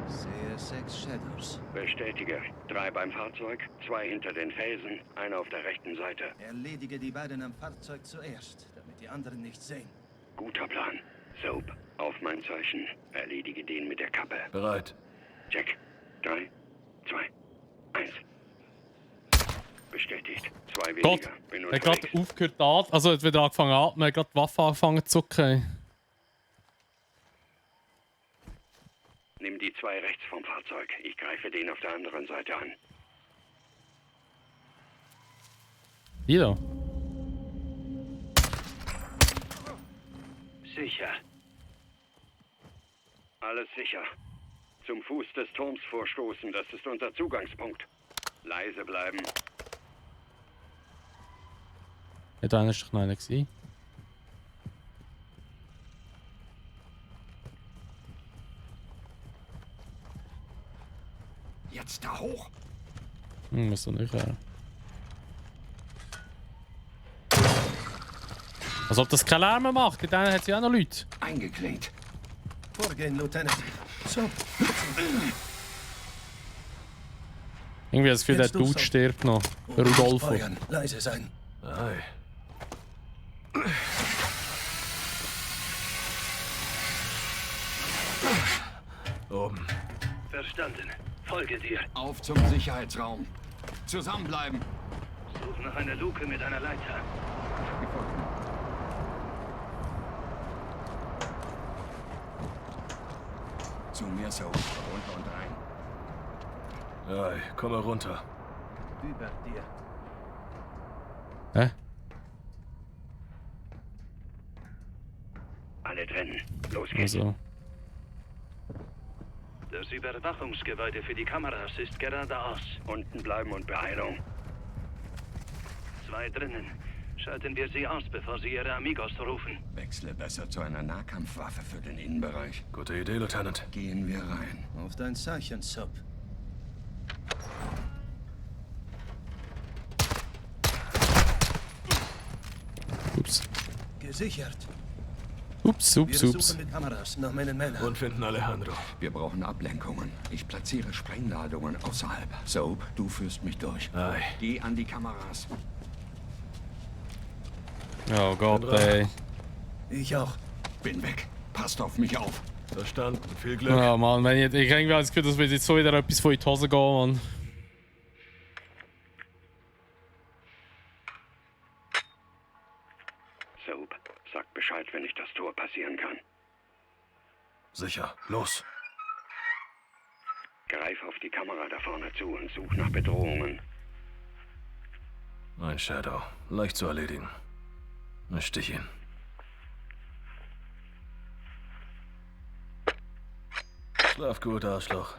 S3: Sehe 6 Shadows.
S13: Bestätige. 3 beim Fahrzeug, 2 hinter den Felsen, einer auf der rechten Seite.
S3: Erledige die beiden am Fahrzeug zuerst, damit die anderen nicht sehen.
S13: Guter Plan. Soap, auf mein Zeichen. Erledige den mit der Kappe.
S5: Bereit.
S13: Check. 3, 2, 1. Bestätigt. 2 weniger.
S1: Gott,
S13: Bin
S1: er hat gerade
S13: unterwegs.
S1: aufgehört zu atmen. Also, er hat wieder angefangen zu atmen. Er hat gerade die Waffe angefangen zu zucken.
S13: Nimm die 2 rechts vom Fahrzeug. Ich greife den auf der anderen Seite an.
S1: Die da.
S13: Sicher. Alles sicher. Zum Fuß des Turms vorstoßen, das ist unser Zugangspunkt. Leise bleiben.
S1: Hat einer doch noch einer gewesen?
S8: Jetzt da hoch.
S1: Muss doch nicht her. Als ob das keinen Lärm mehr macht. Dort hat es ja auch noch Leute.
S8: Eingeklinkt.
S3: Vorgehen, Lieutenant. So.
S1: Irgendwie das Gefühl, der
S3: Jetzt du,
S1: Dude
S3: so.
S1: stirbt noch. Der Rudolfo.
S3: Feuern. Leise sein.
S5: Ei. Oben.
S14: Verstanden. Folge dir.
S8: Auf zum Sicherheitsraum. Zusammenbleiben.
S14: Such nach einer Luke mit einer Leiter.
S8: Zu mir so. Runter und rein.
S5: Ei, komm mal runter.
S3: Über dir.
S1: Hä?
S13: Alle drin. Los geht's.
S1: Also.
S14: Das Überwachungsgebäude für die Kameras ist geradeaus.
S13: Unten bleiben und Beeilung.
S14: 2 drinnen. Schalten wir sie aus, bevor sie ihre Amigos rufen.
S8: Wechsle besser zu einer Nahkampfwaffe für den Innenbereich.
S5: Gute Idee, Lieutenant.
S8: Gehen wir rein.
S3: Auf dein Zeichen, Soap.
S1: Ups.
S3: Gesichert.
S1: Ups,
S3: Wir
S1: ups,
S3: suchen
S1: ups.
S3: mit Kameras nach meinen Männern.
S5: Und finden Alejandro.
S8: Wir brauchen Ablenkungen. Ich platziere Sprengladungen außerhalb. Soap, du führst mich durch.
S5: Ei.
S8: Geh an die Kameras.
S1: Oh Gott, ey.
S3: Ich auch.
S8: Bin weg. Passt auf mich auf.
S5: Verstanden. Viel Glück.
S1: Ja, Mann, wenn ich irgendwie das Gefühl, dass wir jetzt so wieder etwas von in die Hose gehen, Mann.
S13: Soap, sag Bescheid, wenn ich das Tor passieren kann.
S5: Sicher. Los.
S13: Greif auf die Kamera da vorne zu und such nach Bedrohungen.
S5: Ein Shadow. Leicht zu erledigen. Ich stich ihn. Schlaf gut, Arschloch.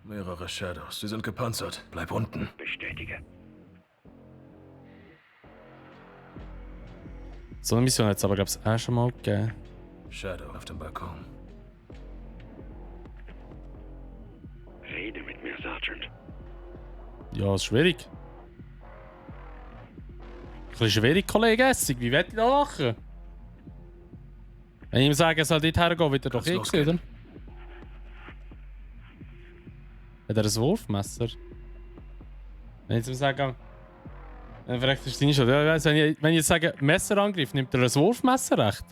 S5: Mehrere Shadows. Sie sind gepanzert. Bleib unten.
S13: Bestätige.
S1: So eine Mission hat es aber, glaube ich, auch schon mal gegeben.
S5: Shadow auf dem Balkon.
S13: Rede mit mir, Sergeant.
S1: Ja, ist schwierig. Ein bisschen schwierig, Kollege Essig. Wie werde ich da machen? Wenn ich ihm sage, er soll dort hergehen, wird er doch eh gesehen, oder? Hat er ein Wurfmesser? Wenn ich ihm sage... Dann vielleicht ist es schon. Ja, weiss, wenn ich jetzt sage Messerangriff, nimmt er ein Wurfmesser recht?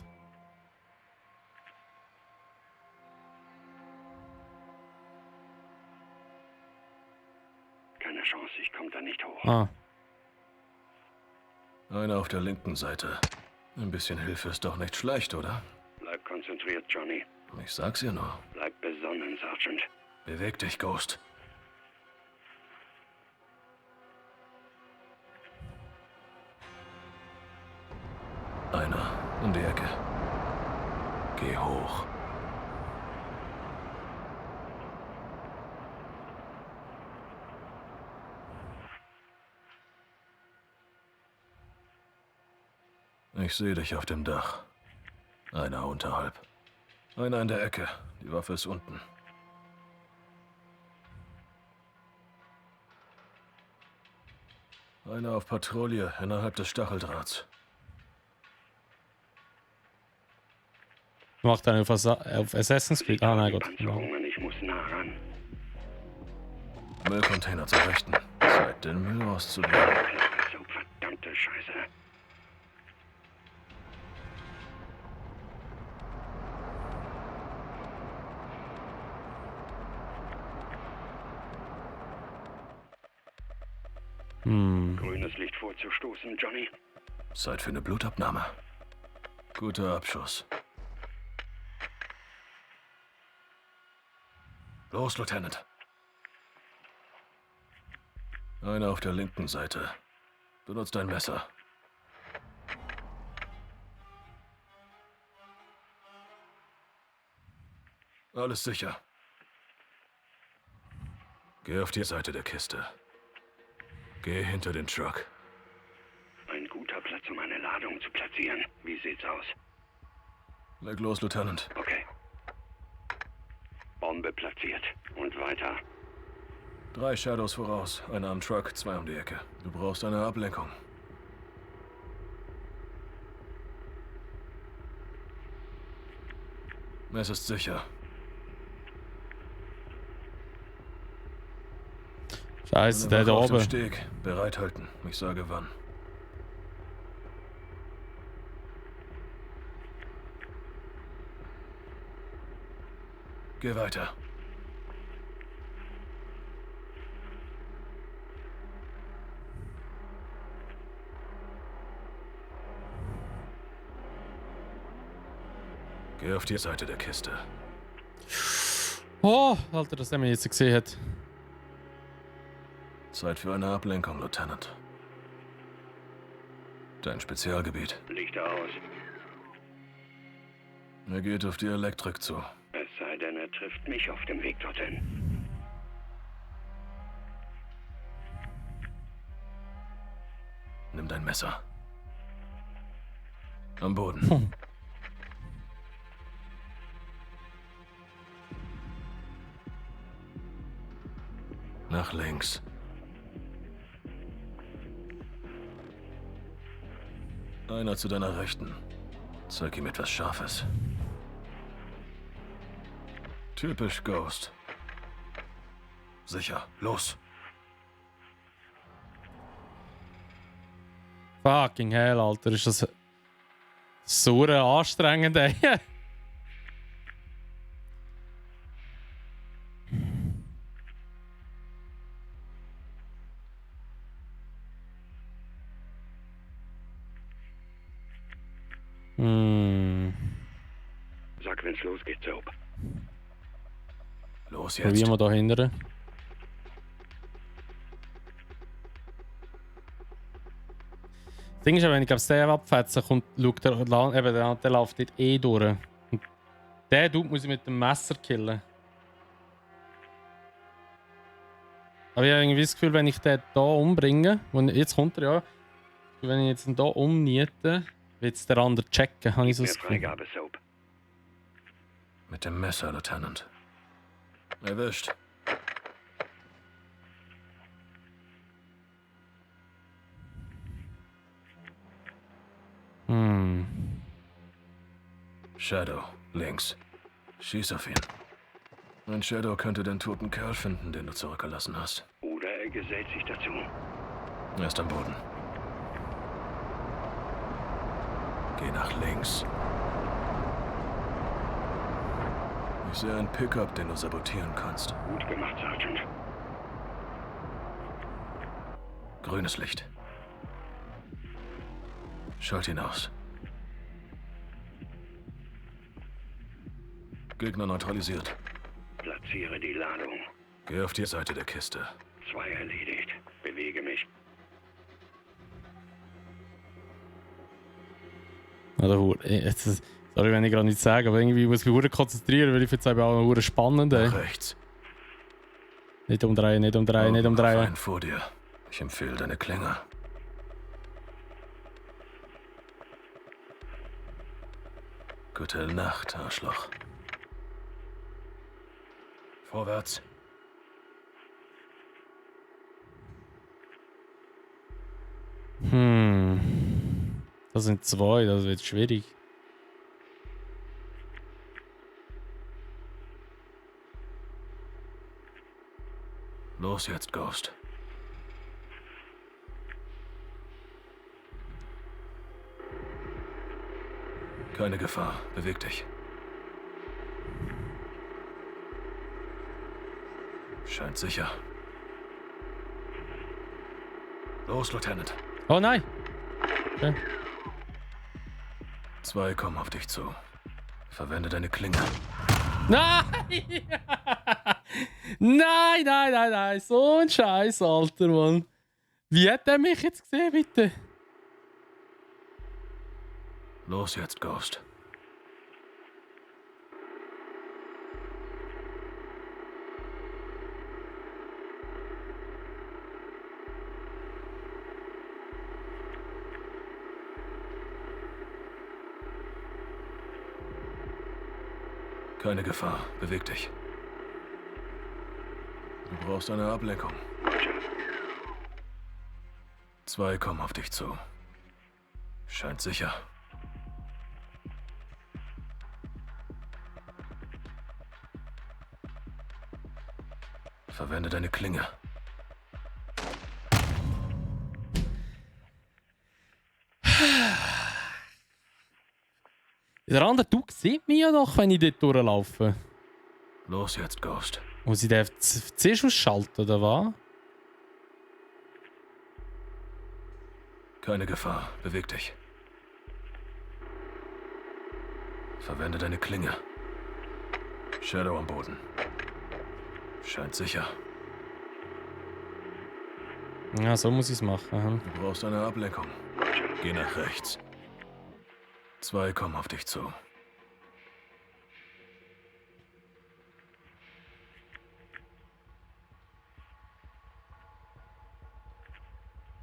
S13: keine Chance. Ich komme da nicht hoch.
S1: Ah.
S5: Einer auf der linken Seite. Ein bisschen Hilfe ist doch nicht schlecht, oder?
S13: Bleib konzentriert, Johnny.
S5: Ich sag's ihr nur.
S13: Bleib besonnen, Sergeant.
S5: Beweg dich, Ghost. Einer in die Ecke. Geh hoch. Ich sehe dich auf dem Dach. Einer unterhalb. Einer in der Ecke. Die Waffe ist unten. Einer auf Patrouille innerhalb des Stacheldrahts.
S1: Macht einer auf Assassin's Creed? Ah, nein, Gott.
S13: Ich muss nah ran.
S5: Müllcontainer zur Rechten. Zeit, den Müll auszubringen.
S13: So verdammte Scheiße. Grünes Licht vorzustoßen, Johnny.
S5: Zeit für eine Blutabnahme. Guter Abschuss. Los, Lieutenant. Einer auf der linken Seite. Benutzt ein Messer. Alles sicher. Geh auf die Seite der Kiste. Geh hinter den Truck.
S13: Ein guter Platz, um eine Ladung zu platzieren. Wie sieht's aus?
S5: Leg los, Lieutenant.
S13: Okay. Bombe platziert. Und weiter.
S5: 3 Shadows voraus. Einer am Truck, 2 um die Ecke. Du brauchst eine Ablenkung. Es ist sicher.
S1: Scheiße, der da
S5: auf dem
S1: oben.
S5: Steg. Bereithalten. Ich sage wann. Geh weiter. Geh auf die Seite der Kiste.
S1: Oh, Alter, dass er mich jetzt gesehen hat.
S5: Zeit für eine Ablenkung, Lieutenant. Dein Spezialgebiet.
S13: Licht aus.
S5: Er geht auf die Elektrik zu.
S13: Es sei denn, er trifft mich auf dem Weg dorthin.
S5: Nimm dein Messer. Am Boden. Nach links. Einer zu deiner Rechten. Zeig ihm etwas Scharfes. Typisch Ghost. Sicher, los.
S1: Fucking hell, Alter, ist das so anstrengend, ey.
S13: Sag, wenn's losgeht, Soap.
S5: Los jetzt.
S1: Probieren wir da hinten. Das Ding ist ja, wenn ich auf den abfetze, schaut der läuft nicht durch. Und den Dude muss ich mit dem Messer killen. Aber ich habe irgendwie das Gefühl, wenn ich den hier umbringe, jetzt kommt er ja, wenn ich jetzt hier umniete, wird es der andere checken, habe ich so das Gefühl.
S13: Freigabe, Soap.
S5: Mit dem Messer, Lieutenant. Erwischt. Shadow, links. Schieß auf ihn. Ein Shadow könnte den toten Kerl finden, den du zurückgelassen hast.
S13: Oder er gesellt sich dazu.
S5: Er ist am Boden. Geh nach links. Ich sehe ein Pickup, den du sabotieren kannst.
S13: Gut gemacht, Sergeant.
S5: Grünes Licht. Schalt ihn aus. Gegner neutralisiert.
S13: Platziere die Ladung.
S5: Geh auf die Seite der Kiste.
S13: 2 erledigt. Bewege mich.
S1: Also, sorry, wenn ich gerade nichts sage, aber irgendwie muss ich mich konzentrieren, weil ich finde es auch spannend.
S5: Nach rechts.
S1: Nicht umdrehen, nicht umdrehen, nicht umdrehen.
S5: Einen vor dir. Ich empfehle deine Klinge. Gute Nacht, Arschloch. Vorwärts.
S1: Das sind 2, das wird schwierig.
S5: Los jetzt, Ghost. Keine Gefahr. Beweg dich. Scheint sicher. Los, Lieutenant.
S1: Oh nein! Okay.
S5: 2 kommen auf dich zu. Verwende deine Klinge.
S1: Nein! Nein, nein, nein, nein. So ein Scheiß, Alter, Mann. Wie hat er mich jetzt gesehen, bitte?
S5: Los jetzt, Ghost. Keine Gefahr. Beweg dich. Du brauchst eine Ablenkung. 2 kommen auf dich zu. Scheint sicher. Verwende deine Klinge.
S1: Der andere Dude sieht mich ja doch, wenn ich dort durchlaufe.
S5: Los jetzt, Ghost.
S1: Muss ich den zuerst ausschalten, oder was?
S5: Keine Gefahr. Beweg dich. Verwende deine Klinge. Shadow am Boden. Scheint sicher.
S1: Ja, so muss ich es machen.
S5: Du brauchst eine Ablenkung. Geh nach rechts. 2 kommen auf dich zu.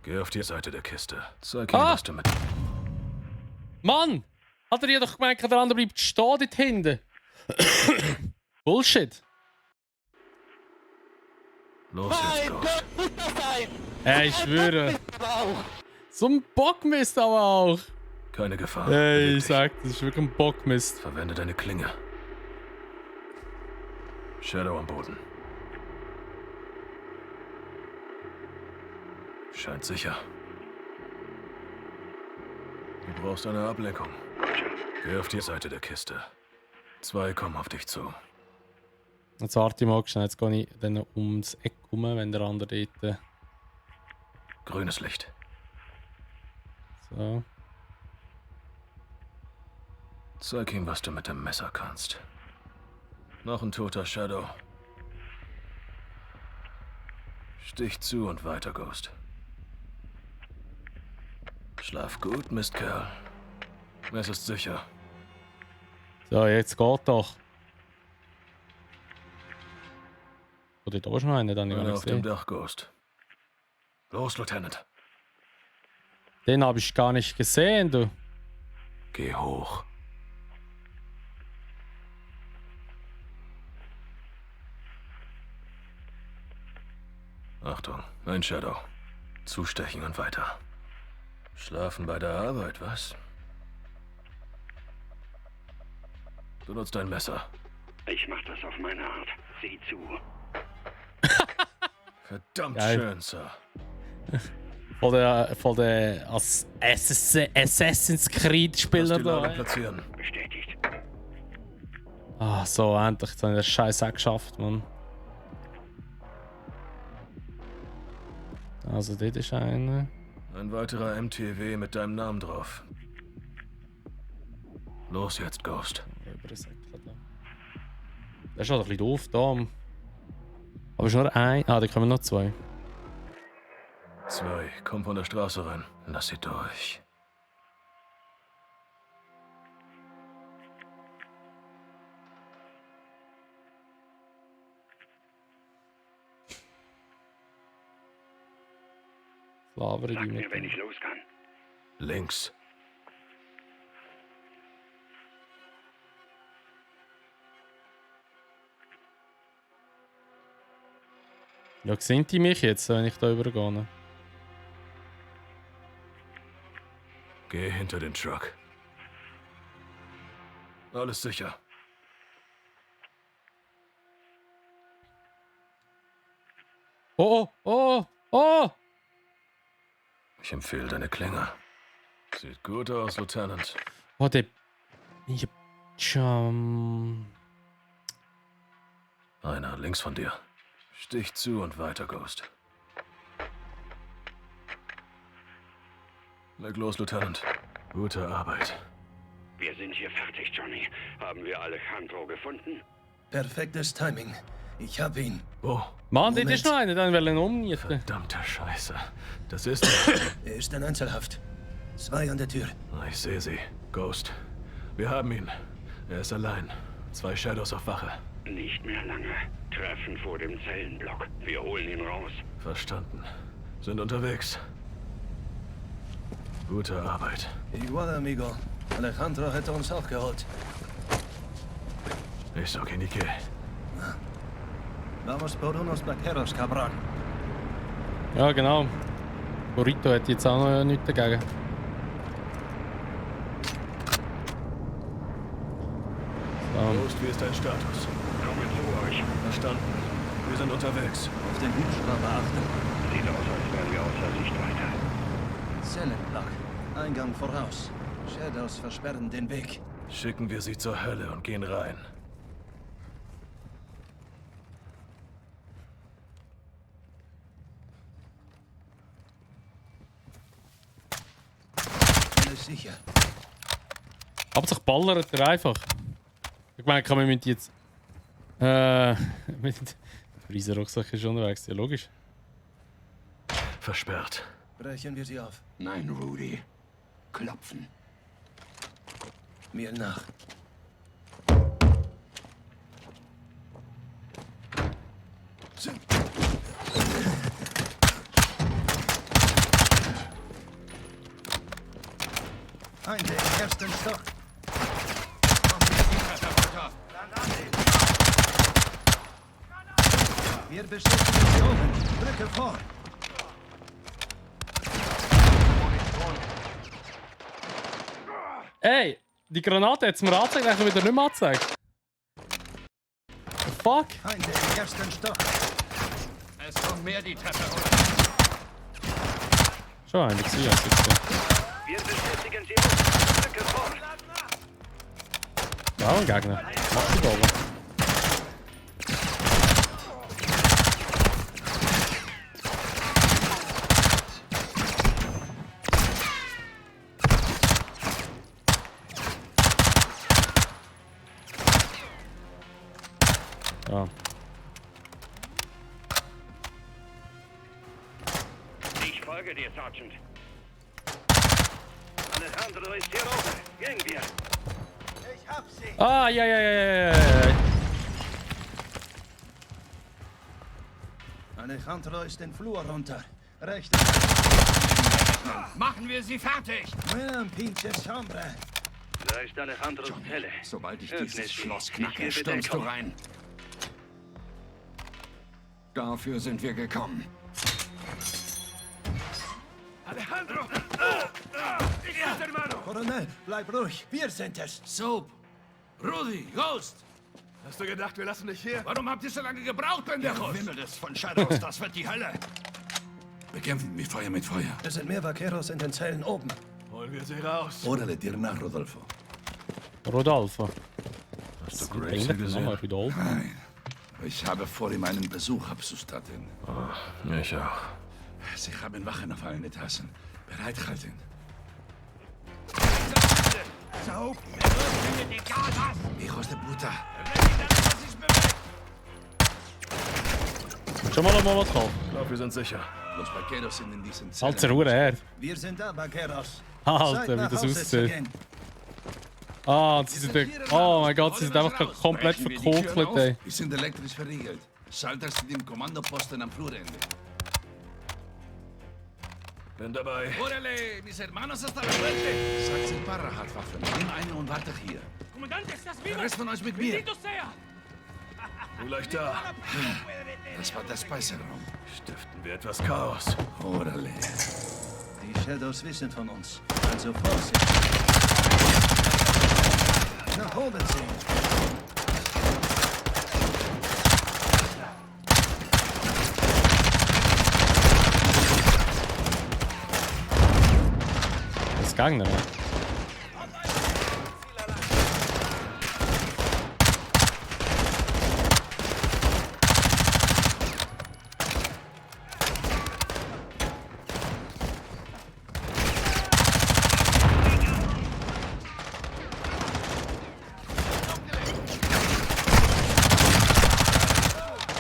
S5: Geh auf die Seite der Kiste. Zeig ihm, was du mit...
S1: Mann! Hat er ja doch gemeint, der andere bleibt stehen dort hinten. Bullshit.
S5: Los jetzt, Ghost.
S1: Ich schwöre. So ein Bockmist aber auch.
S5: Keine Gefahr.
S1: Ey, ich sag, das ist wirklich ein Bockmist.
S5: Verwende deine Klinge. Shadow am Boden. Scheint sicher. Du brauchst eine Ablenkung. Geh auf die Seite der Kiste. 2 kommen auf dich zu.
S1: Jetzt warte ich mal schnell, jetzt gehe ich dann ums Eck rum, wenn der andere dort...
S5: Grünes Licht.
S1: So.
S5: Zeig ihm, was du mit dem Messer kannst. Noch ein toter Shadow. Stich zu und weiter, Ghost. Schlaf gut, Mistkerl. Es ist sicher.
S1: So, jetzt geht doch. Oder da ist noch einer, dann
S5: Einer
S1: nicht
S5: auf dem
S1: gesehen.
S5: Dach, Ghost. Los, Lieutenant.
S1: Den habe ich gar nicht gesehen, du.
S5: Geh hoch. Achtung, ein Shadow. Zustechen und weiter. Schlafen bei der Arbeit, was? Benutzt dein Messer.
S13: Ich mach das auf meine Art. Sieh zu.
S5: Verdammt
S1: Geil.
S5: schön, Sir.
S1: Von der Assassin's Creed Spieler
S5: Lass die Lage
S1: da.
S5: platzieren.
S13: Bestätigt.
S1: Ah, so, endlich. Jetzt habe ich den Scheiß auch geschafft, Mann. Also, dort ist einer.
S5: Ein weiterer MTW mit deinem Namen drauf. Los jetzt, Ghost.
S1: Das ist halt ein bisschen doof da. Aber ist nur ein. Ah, da kommen noch zwei.
S5: Zwei, komm von der Straße rein. Lass sie durch.
S1: Sag
S13: mir, wenn ich los kann.
S5: Links.
S1: Ja, sehen die mich jetzt, wenn ich da übergehe?
S5: Geh hinter den Truck. Alles sicher.
S1: Oh, oh, oh!
S5: Ich empfehle deine Klinge. Sieht gut aus, Lieutenant.
S1: Oh, der... Ich hab...
S5: Einer links von dir. Stich zu und weiter, Ghost. Leg los, Lieutenant. Gute Arbeit.
S13: Wir sind hier fertig, Johnny. Haben wir Alejandro gefunden?
S3: Perfektes Timing. Ich hab ihn.
S5: Wo?
S1: Mann, das ist noch einer, dann will er ihn umnieten.
S5: Verdammte Scheiße. Das ist
S3: er ist in Einzelhaft. 2 an der Tür.
S5: Ich sehe sie. Ghost. Wir haben ihn. Er ist allein. 2 Shadows auf Wache.
S13: Nicht mehr lange. Treffen vor dem Zellenblock. Wir holen ihn raus.
S5: Verstanden. Sind unterwegs. Gute Arbeit.
S3: Igual, amigo. Alejandro hätte uns auch geholt.
S5: Eso que ni qué.
S3: Vamos por unos vaqueros, cabrón.
S1: Ja, genau. Burrito hat jetzt auch noch nichts dagegen.
S5: Ghost, wie ist dein Status?
S13: Komme zu euch.
S5: Verstanden. Wir sind unterwegs.
S3: Auf den Hubschrauber achten.
S13: Sieht aus, als wären wir außer Sichtweite.
S3: Zellenblock. Eingang voraus. Shadows versperren den Weg.
S5: Schicken wir sie zur Hölle und gehen rein.
S3: Alles sicher.
S1: Hauptsache ballert er einfach. Ich meine, kann man mit jetzt... mit... Riesen Rucksack ist unterwegs, ja logisch.
S5: Versperrt.
S3: Brechen wir sie auf.
S8: Nein, Rudy. Klopfen.
S3: Mir nach. Feinde im ersten Stock. Wir beschützen sie oben. Brücke vor.
S1: Ey, die Granate hat es mir angezeigt, dann wieder nicht mehr angezeigt. Fuck?
S3: Feinde im ersten Stock.
S15: Es kommen mehr die Treppe runter.
S1: Schon eigentlich sie als jetzt.
S13: Wir bestätigen sie oben. Brücke vor.
S1: Ja, ein Gegner. Mach die da oben. Ja.
S13: Ich folge dir, Sergeant. Alejandro ist hier oben. Gehen wir.
S3: Ich hab sie.
S1: Ah, ja.
S3: Alejandro ist den Flur runter. Rechts.
S15: Machen wir sie fertig!
S3: Buen pinches hombre.
S13: Da ist Alejandros Zelle.
S8: Sobald ich
S13: Öffne
S8: dieses
S13: sie.
S8: Schloss
S13: Ich
S8: knacke,
S13: gebe
S8: stürmst du
S13: Deckung.
S8: rein. Dafür sind wir gekommen.
S15: Alejandro! Erster Hermano!
S3: Colonel, bleib ruhig. Wir sind es.
S15: Soap! Rudy! Ghost!
S6: Hast du gedacht, wir lassen dich hier?
S15: Warum habt ihr so lange gebraucht, Pendejos?
S8: Wimmel ist von Shadows, das wird die Hölle.
S15: Bekämpfen mit Feuer mit Feuer.
S3: Es sind mehr Vaqueros in den Zellen oben.
S6: Holen wir sie raus.
S15: Órale, dir nach, Rodolfo.
S1: Rodolfo.
S5: Hast du Gracie gesehen?
S1: Rodolfo.
S15: Nein. Ich habe vor ihm einen Besuch abzustatten.
S5: Oh, ich auch.
S15: Sie haben Wachen auf allen Etagen. Bereithalten.
S12: So,
S15: Hijos de puta.
S1: Schon mal was kaufen?
S5: Ich glaube, wir sind sicher.
S15: Los Vaqueros sind in diesen Zellen.
S1: Halt zur Ruhe her.
S3: Wir sind da, Vaqueros.
S1: Alter, wie das aussieht. Ah, und sie sind... Oh mein Gott, sie sind einfach komplett verkokelt, ey.
S15: Die sind elektrisch verriegelt. Schalter sind im Kommandoposten am Flurende.
S5: Bin dabei.
S15: Órale, mis hermanos hasta la muerte. Sagt Parra hat Waffen. Nimm eine und warte hier.
S17: Comandante, ¿estás
S15: Der
S17: vivo?
S15: Rest von euch mit mir.
S17: Bendito sea.
S5: Vielleicht da.
S15: Das war der Speiserraum.
S5: Stiften wir etwas Chaos.
S15: Órale.
S3: Die Shadows wissen von uns. Also Vorsicht. Nach oben sehen.
S1: Das ging nicht mehr.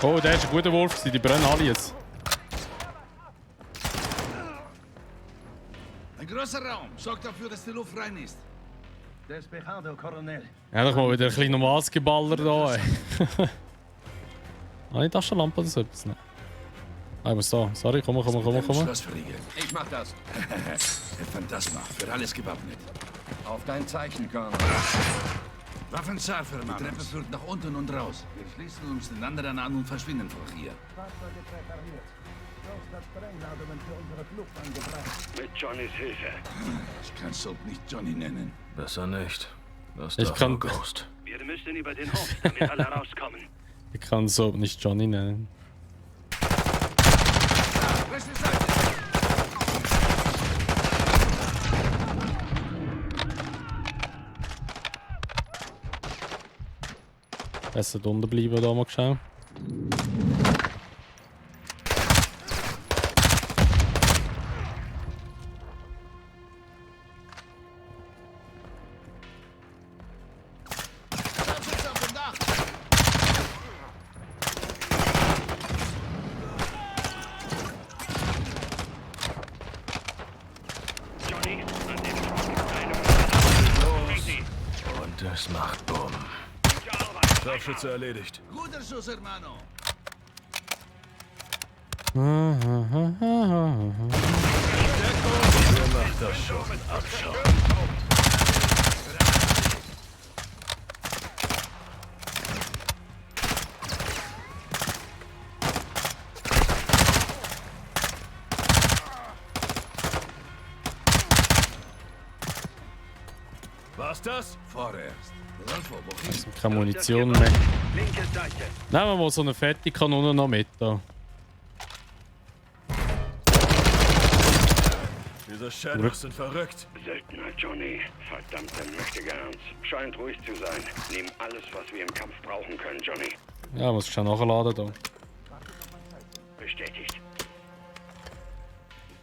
S1: Oh, der ist ein guter Wurf, die brennen alle jetzt.
S15: Ein großer Raum. Sorgt dafür, dass die Luft rein ist.
S3: Despejado, Coronel.
S1: Endlich mal wieder ein bisschen normales Geballer da, ey. Ah, die Taschenlampe oder so etwas? Nein. Ah, ich muss da. Sorry, komm.
S15: Schloss verriegeln.
S8: Ich mach das.
S15: Der Phantasma. Für alles gewappnet.
S8: Auf dein Zeichen, Colonel.
S15: Waffenscharf, Herr Mann. Die Treppe führt nach unten und raus. Wir schließen uns den anderen an und verschwinden von hier.
S13: Mit Johnnys Hilfe.
S15: Ich kann Soap nicht Johnny nennen.
S5: Besser nicht. Das
S1: Ich
S5: darf
S1: kann-
S5: nur Ghost.
S13: Wir müssen über den Hof, damit alle rauskommen.
S1: Ich kann so nicht Johnny nennen.
S15: Rechte Seite.
S1: Besser drunter bleiben, da mal schauen.
S15: Scharfschütze auf dem Dach.
S13: Johnny, an dem Trockenteil
S5: Und es macht Bumm. Scharfschütze erledigt.
S15: Guter Schuss, Hermano.
S5: Wer macht das schon? Abschau. War's das?
S15: Vorerst. Rodolfo, wo gehst du?
S1: Keine Munition mehr.
S13: Linke Seite.
S1: Nehmen wir mal so eine fette Kanone noch mit da.
S5: Diese Shadows sind verrückt.
S13: Söldner Johnny, verdammte Möchtegern. Scheint ruhig zu sein. Nimm alles, was wir im Kampf brauchen können, Johnny.
S1: Ja, muss ich schon nachladen da.
S13: Bestätigt.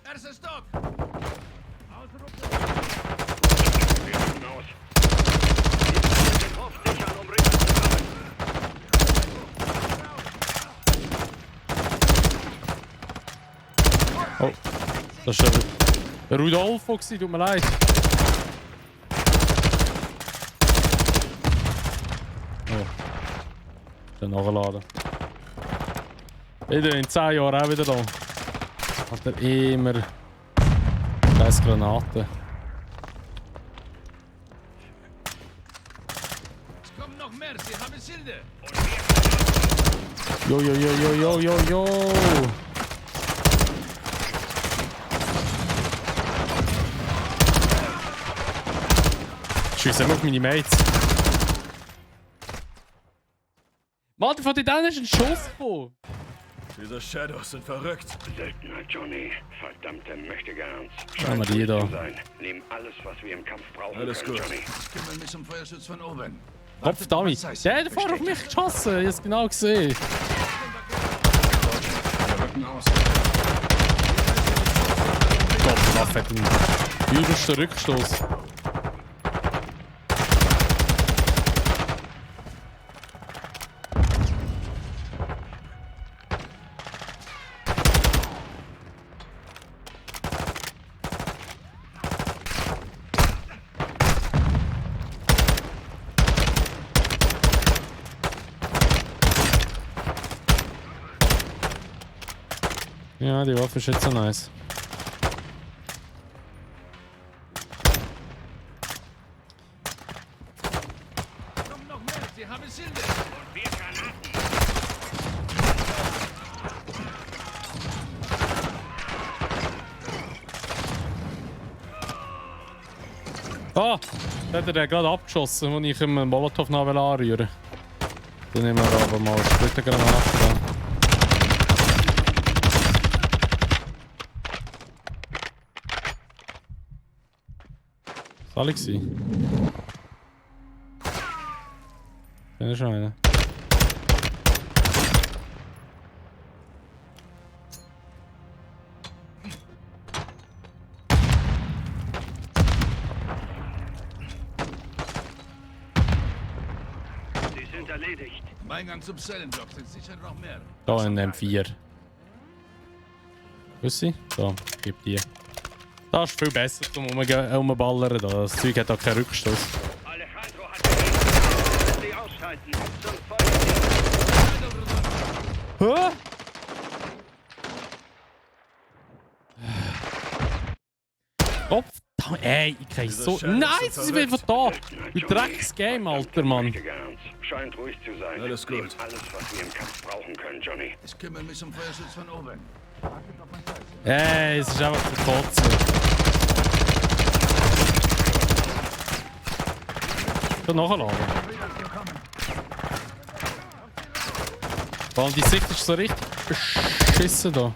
S15: Erster Stock.
S13: Wir müssen aus. Den Hof sichern, um rüber zu kommen.
S1: Oh, das ist der Rudolfo gewesen, tut mir leid. Oh. Dann nachladen. Wieder in 10 Jahren auch wieder da. Hat er immer scheiß Granaten.
S15: Es kommen noch mehr. Sie haben Schilde.
S1: Jo. Schieß auf meine Mates. Mann, von denen ist ein Schuss gekommen.
S5: Diese Shadows sind verrückt.
S13: Söldner Johnny, verdammte Möchtegern.
S1: Schauen wir die da.
S13: zu sein. Nimm alles, was wir im Kampf brauchen
S5: Alles
S13: können,
S5: gut.
S13: Johnny.
S15: Ich kümmere mich um Feuerschutz von oben.
S1: Kopf damit. Der hat vorher auf mich geschossen. Ich hab's genau gesehen.
S15: Wir rücken aus.
S1: Doppelwaffe hat einen übelsten Rückstoß. Ja, die Waffe ist jetzt so nice.
S15: Kommt noch mehr, sie haben Schilde. Und wir Granaten.
S1: Ah! Da hat er gerade abgeschossen, als ich ihm einen Molotow noch anrühren wollte. Dann nehmen wir aber mal eine Splittergranate an. Alle gewesen. Da ist schon einer.
S13: Sie sind erledigt.
S15: Im Eingang zum Zellenblock sind sicher noch mehr.
S1: Da in M4. Grüßi. So, gib dir. Das ist viel besser zum Umballern. Das Zeug hat auch keinen Rückstoß.
S13: Alejandro hat gesagt, Sie ausschalten. Zum
S1: Hä? Oh, ey, ich krieg so. Nein, sie sind einfach da! Du Drecksgame, alter Mann.
S13: Scheint ruhig zu sein.
S15: Alles gut.
S13: Nehmt alles, was wir im Kampf brauchen können, Johnny.
S15: Ich kümmere mich um Feuerschutz von oben.
S1: Ey, es ist einfach zu kotzen. Ich kann nachladen. Vor allem die Sicht ist so richtig beschissen da.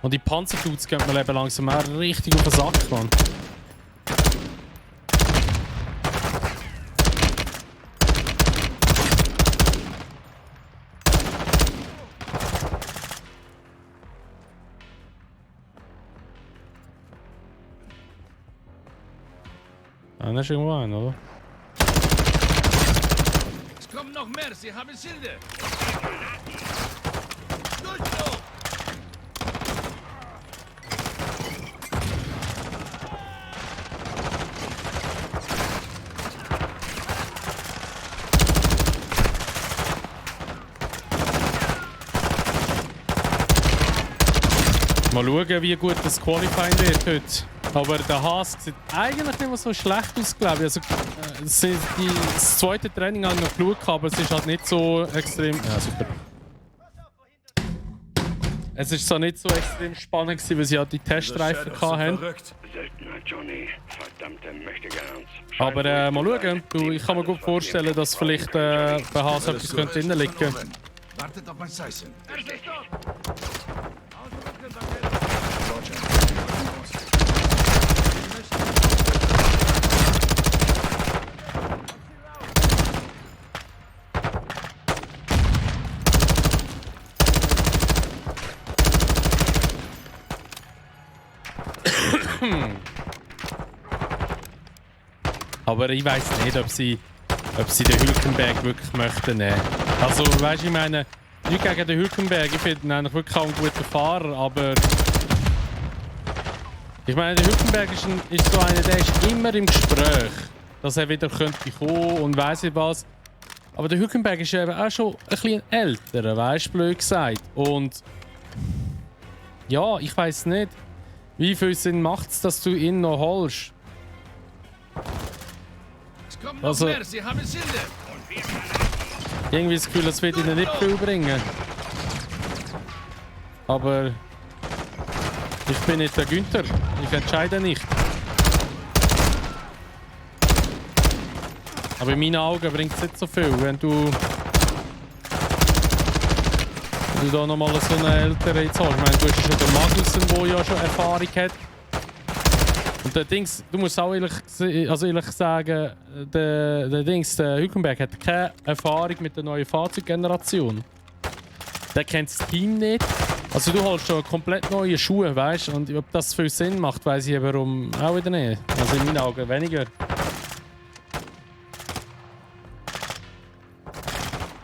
S1: Und die Panzerdudes gehen mir eben langsam auch richtig auf den Sack, Mann. Ah, da ist irgendwo ein, oder?
S15: Es kommen noch mehr, sie haben Schilde. Durchbruch!
S1: Mal schauen, wie gut das Qualifying wird heute. Aber der Haas sieht eigentlich nicht mehr so schlecht aus, glaube ich. Also, das zweite Training habe ich noch geschaut, aber es ist halt nicht so extrem. Ja, super. Es ist so nicht so extrem spannend gewesen, weil sie halt die Testreifen hatten.
S13: Söldner Johnny, verdammte Möchtegern.
S1: Aber mal schauen. Du, ich kann mir gut vorstellen, dass vielleicht bei Haas etwas könnte drin liegen.
S15: Wartet auf mein Zeichen.
S1: Aber ich weiß nicht, ob sie den Hülkenberg wirklich möchten nehmen. Also, weißt du, ich meine, nicht gegen den Hülkenberg, ich finde ihn eigentlich wirklich auch ein guter Fahrer, aber ich meine, der Hülkenberg ist so einer, der ist immer im Gespräch, dass er wieder könnte kommen und weiss ich was. Aber der Hülkenberg ist eben auch schon ein bisschen älter, weißt du, blöd gesagt. Und ja, ich weiß nicht, wie viel Sinn macht es, dass du ihn noch holst. Also,
S15: Sie haben Schilde.
S1: irgendwie das Gefühl, das wird ihnen nicht viel bringen. Aber ich bin nicht der Günther. Ich entscheide nicht. Aber in meinen Augen bringt es nicht so viel, wenn du da nochmal so einen älteren jetzt hast. Ich meine, du hast schon den Magnussen, der ja schon Erfahrung hat. Und der Dings, du musst auch ehrlich sagen, der Hülkenberg hat keine Erfahrung mit der neuen Fahrzeuggeneration. der kennt das Team nicht. Also du holst schon komplett neue Schuhe, weißt du? Und ob das viel Sinn macht, weiss ich warum auch wieder nicht. Also in meinen Augen weniger.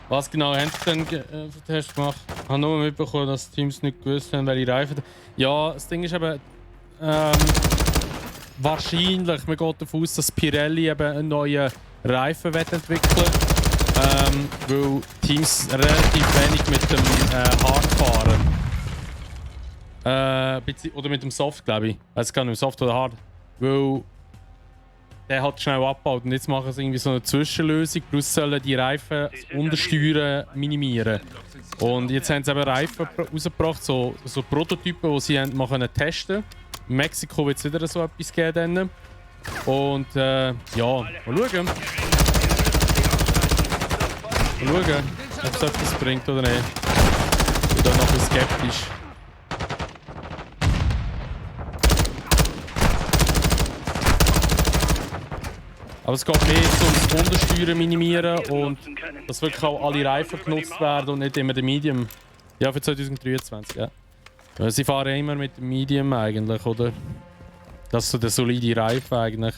S1: Was genau haben sie denn für Test gemacht? Ich habe nur mitbekommen, dass die Teams nicht gewusst haben, welche Reifen. Ja, das Ding ist eben. Wahrscheinlich, man geht davon aus, dass Pirelli eben einen neuen Reifen entwickeln weil Teams relativ wenig mit dem Hard fahren. Oder mit dem Soft, glaube ich. Ich weiß gar nicht, Soft oder Hard. Weil der hat schnell abgebaut und jetzt machen sie irgendwie so eine Zwischenlösung. Plus sollen die Reifen das Untersteuern minimieren. Und jetzt haben sie eben Reifen rausgebracht, so Prototypen, die sie mal testen können. In Mexiko wird es wieder so etwas geben. Und ja, mal schauen. Mal schauen, ob es etwas bringt oder nicht. Ich bin da noch ein bisschen skeptisch. Aber es geht mehr um das Untersteuern minimieren und dass wirklich auch alle Reifen genutzt werden und nicht immer der Medium. Ja, für 2023, ja. Sie fahren immer mit dem Medium eigentlich, oder? Das ist so der solide Reifen eigentlich.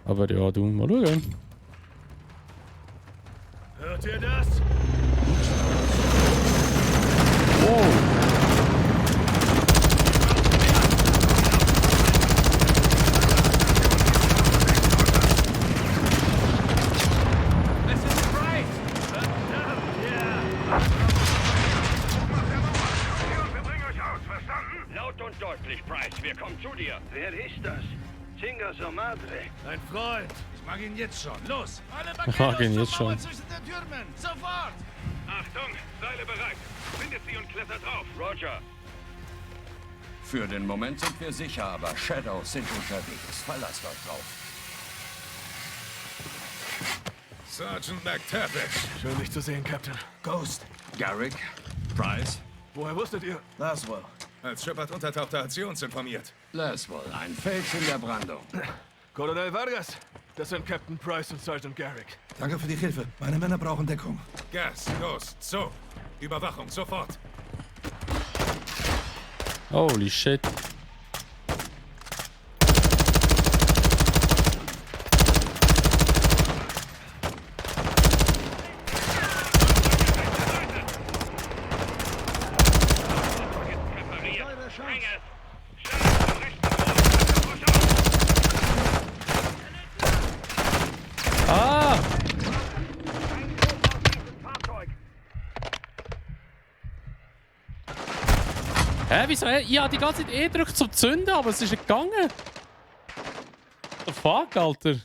S1: Aber ja, du, mal schauen.
S6: Hört ihr das?
S1: Wow.
S14: Wir kommen zu dir. Wer ist das? Chinga su madre.
S15: Dein Freund. Ich mag ihn jetzt schon. Los! Alle
S1: Ich mag ihn jetzt schon.
S15: zwischen den Türmen. Sofort!
S6: Achtung, Seile bereit. Findet sie und klettert drauf.
S14: Roger.
S8: Für den Moment sind wir sicher, aber Shadows sind unterwegs. Verlasst euch drauf.
S6: Sergeant McTavish.
S15: Schön, dich zu sehen, Captain. Ghost.
S8: Garrick. Price.
S15: Woher wusstet ihr? Laswell.
S6: Als Shepard untertauchte, hat sie uns informiert.
S8: Laswell, ein Fels in der Brandung.
S15: Colonel Vargas. Das sind Captain Price und Sergeant Garrick.
S12: Danke für die Hilfe. Meine Männer brauchen Deckung.
S6: Gas, Ghost, so. Überwachung, sofort.
S1: Holy shit. Ah! Hä, wieso? Ich habe die ganze Zeit gedrückt zum Zünden, aber es ist nicht gegangen. What the fuck, Alter?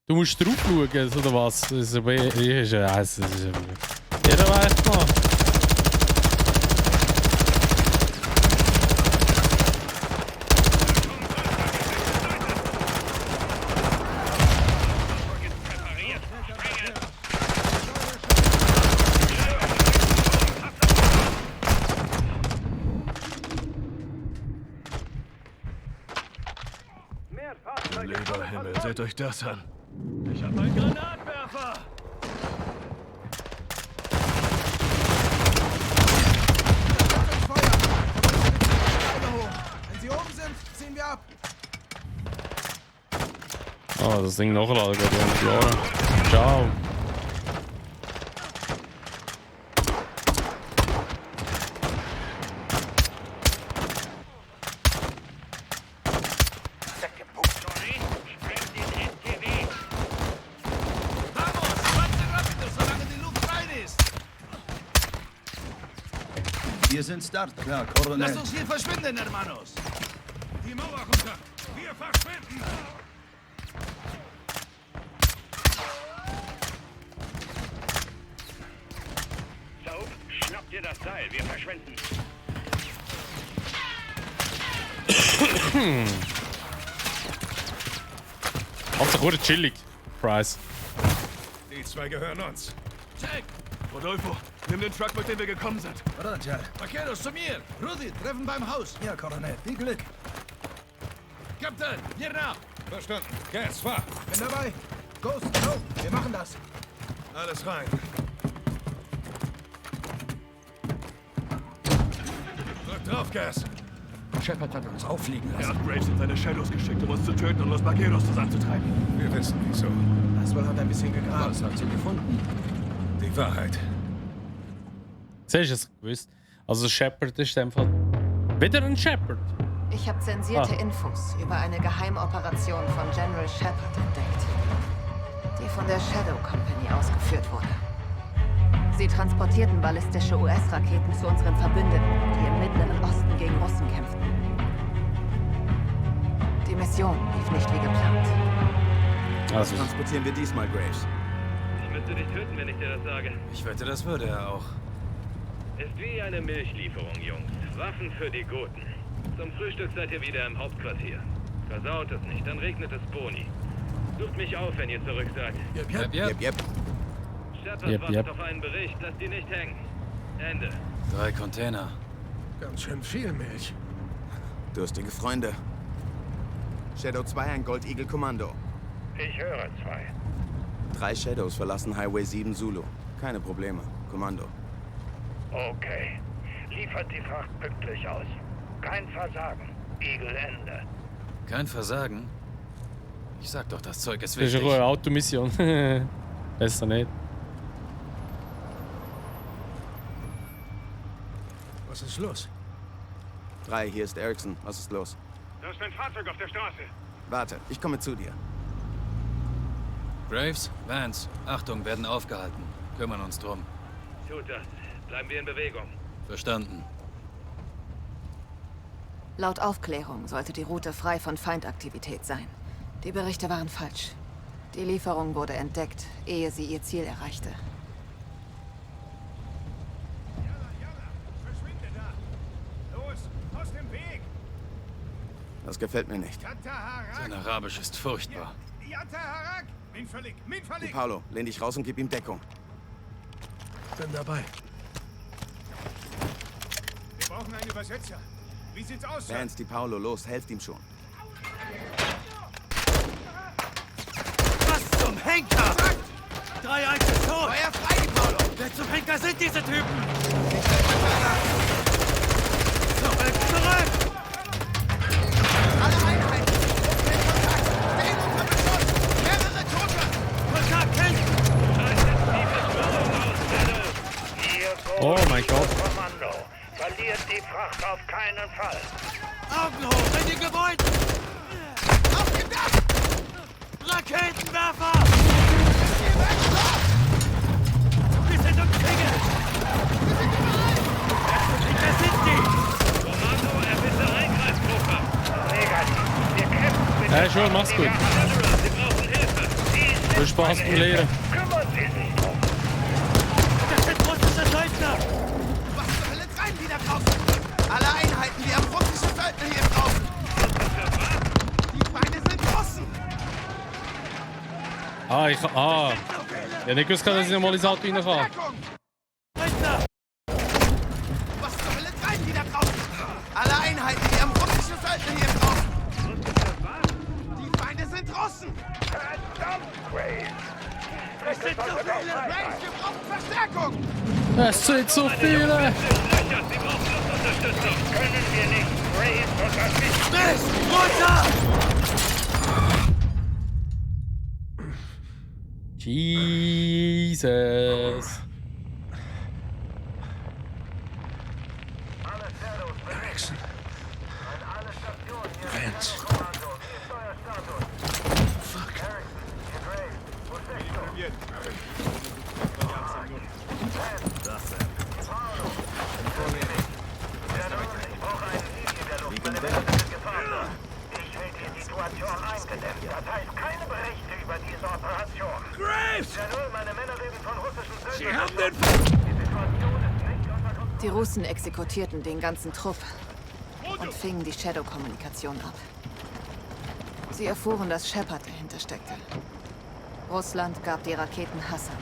S1: Du musst drauf schauen, oder was? Das ist jeder weiß noch.
S15: Lieber Himmel, seht euch das an.
S6: Ich habe einen Granatwerfer.
S12: Wenn sie oben sind, ziehen wir ab.
S1: Oh, das Ding nachladen geht ja Jahre. Ciao.
S3: Wir sind startklar, Colonel.
S15: Lasst uns hier verschwinden, Hermanos.
S6: Die Mauer runter. Wir verschwinden.
S14: Soap, schnapp dir das Seil. Wir verschwinden.
S1: Hauptsache wurde chillig. Price.
S6: Die zwei gehören uns.
S15: Check! Rodolfo, nimm den Truck, mit dem wir gekommen sind.
S12: Roger.
S15: Vaqueros, zu mir! Rudy, Treffen beim Haus!
S12: Ja, Colonel. Viel Glück.
S15: Captain, hier nach!
S6: Verstanden. Gas, fahr.
S12: Bin dabei. Ghost, go. Wir machen das.
S6: Alles rein.
S15: Drauf, Gas!
S8: Shepard hat uns auffliegen
S5: Er
S8: lassen.
S5: hat Graves und seine Shadows geschickt, um uns zu töten und Los Vaqueros zusammenzutreiben.
S15: Wir wissen wieso.
S21: Laswell hat ein bisschen gegraben.
S8: Was hat sie gefunden?
S15: Die Wahrheit.
S1: Siehst du es gewusst? Also Shepard ist einfach wieder ein Shepard.
S4: Ich habe zensierte Infos über eine Geheimoperation von General Shepard entdeckt, die von der Shadow Company ausgeführt wurde. Sie transportierten ballistische US-Raketen zu unseren Verbündeten, die im Mittleren Osten gegen Russen kämpften. Die Mission lief nicht wie geplant.
S21: Was transportieren wir diesmal, Graves?
S17: Ich müsste dich töten, wenn ich dir das sage.
S15: Ich wette, das würde er auch.
S17: Ist wie eine Milchlieferung, Jungs. Waffen für die Guten. Zum Frühstück seid ihr wieder im Hauptquartier. Versaut es nicht, dann regnet es Boni. Sucht mich auf, wenn ihr zurück seid.
S15: Yep.
S17: Shepard wartet auf einen Bericht, lasst die nicht hängen. Ende.
S15: 3 Container.
S21: Ganz schön viel Milch. Durstige Freunde. Shadow 2, ein Gold Eagle Kommando.
S14: Ich höre 2.
S21: 3 Shadows verlassen Highway 7 Zulu. Keine Probleme. Kommando.
S14: Okay. Liefert die Fracht pünktlich aus. Kein Versagen. Eagle Ende.
S15: Kein Versagen? Ich sag doch, das Zeug ist
S1: Das ist
S15: wichtig.
S1: eine Automission. Besser nicht.
S21: Was ist los? 3, hier ist Erickson. Was ist los?
S6: Da ist ein Fahrzeug auf der Straße.
S21: Warte, ich komme zu dir.
S15: Graves, Vance, Achtung, werden aufgehalten. Kümmern uns drum.
S17: Tut das. Bleiben wir in Bewegung.
S15: Verstanden.
S4: Laut Aufklärung sollte die Route frei von Feindaktivität sein. Die Berichte waren falsch. Die Lieferung wurde entdeckt, ehe sie ihr Ziel erreichte.
S6: Verschwinde da! Los, aus dem Weg!
S21: Das gefällt mir nicht.
S15: Sein Arabisch ist furchtbar.
S21: Di Paolo, lehn dich raus und gib ihm Deckung.
S6: Bin dabei. Wir brauchen einen Übersetzer. Wie sieht's aus?
S21: Vance, Di Paolo, los, helft ihm schon.
S16: Was zum Henker? 3-1 ist tot!
S21: Feuer frei, Di Paolo!
S16: Wer zum Henker sind diese Typen? Zurück!
S21: Alle Einheiten! In Kontakt! Stehen unter Beschuss! Mehrere Tote!
S16: Kontakt, hinten!
S1: Oh mein Gott.
S14: Kommando. Verliert die Fracht auf keinen Fall.
S16: Augen hoch in den Gebäuden!
S21: Auf dem Dach!
S16: Raketenwerfer! Wir sind umzingelt! Wer sind die?
S17: Kommando, erbitte Eingreifgruppe.
S14: Negativ. Wir kämpfen mit
S1: Ja, schon, mach's gut.
S17: Sie brauchen Hilfe.
S1: Viel Spaß beim Lehren.
S14: Kümmern Sie sich drum.
S16: Das sind russische Söldner!
S21: Was zur Hölle treiben die da draußen? Alle Einheiten, wir haben russische Söldner hier draußen! Die Feinde sind Russen!
S1: Ich hab nicht gewusst, dass ich nochmal ins Auto reinfahre.
S21: Was zur Hölle treiben die da draußen? Alle Einheiten, wir haben russische Söldner hier draußen! Die Feinde sind Russen!
S14: Verdammt, Graves.
S21: Es sind so viele! Graves, wir brauchen Verstärkung!
S1: Es sind so viele!
S14: Können wir nicht Graves unterstützen?
S16: Mist! Runter!
S1: Jesus!
S21: Erickson. Vance. Fuck.
S14: Ich hätte die Situation eingedämmt. Das heißt keine Berichte über diese Operation.
S16: Graves!
S14: Meine Männer werden von russischen Söldnern.
S16: Sie haben den...
S14: Die Situation ist nicht unter Kontrolle.
S4: Die Russen exekutierten den ganzen Trupp und fingen die Shadow-Kommunikation ab. Sie erfuhren, dass Shepard dahinter steckte. Russland gab die Raketen Hassan.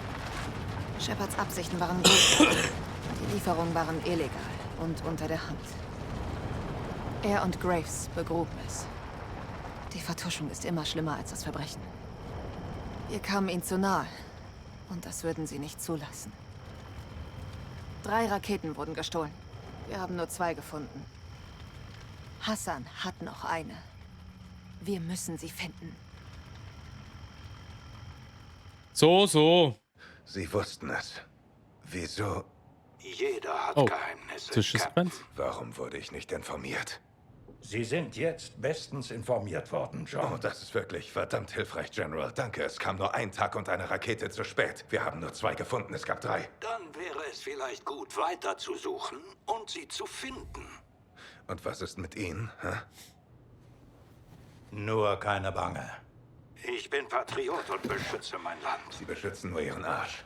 S4: Shepards Absichten waren gut. Die Lieferungen waren illegal und unter der Hand. Er und Graves begruben es. Die Vertuschung ist immer schlimmer als das Verbrechen. Wir kamen ihnen zu nahe und das würden sie nicht zulassen. 3 Raketen wurden gestohlen. Wir haben nur 2 gefunden. Hassan hat noch eine. Wir müssen sie finden.
S1: So.
S6: Sie wussten es. Wieso?
S14: Jeder hat Geheimnisse.
S1: Zwischensequenz.
S6: Warum wurde ich nicht informiert?
S14: Sie sind jetzt bestens informiert worden, John.
S6: Oh, das ist wirklich verdammt hilfreich, General. Danke, es kam nur ein Tag und eine Rakete zu spät. Wir haben nur 2 gefunden, es gab 3.
S14: Dann wäre es vielleicht gut, weiter zu suchen und sie zu finden.
S6: Und was ist mit Ihnen? Hä?
S14: Nur keine Bange. Ich bin Patriot und beschütze mein Land.
S6: Sie beschützen nur Ihren Arsch.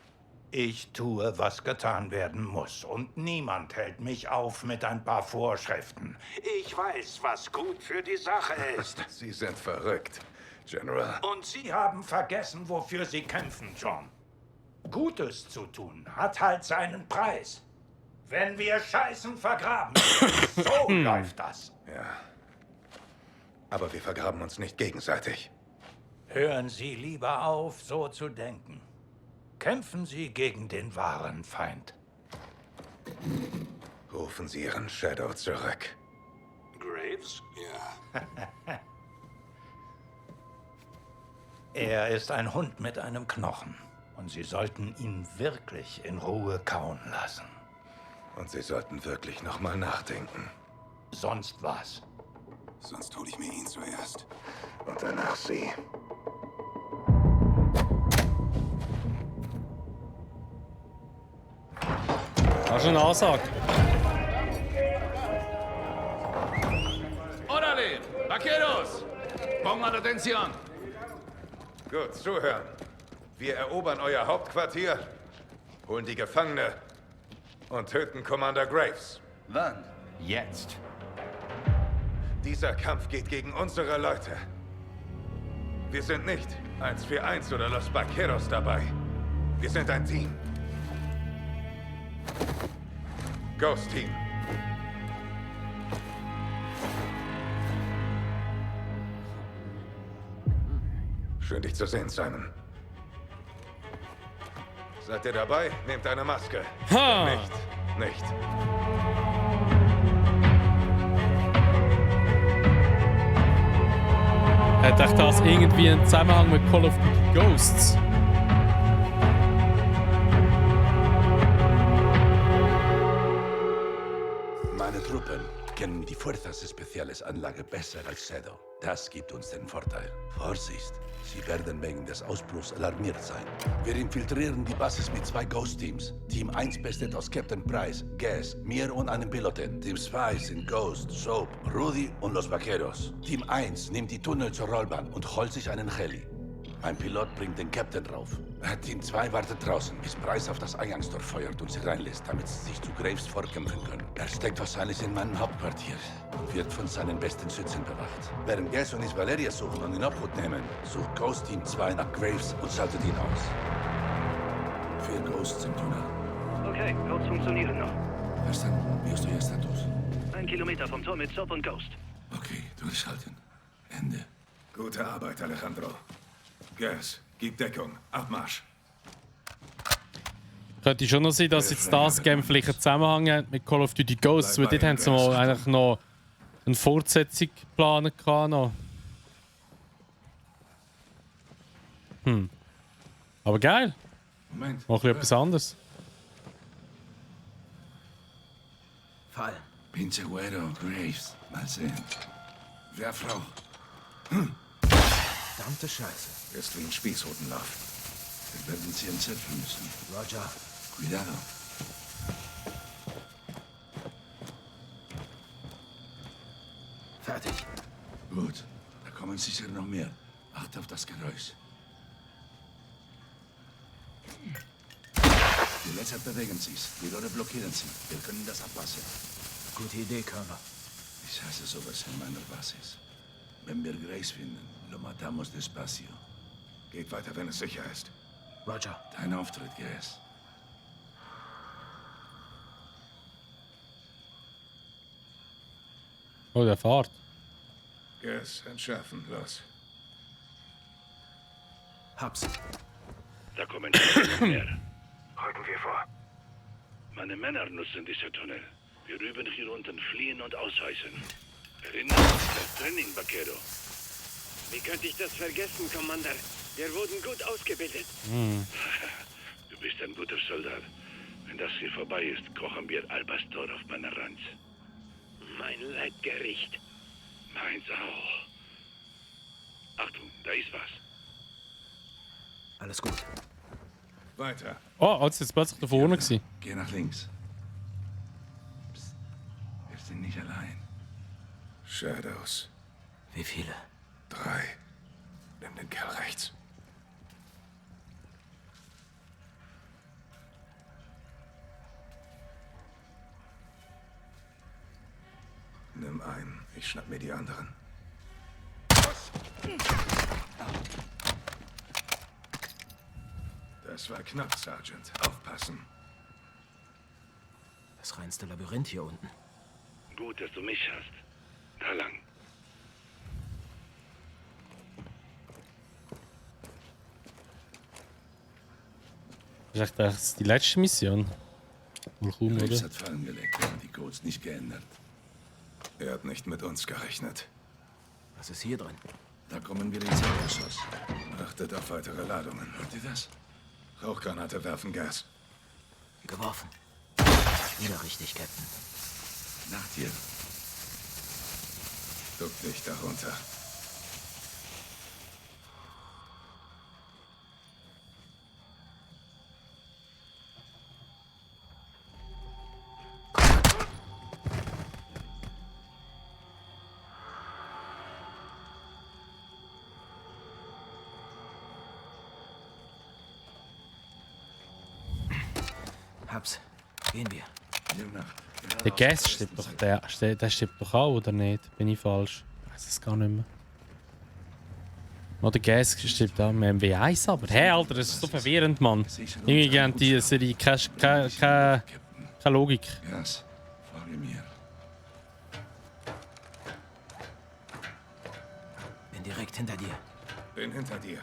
S14: Ich tue, was getan werden muss. Und niemand hält mich auf mit ein paar Vorschriften. Ich weiß, was gut für die Sache ist.
S6: Sie sind verrückt, General.
S14: Und Sie haben vergessen, wofür Sie kämpfen, John. Gutes zu tun hat halt seinen Preis. Wenn wir Scheißen vergraben, so läuft das.
S6: Ja. Aber wir vergraben uns nicht gegenseitig.
S14: Hören Sie lieber auf, so zu denken. Kämpfen Sie gegen den wahren Feind.
S6: Rufen Sie Ihren Shadow zurück.
S14: Graves? Ja. Er ist ein Hund mit einem Knochen. Und Sie sollten ihn wirklich in Ruhe kauen lassen.
S6: Und Sie sollten wirklich noch mal nachdenken.
S14: Sonst was?
S6: Sonst hole ich mir ihn zuerst. Und danach Sie.
S1: Hast du eine Ansage?
S15: Orale! Vaqueros! Pongan atención!
S6: Gut, zuhören. Wir erobern euer Hauptquartier, holen die Gefangene und töten Commander Graves.
S3: Wann?
S6: Jetzt. Dieser Kampf geht gegen unsere Leute. Wir sind nicht 141 oder Los Vaqueros dabei. Wir sind ein Team. Ghost Team. Schön, dich zu sehen, Simon. Seid ihr dabei? Nehmt eine Maske.
S1: Ha!
S6: Nicht.
S1: Hat euch das irgendwie einen Zusammenhang mit Call of Duty Ghosts?
S15: Meine Truppen kennen die Fuerzas Especiales Anlage besser als Shadow. Das gibt uns den Vorteil. Vorsicht, sie werden wegen des Ausbruchs alarmiert sein. Wir infiltrieren die Basis mit 2 Ghost-Teams. Team 1 besteht aus Captain Price, Gas, mir und einem Piloten. Team 2 sind Ghost, Soap, Rudy und Los Vaqueros. Team 1 nimmt die Tunnel zur Rollbahn und holt sich einen Heli. Ein Pilot bringt den Captain rauf. Team 2 wartet draußen, bis Price auf das Eingangstor feuert und sie reinlässt, damit sie sich zu Graves vorkämpfen können. Er steckt wahrscheinlich in meinem Hauptquartier und wird von seinen besten Schützen bewacht. Während Gas und ich Valeria suchen und in Obhut nehmen, sucht Ghost Team 2 nach Graves und schaltet ihn aus. 4 Ghosts im Tunnel.
S17: Okay, Codes funktionieren noch.
S15: Verstanden. Wie ist euer Status?
S17: 1 Kilometer vom Tor mit Soap und Ghost.
S15: Okay, durchschalten. Ende.
S6: Gute Arbeit, Alejandro. Gas, gib Deckung. Abmarsch.
S1: Könnte schon noch sein, dass jetzt das Game vielleicht einen Zusammenhang hat mit Call of Duty Ghosts, weil dort haben sie mal eigentlich noch eine Fortsetzung geplant. Aber geil.
S15: Moment.
S1: Mal etwas anderes.
S15: Fall. Pinche Güero, Graves. Mal sehen. Wer Frau?
S6: Verdammte Scheiße. Ist wie ein Spießrutenlauf.
S15: Wir werden sie entzerren müssen.
S6: Roger.
S15: Cuidado.
S6: Fertig.
S15: Gut. Da kommen sicher noch mehr. Acht auf das Geräusch. Die Laser bewegen sich. Die Rohre blockieren sie. Wir können das abpassen.
S6: Gute Idee, Colonel.
S15: Ich hasse sowas in meiner Basis. Wenn wir Grace finden, lo matamos despacio.
S6: Geht weiter, wenn es sicher ist.
S15: Roger. Dein Auftritt, Gas.
S1: Oh, der fährt.
S6: Gas, entschärfen, los. Hab's.
S14: Da kommen noch mehr.
S6: Rücken wir vor.
S14: Meine Männer nutzen diese Tunnel.
S13: Wir üben hier unten fliehen und ausweichen. Erinnerst du dich das Training, Vaquero?
S18: Wie könnte ich das vergessen, Commander? Wir wurden gut ausgebildet.
S13: Du bist ein guter Soldat. Wenn das hier vorbei ist, kochen wir Al Pastor auf meiner Ranch.
S18: Mein Leibgericht.
S13: Meins auch. Achtung, da ist was.
S15: Alles gut. Weiter.
S1: Oh, jetzt ist es plötzlich da vorne gewesen.
S15: Geh nach links. Psst. Wir sind nicht allein. Shadows.
S20: Wie viele?
S15: 3. Nimm den Kerl rechts. Nimm einen. Ich schnapp mir die anderen. Das war knapp, Sergeant. Aufpassen.
S20: Das reinste Labyrinth hier unten.
S13: Gut, dass du mich hast. Da lang.
S1: Das ist echt die letzte Mission. Wohl kaum,
S15: Graves
S1: oder?
S15: hat Fallen gelegt, aber die Codes nicht geändert. Er hat nicht mit uns gerechnet.
S20: Was ist hier drin?
S15: Da kommen wir ins Erdgeschoss. Achtet auf weitere Ladungen. Hört ihr das? Rauchgranate werfen Gas.
S20: Geworfen. Wieder richtig, Captain.
S15: Nach dir. Duck dich darunter.
S20: Hab's. Gehen wir.
S1: Der Gas stirbt doch, der stirbt doch auch, oder nicht? Bin ich falsch? Ich weiß es gar nicht mehr. Noch der Gas stirbt auch im MW1, aber hey, Alter, das ist so verwirrend, Mann. Irgendwie haben die Serie keine Logik.
S15: Gas, folge mir.
S20: Bin direkt hinter dir.
S15: Bin hinter dir.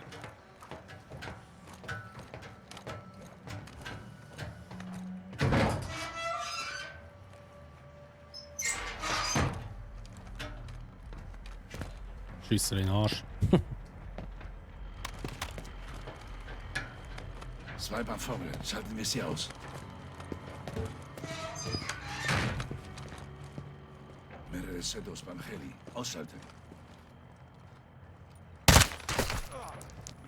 S1: Schüsse in den Arsch.
S15: Zwei Vogel. Schalten wir sie aus. Mehrere Shadows beim Heli. Ausschalten.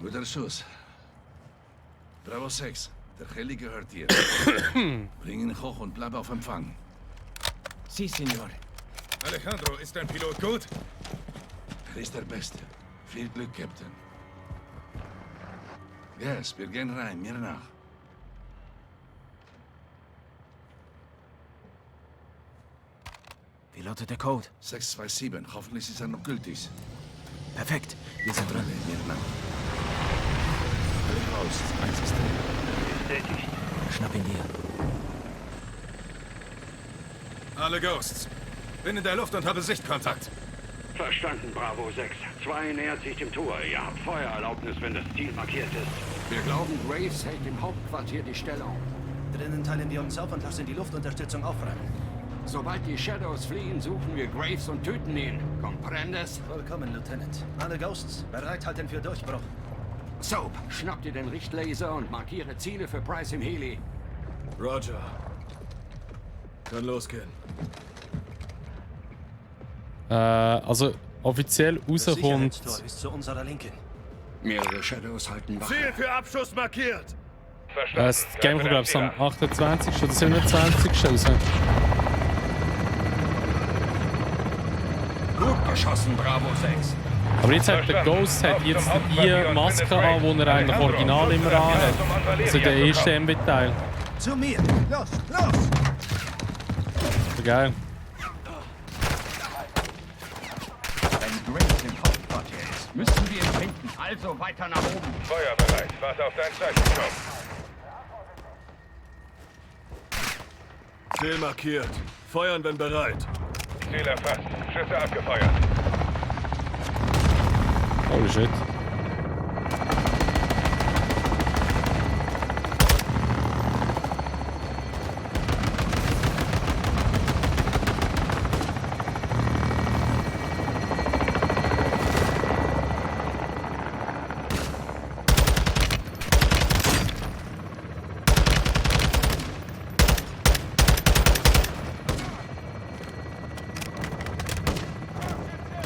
S15: Guter Schuss. Bravo 6. Der Heli gehört dir. Bring ihn hoch und bleib auf Empfang.
S20: Sie, Senor.
S15: Alejandro, ist dein Pilot gut? Er ist der Beste. Viel Glück, Captain. Yes, wir gehen rein. Mir nach.
S20: Wie lautet der Code?
S15: 627. Hoffentlich ist er noch gültig.
S20: Perfekt. Wir sind drin.
S15: Mir nach. Alle raus. Eins ist drin.
S20: Bestätigt. Schnapp ihn dir.
S15: Alle Ghosts. Bin in der Luft und habe Sichtkontakt.
S13: Verstanden, Bravo 6. 2 nähert sich dem Tor. Ihr habt Feuererlaubnis, wenn das Ziel markiert ist.
S8: Wir glauben, Graves hält im Hauptquartier die Stellung.
S20: Drinnen teilen wir uns auf und lassen die Luftunterstützung aufräumen.
S8: Sobald die Shadows fliehen, suchen wir Graves und töten ihn. Comprendes?
S20: Vollkommen, Lieutenant. Alle Ghosts bereithalten für Durchbruch.
S8: Soap, schnapp dir den Richtlaser und markiere Ziele für Price im Heli.
S5: Roger. Kann losgehen.
S1: Also offiziell rauskommt.
S20: Das ist zu unserer Linken.
S8: Mehrere Shadows halten Wache.
S6: Ziel für Abschuss markiert.
S1: Das Game kommt, glaube ich, am 28. oder 27. raus.
S8: Gut geschossen, Bravo 6.
S1: Aber jetzt hat der Ghost jetzt die Maske an, die er eigentlich original immer anhat. Also der erste MW-Teil.
S20: Zu mir! Los, los!
S1: So geil.
S8: Wenn Graves im Hauptquartier ist, müssen wir ihn finden. Also weiter nach oben.
S6: Feuerbereit. Warte auf dein Zeichen, Tom.
S5: Ziel markiert. Feuern, wenn bereit.
S6: Ziel erfasst. Schüsse abgefeuert.
S1: Holy shit.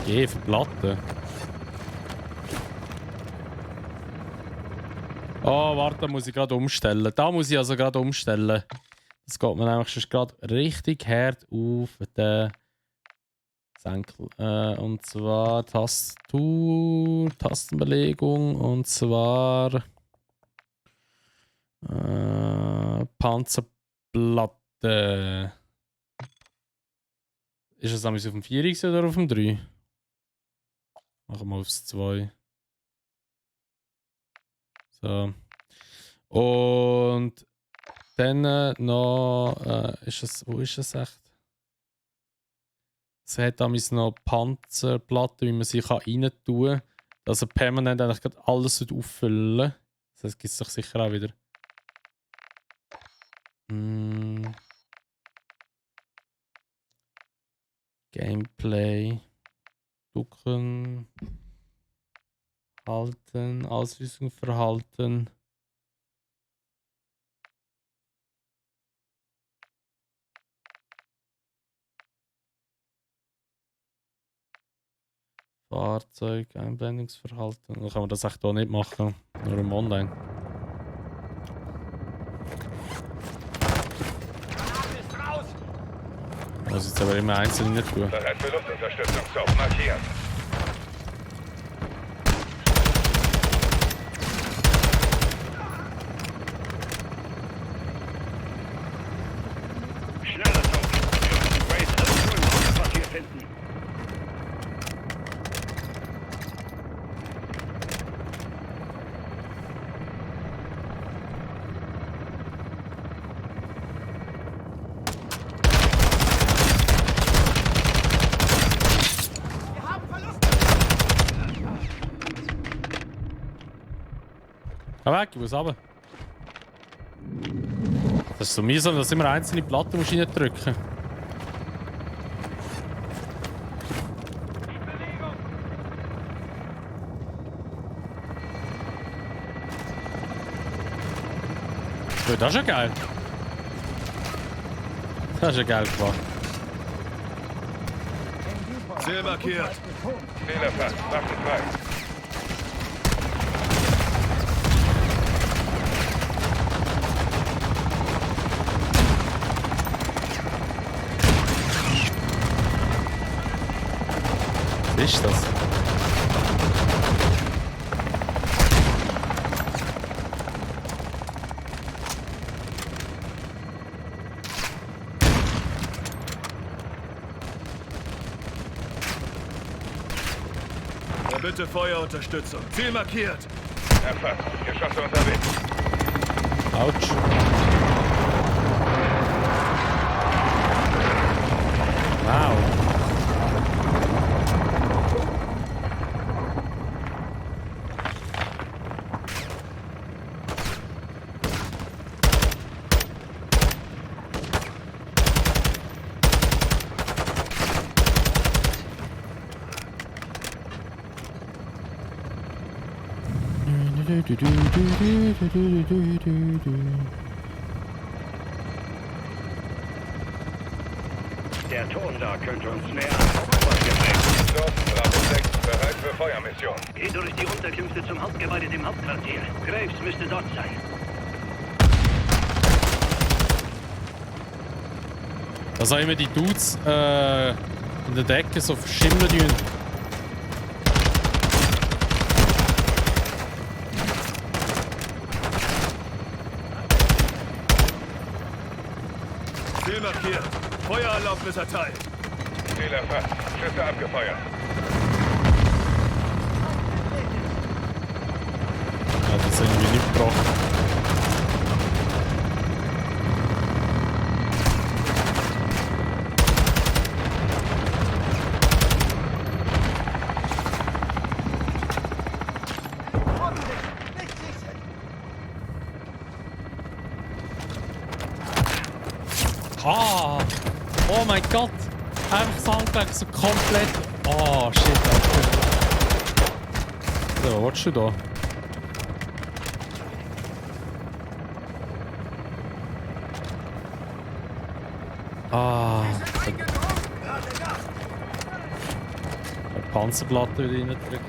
S1: G für Platte. Oh, warte, da muss ich gerade umstellen. Da muss ich also gerade umstellen. Das geht mir nämlich schon gerade richtig hart auf den Senkel. Und zwar Tastatur, Tastenbelegung und zwar Panzerplatte. Ist es auf dem 4 oder auf dem 3? Machen wir aufs 2. So. Und dann noch, wo ist es echt? Es hat damals noch Panzerplatten, wie man sie rein tun kann. Dass er permanent eigentlich alles auffüllen. Das heißt, gibt es doch sicher auch wieder. Gameplay. Ducken. Halten. Ausrüstung verhalten. Fahrzeug, Einblendungsverhalten. Dann kann man das echt hier nicht machen. Nur im Online. Muss jetzt aber immer einzeln nicht tun.
S6: Bereit für Luftunterstützung, so markiert.
S13: Schneller, Tom. Wir müssen Grace irgendwo im Hauptquartier finden.
S1: Weg, ich muss runter. Das ist so mühsam, dass immer einzelne Platten musst reindrücken. So, das ist ja geil. Das ist ja geil gemacht.
S5: Ziel markiert.
S6: Fehlerfahrt, Waffe frei.
S1: Was ist das?
S5: Ja, bitte Feuerunterstützung. Ziel markiert.
S6: Erfasst. Geschosse unterwegs.
S1: Autsch. Wow.
S13: Der Turm da könnte uns näher ans Hauptquartier bringen.
S6: So, Bravo 6, bereit für Feuermission.
S18: Geh durch die Unterkünfte zum Hauptgebäude, dem Hauptquartier. Graves müsste dort sein.
S1: Da sind immer die Dudes in der Decke so verschimmeln.
S5: Ziel markiert. Feuererlaubnis erteilt.
S6: Ziel erfasst. Schüsse abgefeuert.
S1: Ja, das ist irgendwie nicht gebrochen. Ah! Oh mein Gott! Einfach das Handgelenk so komplett. Oh shit, Alter. So, was willst du da? Ah. Panzerplatte wieder reindrücken.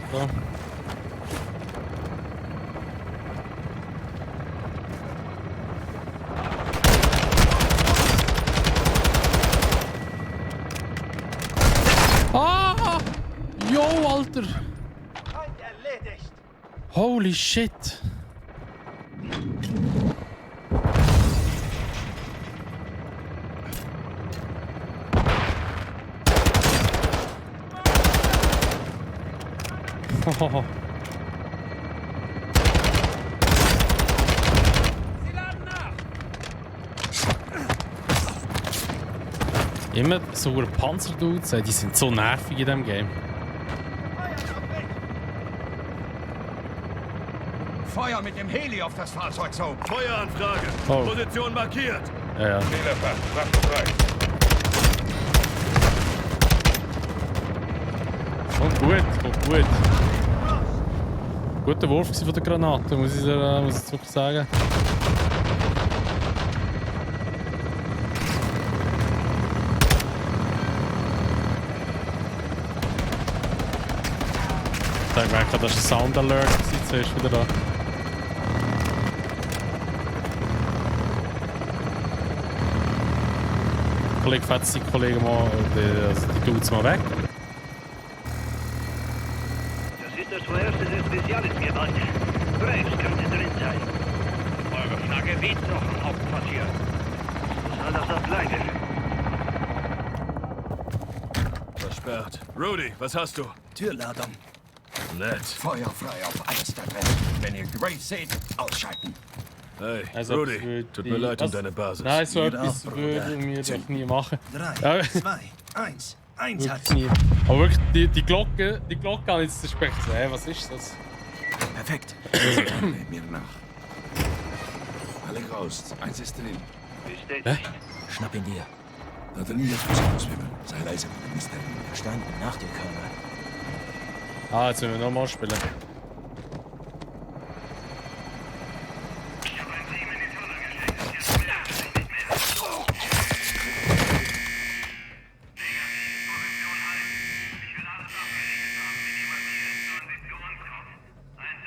S1: Da. Ah! Jo, Alter! Holy shit! Oh. Immer so Panzerdudes, die sind so nervig in diesem Game.
S21: Feuer mit dem Heli auf das Fahrzeug, so.
S5: Feueranfrage.
S1: Oh.
S5: Position markiert.
S1: Ja.
S6: Fehlerfach, Waffe frei.
S1: Kommt gut. Guter Wurf von der Granate, muss ich jetzt wirklich sagen. Ich merke, das ist ein Sound Alert, zuerst wieder da. Kollege fetzt die Kollegen mal, die Dudes mal weg.
S18: Das ist das vorerste des Spezialistgewalt. Graves könnte drin sein. Eure Flagge weht noch am Hauptquartier. Soll das auch bleiben?
S5: Versperrt. Rudy, was hast du?
S21: Türladung.
S5: Nett.
S21: Feuer frei auf 1 da drin. Wenn ihr Graves seht, ausschalten.
S5: Hey,
S1: Also,
S5: Rudy, tut mir leid um deine Basis.
S1: Nein, so etwas würden wir doch nie machen.
S21: 3, 2, 1.
S1: Wirklich nie. Aber wirklich, die Glocke an jetzt zu sprechen. So, hey, was ist das?
S15: Perfekt. Mir nach. Alle raus. 1 ist drin.
S18: Bestätigt.
S19: Schnapp ihn dir.
S15: Da drin jetzt muss auswimmeln. Sei leise mit dem Mister.
S19: Verstanden. Nach dir, Colonel.
S1: Ah, jetzt müssen wir nochmal spielen.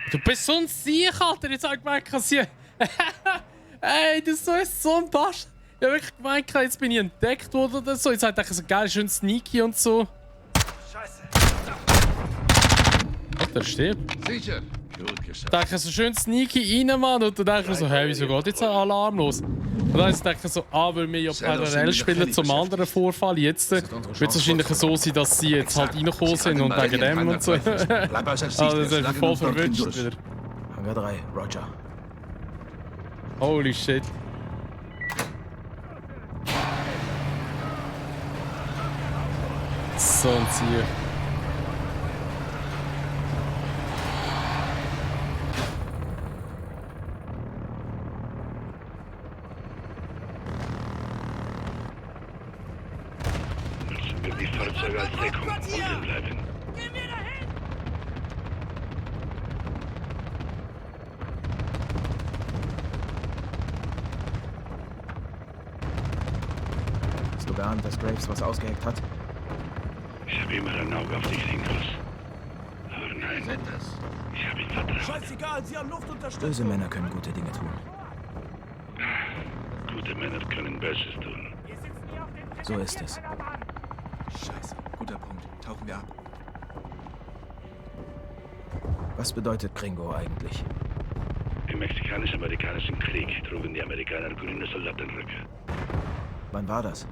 S1: Du bist so ein Sieg, Alter! Jetzt hab ich gemerkt, dass ich... Ey, das ist so ein Bastard! Ich hab wirklich gemerkt, jetzt bin ich entdeckt worden oder so. Jetzt hat er so geil, schön sneaky und so. Scheiße! Der stirbt.
S15: Sicher. Gut
S1: Ich
S15: geschafft.
S1: denke so schön sneaky rein, Mann. Und dann denke ich so, hey, wieso geht jetzt ein Alarm los? Und dann denke ich so, weil wir ja parallel spielen zum anderen Vorfall. Jetzt wird es wahrscheinlich so sein, dass sie jetzt halt reingekommen sind und wegen dem und so. Also das ist voll verwünscht wieder.
S19: Hangar 3, Roger.
S1: Holy shit. So ein Ziel.
S13: Die Fahrzeuge als Deckung unten bleiben.
S19: Hast du geahnt, dass Graves was ausgeheckt hat?
S13: Ich habe immer ein Auge auf dich, Linkus. Aber nein, ich habe ihn vertraut.
S12: Scheißegal, sie haben Luftunterstützung.
S19: Böse Männer können gute Dinge tun.
S13: Gute Männer können Böses tun.
S19: So ist es.
S15: Scheiße. Guter Punkt. Tauchen wir ab.
S19: Was bedeutet Gringo eigentlich?
S13: Im mexikanisch-amerikanischen Krieg trugen die Amerikaner grüne Soldatenröcke.
S19: Wann war das?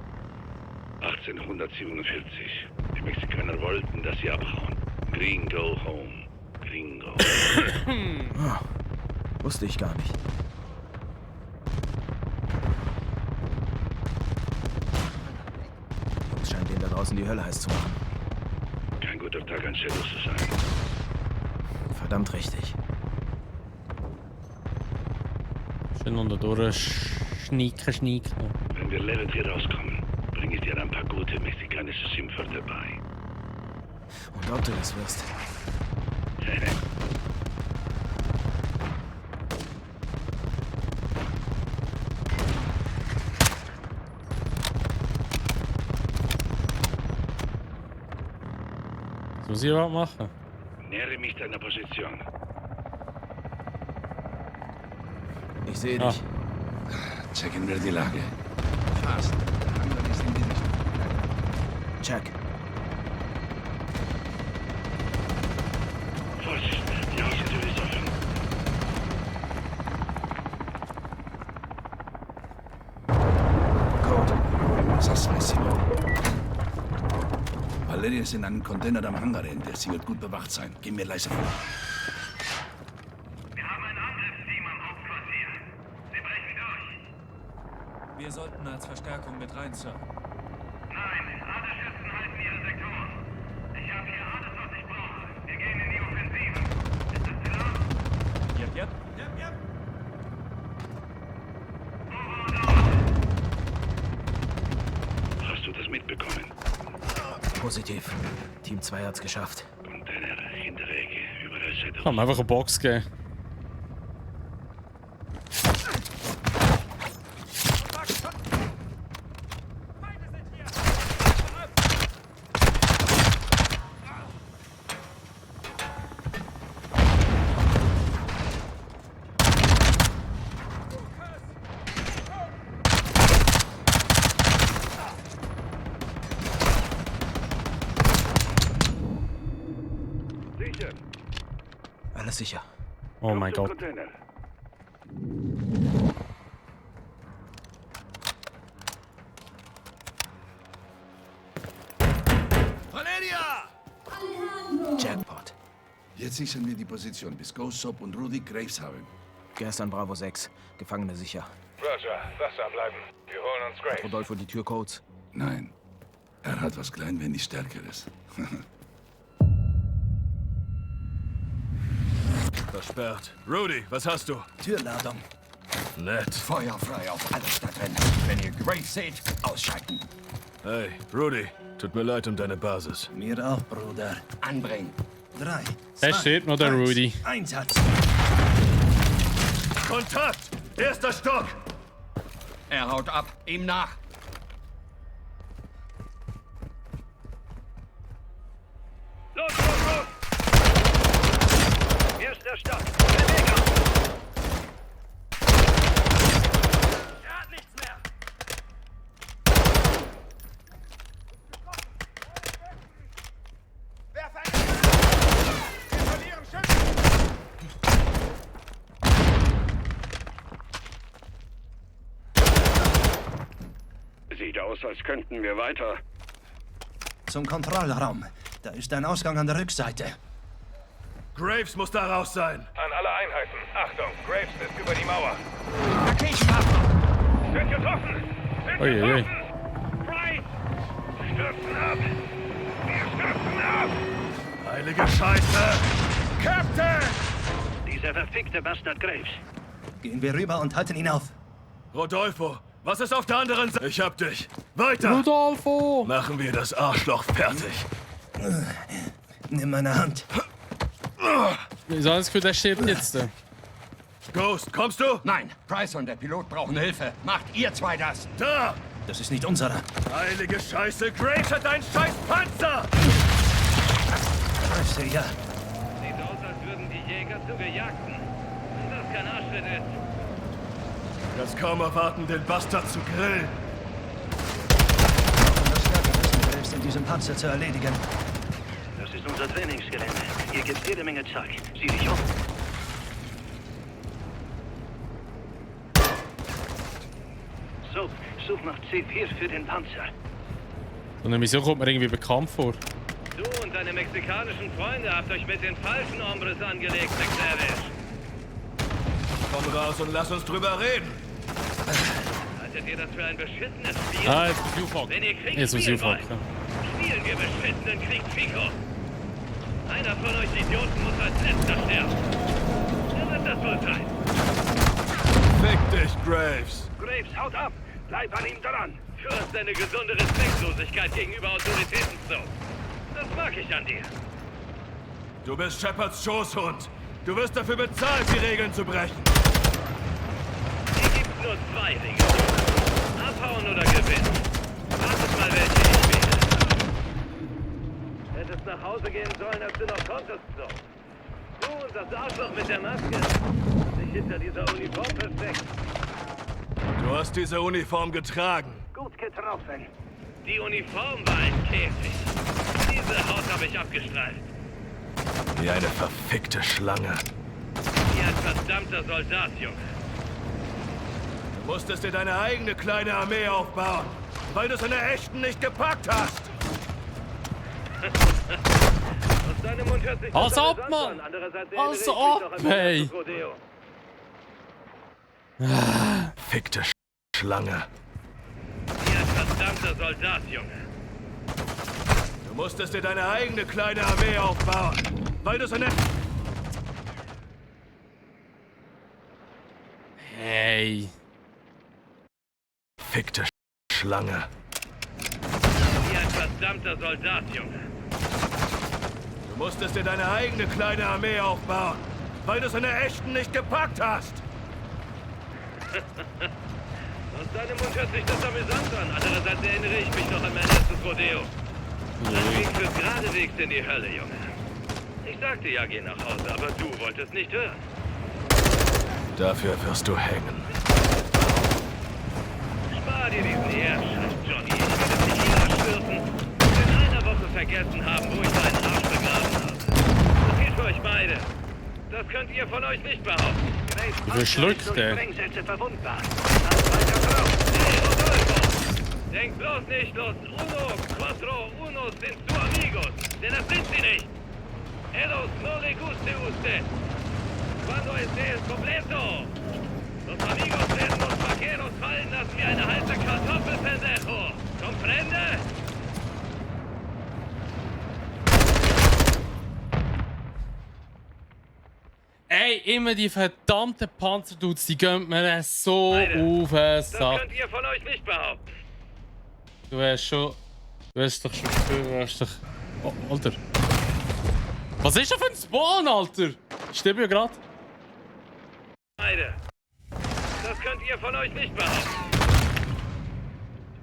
S13: 1847. Die Mexikaner wollten, dass sie abhauen. Gringo home. Gringo.
S19: Wusste ich gar nicht. Jungs scheint denen da draußen die Hölle heiß zu machen.
S13: Kein guter Tag, ein Shadow zu sein.
S19: Verdammt richtig.
S1: Schön unter durch schnieken.
S13: Wenn wir lebend hier rauskommen, bringe ich dir ein paar gute mexikanische Schimpfwörter bei.
S19: Und ob du das wirst.
S1: muss ich überhaupt machen?
S13: Nähere mich deiner Position.
S19: Ich sehe dich.
S15: Checken wir die Lage.
S12: Fast. Der Hangar ist in die Richtung.
S19: Check.
S13: Vorsicht, die Außentür ist offen.
S15: Das weiß ich noch. Valeria ist in einem Container am Hangarende. Sie wird gut bewacht sein. Geh mir leise vor.
S17: Wir haben ein Angriffsteam am Hauptquartier. Sie brechen durch.
S10: Wir sollten als Verstärkung mit rein, Sir.
S17: Nein, alle Schützen halten ihre Sektoren. Ich habe hier alles, was ich brauche. Wir gehen in die Offensive. Ist das klar?
S10: Yep, yep.
S17: Yep, yep.
S13: Hast du das mitbekommen?
S19: Positiv. Team 2 hat's geschafft.
S13: Container, hintere Ecke, überall Shadows.
S1: Kann man einfach eine Box geben.
S19: Alles sicher.
S1: Oh mein Gott.
S13: Container.
S15: Valeria!
S19: Jackpot.
S15: Jetzt sichern wir die Position, bis Ghost, Soap und Rudy Graves haben.
S19: Gestern Bravo 6. Gefangene sicher.
S6: Roger, Wasser bleiben. Wir holen uns Graves.
S19: Rodolfo die Türcodes.
S15: Nein. Er hat was klein wenig Stärkeres.
S5: Versperrt. Rudy, was hast du?
S8: Türladung.
S5: Nett.
S8: Feuer frei auf alles da drin. Wenn ihr Graves seht, ausschalten.
S5: Hey, Rudy, tut mir leid um deine Basis.
S8: Mir auch, Bruder. Anbringen. 3,
S1: Da steht noch der Rudy.
S8: Einsatz.
S5: Kontakt! Erster Stock!
S8: Er haut ab. Ihm nach.
S18: Los, los, los! Erster Stock. Bewegung!
S17: Er hat nichts mehr.
S6: Werf eine Wir verlieren Schützen.
S13: Sieht aus, als könnten wir weiter.
S21: Zum Kontrollraum. Da ist ein Ausgang an der Rückseite.
S5: Graves muss da raus sein.
S6: An alle Einheiten. Achtung, Graves ist über die Mauer.
S21: Raketenwerfer!
S6: Sind getroffen! Sind
S1: Uiuiui.
S6: getroffen! Bright! Stürzen ab! Wir stürzen ab!
S5: Heilige Scheiße!
S6: Captain!
S18: Dieser verfickte Bastard Graves.
S21: Gehen wir rüber und halten ihn auf.
S5: Rodolfo, was ist auf der anderen Seite? Ich hab dich. Weiter!
S1: Rodolfo!
S5: Machen wir das Arschloch fertig.
S21: Nimm meine Hand.
S1: Ich habe das Gefühl, der stirbt jetzt.
S5: Ghost, kommst du?
S8: Nein, Price und der Pilot brauchen Hilfe. Macht ihr zwei das.
S5: Da!
S21: Das ist nicht unserer.
S5: Heilige Scheiße, Graves hat einen scheiß Panzer!
S21: Greif sie, ja.
S18: Sieht aus, als würden die Jäger zugejagt. Wenn das kein Arschtritt ist.
S5: Kannst kaum erwarten, den Bastard zu grillen.
S21: Um das Stärkewissen Graves in diesem Panzer zu erledigen.
S18: Das ist unser Trainingsgelände. Hier gibt's jede Menge Zeug. Sieh dich um. So, such nach C4 für den Panzer.
S1: So eine Mission kommt mir irgendwie bekannt vor.
S18: Du und deine mexikanischen Freunde habt euch mit den falschen Hombres angelegt, McTavish.
S5: Komm raus und lass uns drüber reden.
S18: Haltet ihr das für ein beschissenes Spiel?
S1: Ah, jetzt muss ich aufhocken.
S18: Wenn ihr Krieg
S1: Jetzt muss ich
S18: spielen wollt,
S1: aufhocken.
S18: spielen wir beschissenen Krieg, Fico. Einer von euch Idioten muss als letzter sterben. Wer wird das wohl sein?
S5: Fick dich, Graves.
S18: Graves, haut ab! Bleib an ihm dran! Führst eine gesunde Respektlosigkeit gegenüber Autoritäten zu. Das mag ich an dir.
S5: Du bist Shepards Schoßhund. Du wirst dafür bezahlt, die Regeln zu brechen.
S18: Hier gibt's nur zwei Regeln. Abhauen oder gewinnen. Wartet mal, welche ich wähle. hättest nach Hause gehen sollen, als du noch konntest, so. Du und das Arschloch mit der Maske. Sich hinter dieser Uniform versteckt.
S5: Du hast diese Uniform getragen.
S18: Gut getroffen. Die Uniform war ein Käfig. Diese Haut habe ich abgestreift.
S5: Wie eine verfickte Schlange.
S18: Wie ein verdammter Soldat, Junge.
S5: Du musstest dir deine eigene kleine Armee aufbauen, weil du es in der echten nicht gepackt hast.
S18: Aus deinem Mund hört sich das
S1: Als ob,
S18: alles
S1: Mann!
S18: an. Andererseits
S1: Als
S18: erinnere ich mich noch
S1: ob,
S18: an mein
S1: ey!
S18: erstes Rodeo.
S5: Fickte Schlange.
S18: Wie ein verdammter Soldat, Junge.
S5: Du musstest dir deine eigene kleine Armee aufbauen, weil du es in der...
S1: Hey.
S5: Fickte Schlange.
S18: Wie ein verdammter Soldat, Junge.
S5: Du musstest dir deine eigene kleine Armee aufbauen, weil du es in der echten nicht gepackt hast.
S18: Aus deinem Mund hört sich das amüsant an. Andererseits erinnere ich mich noch an mein erstes Rodeo. Ein Weg führt geradewegs in die Hölle, Junge. Ich sagte ja, geh nach Hause, aber du wolltest nicht hören.
S5: Dafür wirst du hängen.
S18: Spar dir diesen Ehrscheiß, Johnny. Ich werde dich hier erschwirren und in einer Woche vergessen haben, wo ich meinen Arsch begraben habe. Das gilt für euch beide. Das könnt ihr von euch nicht behaupten.
S1: Verschluckt, ey.
S18: Sprengsätze verwundbar. Dann weiter drauf. Hey, Rodolfo! Denk bloß nicht los. Uno, cuatro, unos sind tu amigos. Denn das sind sie nicht. Ellos no le guste usted. Cuando esté el completo. Los amigos werden los vaqueros fallen lassen wie eine heiße Kartoffel, pendejo. Comprende?
S1: Ey, immer die verdammten Panzerdudes, die gehen mir so auf den
S18: Das
S1: Sack.
S18: könnt ihr von euch nicht behaupten.
S1: Du hast doch schon... Oh, Alter. Was ist das für ein Spawn, Alter? Stimmt ja grad.
S18: Beide. Das könnt ihr von euch nicht behaupten.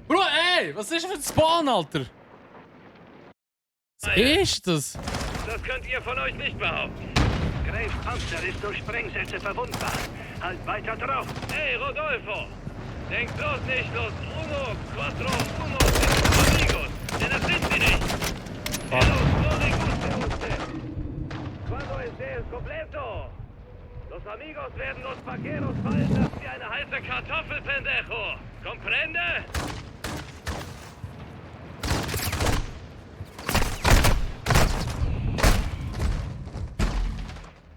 S1: Bro, ey, was ist das für ein Spawn, Alter? Was ist das?
S18: Das könnt ihr von euch nicht behaupten. Graves Panzer ist durch Sprengsätze verwundbar. Halt weiter drauf. Hey, Rodolfo! Denk bloß nicht los. Uno, cuatro, uno sind tu amigos. Denn das sind sie nicht. Ellos no le guste usted. Cuando esté el completo. Los amigos werden los vaqueros fallen lassen wie eine heiße Kartoffel, pendejo. Comprende?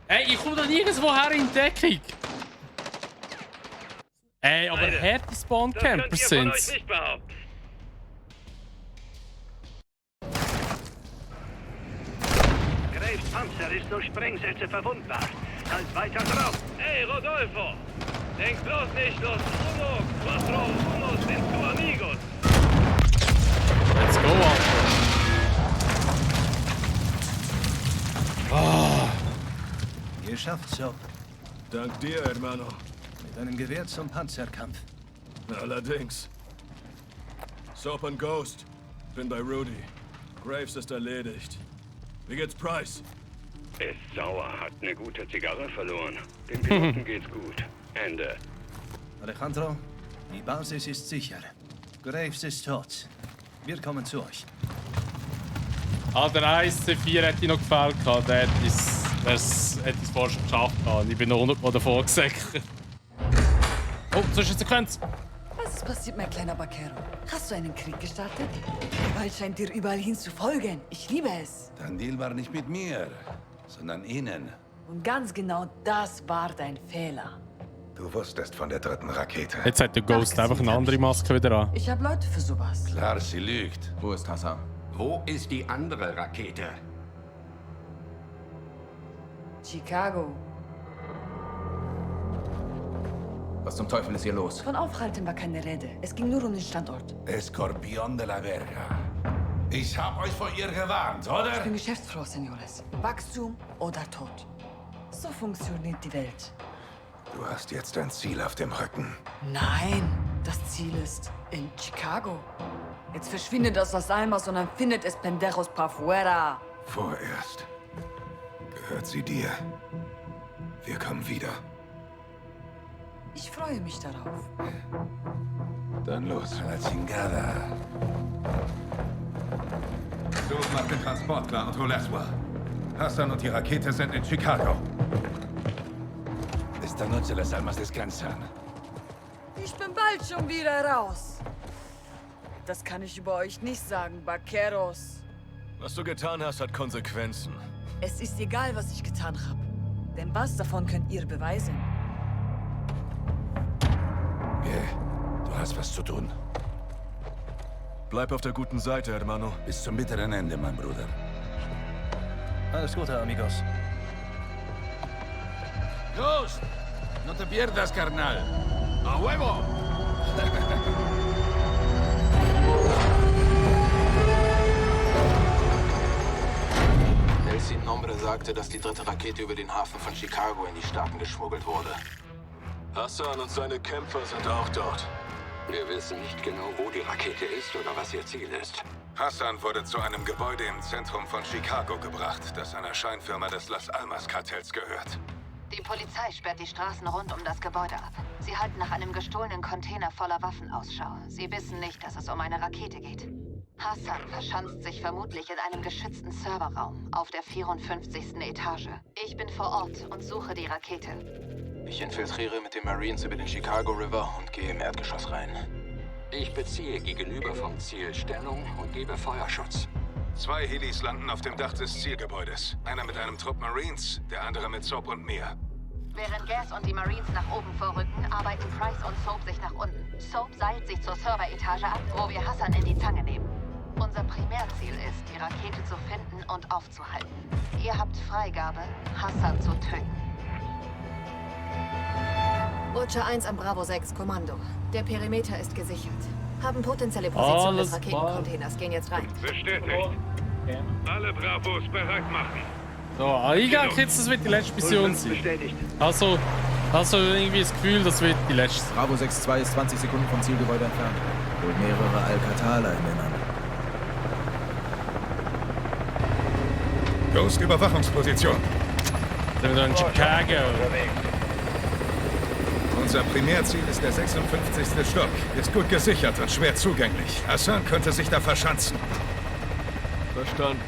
S1: Ey, ich komme da nirgendwo her in Deckung. Ey, aber harte Spawn-Camper sind's.
S18: Graves Panzer ist durch Sprengsätze verwundbar. Halt weiter drauf. Hey, Rodolfo! Denk bloß nicht los. Uno, cuatro, unos sind tu amigos.
S1: Let's go, Alter.
S7: Oh. Geschafft, Soap.
S5: Dank dir, Hermano.
S7: Mit einem Gewehr zum Panzerkampf.
S5: Allerdings. Soap und Ghost. Bin bei Rudy. Graves ist erledigt. Wie geht's Price?
S13: Ist sauer, hat eine gute Zigarre verloren. Dem Piloten geht's gut. Ende.
S7: Alejandro, die Basis ist sicher. Graves ist tot. Wir kommen zu euch.
S1: Ah, der 1C4 hätte ich noch gefällt. Der hätte es vorher schon geschafft. Ich bin noch 100 Mal davor gesäckert. Oh, so ist eine Sequenz.
S11: Was ist passiert, mein kleiner Vaquero? Hast du einen Krieg gestartet? Der Wald scheint dir überall hin zu folgen. Ich liebe es.
S15: Dein Deal war nicht mit mir, sondern ihnen.
S11: Und ganz genau das war dein Fehler.
S15: Du wusstest von der dritten Rakete.
S1: Jetzt hat der Ghost einfach eine andere Maske wieder an.
S11: Ich habe Leute für sowas.
S15: Klar, sie lügt.
S8: Wo ist Hassan? Wo ist die andere Rakete?
S11: Chicago.
S8: Was zum Teufel ist hier los?
S11: Von Aufhalten war keine Rede. Es ging nur um den Standort.
S15: Escorpión de la Verga. Ich hab euch vor ihr gewarnt, oder?
S11: Ich bin Geschäftsfrau, Senores. Wachstum oder Tod. So funktioniert die Welt.
S15: Du hast jetzt ein Ziel auf dem Rücken.
S11: Nein, Das Ziel ist in Chicago. Jetzt verschwindet aus Las Almas und dann findet es Pendejos pa' fuera.
S6: Vorerst gehört sie dir. Wir kommen wieder.
S11: Ich freue mich darauf.
S6: Dann los.
S15: A la chingada.
S6: Soap macht den Transport klar und hol Laswell. Hassan und die Rakete sind in Chicago.
S15: Esta noche las almas descansan.
S11: Ich bin bald schon wieder raus. Das kann ich über euch nicht sagen, Vaqueros.
S5: Was du getan hast, hat Konsequenzen.
S11: Es ist egal, was ich getan habe. Denn was davon könnt ihr beweisen?
S15: Du hast was zu tun.
S5: Bleib auf der guten Seite, hermano.
S15: Bis zum bitteren Ende, mein Bruder.
S7: Alles Gute, amigos.
S15: Ghost! No te pierdas, carnal. ¡A huevo!
S9: El Sin Nombre sagte, dass die dritte Rakete über den Hafen von Chicago in die Staaten geschmuggelt wurde.
S5: Hassan und seine Kämpfer sind auch dort.
S8: Wir wissen nicht genau, wo die Rakete ist oder was ihr Ziel ist.
S6: Hassan wurde zu einem Gebäude im Zentrum von Chicago gebracht, das einer Scheinfirma des Las Almas-Kartells gehört.
S4: Die Polizei sperrt die Straßen rund um das Gebäude ab. Sie halten nach einem gestohlenen Container voller Waffen Ausschau. Sie wissen nicht, dass es um eine Rakete geht. Hassan verschanzt sich vermutlich in einem geschützten Serverraum auf der 54. Etage. Ich bin vor Ort und suche die Rakete.
S9: Ich infiltriere mit den Marines über den Chicago River und gehe im Erdgeschoss rein.
S8: Ich beziehe gegenüber vom Ziel Stellung und gebe Feuerschutz.
S6: 2 Helis landen auf dem Dach des Zielgebäudes. Einer mit einem Trupp Marines, der andere mit Soap und mir.
S4: Während Gas und die Marines nach oben vorrücken, arbeiten Price und Soap sich nach unten. Soap seilt sich zur Serveretage ab, wo wir Hassan in die Zange nehmen. Unser Primärziel ist, die Rakete zu finden und aufzuhalten. Ihr habt Freigabe, Hassan zu töten. Butcher 1 am Bravo 6, Kommando. Der Perimeter ist gesichert. Haben potenzielle Position des Raketencontainers. Gehen jetzt rein.
S13: Bestätigt. Alle Bravos bereit machen.
S1: So, ich denke jetzt, das wird die letzte Mission sein. Also irgendwie das Gefühl, das wird die letzte sein.
S19: Bravo 6-2 ist 20 Sekunden vom Zielgebäude entfernt. Wohl mehrere Alcatala in Männern.
S6: Ghost, Überwachungsposition.
S1: Sind wir in Chicago.
S6: Unser Primärziel ist der 56. Stock. Ist gut gesichert und schwer zugänglich. Hassan könnte sich da verschanzen.
S5: Verstanden.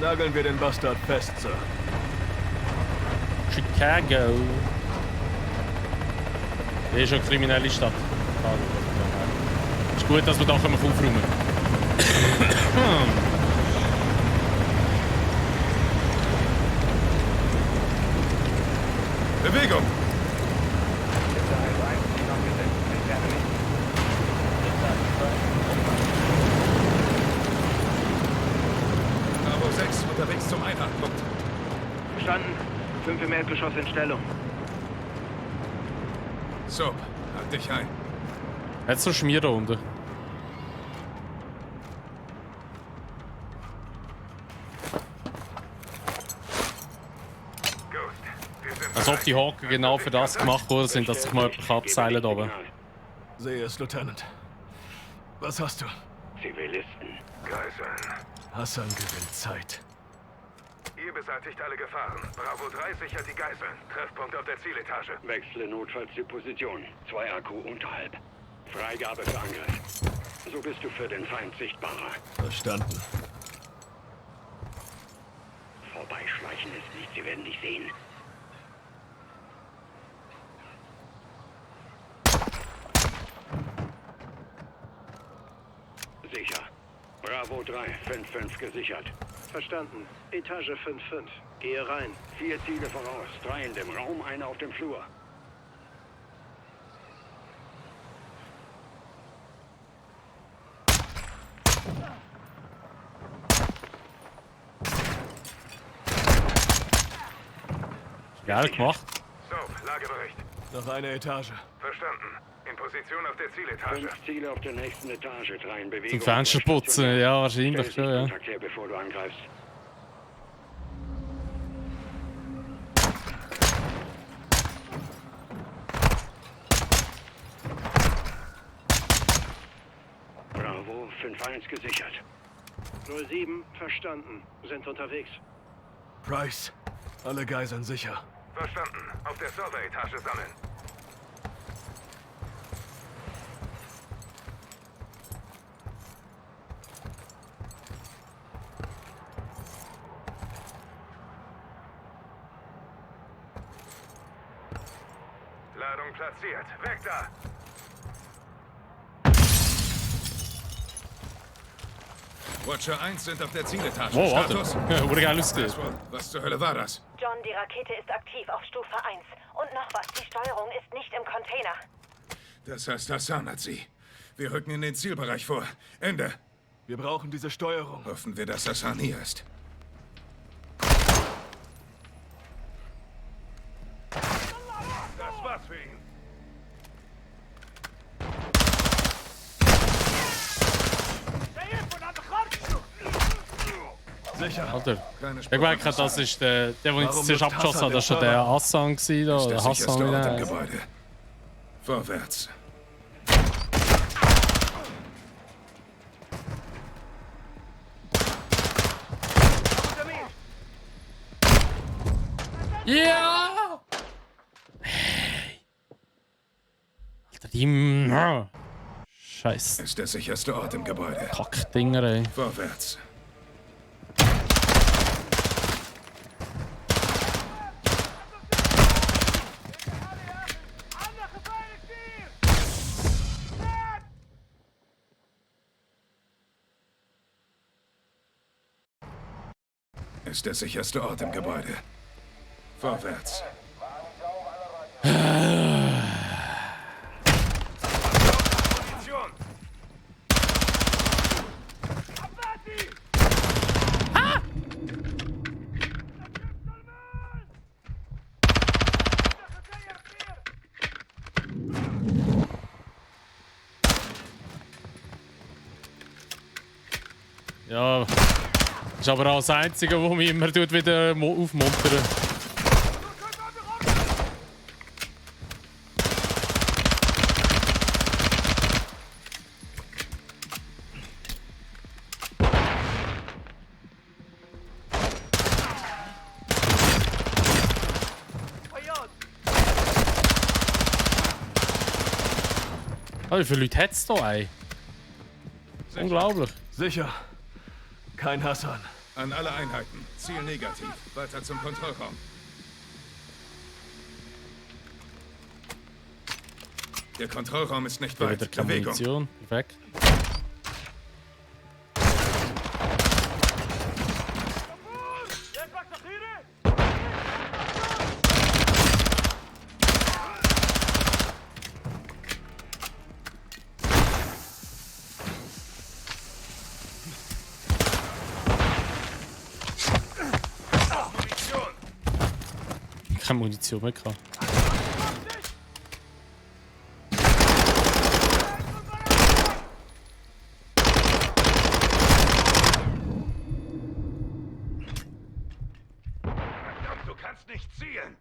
S5: Nageln wir den Bastard fest, Sir.
S1: Chicago. Das ist eine kriminelle Stadt. Ist gut, dass wir da aufräumen können.
S6: Bewegung! Bravo 6 unterwegs zum Einsatzpunkt.
S18: Verstanden. 5 im Erdgeschoss in Stellung.
S6: So, halt dich ein.
S1: Jetzt so Schmier da unten. Als ob die Haken genau für das gemacht worden sind, dass sich mal jemand abseilen kann.
S5: Sehe es, Lieutenant. Was hast du?
S13: Zivilisten.
S6: Geiseln.
S5: Hassan gewinnt Zeit.
S6: Ihr beseitigt alle Gefahren. Bravo 3 sichert die Geiseln. Treffpunkt auf der Zieletage.
S13: Wechsle notfalls die Position. 2 Akku unterhalb. Freigabe für Angriff. So bist du für den Feind sichtbarer.
S5: Verstanden.
S13: Vorbeischleichen ist nicht, sie werden dich sehen. Sicher. Bravo 3, 5-5 gesichert.
S18: Verstanden. Etage 5-5. Gehe rein.
S13: 4 Ziele voraus. 3 in dem Raum, einer auf dem Flur.
S1: Geil gemacht.
S6: So, Lagebericht.
S5: Noch eine Etage.
S6: Verstanden. In Position auf der Zieletage.
S13: 5 Ziele auf der nächsten Etage. 3 in Bewegung.
S1: Zum Fenster putzen, ja, wahrscheinlich schon, ja.
S13: Kontakt her, bevor du angreifst. 5-1 gesichert. 07, verstanden. Sind unterwegs.
S5: Price, alle Geiseln sicher.
S6: Verstanden. Auf der Server-Etage sammeln. Ladung platziert. Weg da! Watcher 1 sind auf der Zieletage.
S1: Wow, warte.
S6: Status?
S1: Ja, wurde geil lustig.
S6: Was zur Hölle war das?
S2: John, die Rakete ist aktiv auf Stufe 1. Und noch was, die Steuerung ist nicht im Container.
S6: Das heißt, Hassan hat sie. Wir rücken in den Zielbereich vor. Ende.
S5: Wir brauchen diese Steuerung.
S6: Hoffen wir, dass Hassan hier ist. Das war's für ihn.
S5: Sicher.
S1: Alter, ich merke, das ist der uns zuerst abgeschossen hat, das war der Hassan gewesen, da, oder Hassan
S6: im
S1: wieder.
S6: Gebäude. Vorwärts.
S1: Ja! Hey. Alter, die... Scheiße.
S6: Ist der sicherste Ort im Gebäude.
S1: Kackdinger, ey.
S6: Vorwärts. Ist der sicherste Ort im Gebäude. Vorwärts.
S1: Ja, ist aber auch das Einzige, was mich immer wieder aufmuntert. Oh, wie viele Leute hat es hier, ey? Unglaublich.
S5: Sicher. Kein Hassan.
S6: An alle Einheiten. Ziel negativ. Weiter zum Kontrollraum. Der Kontrollraum ist nicht weit. Bewegung.
S1: Munition. Weg. Keine Munition mehr gehabt.
S6: Du kannst nicht zielen.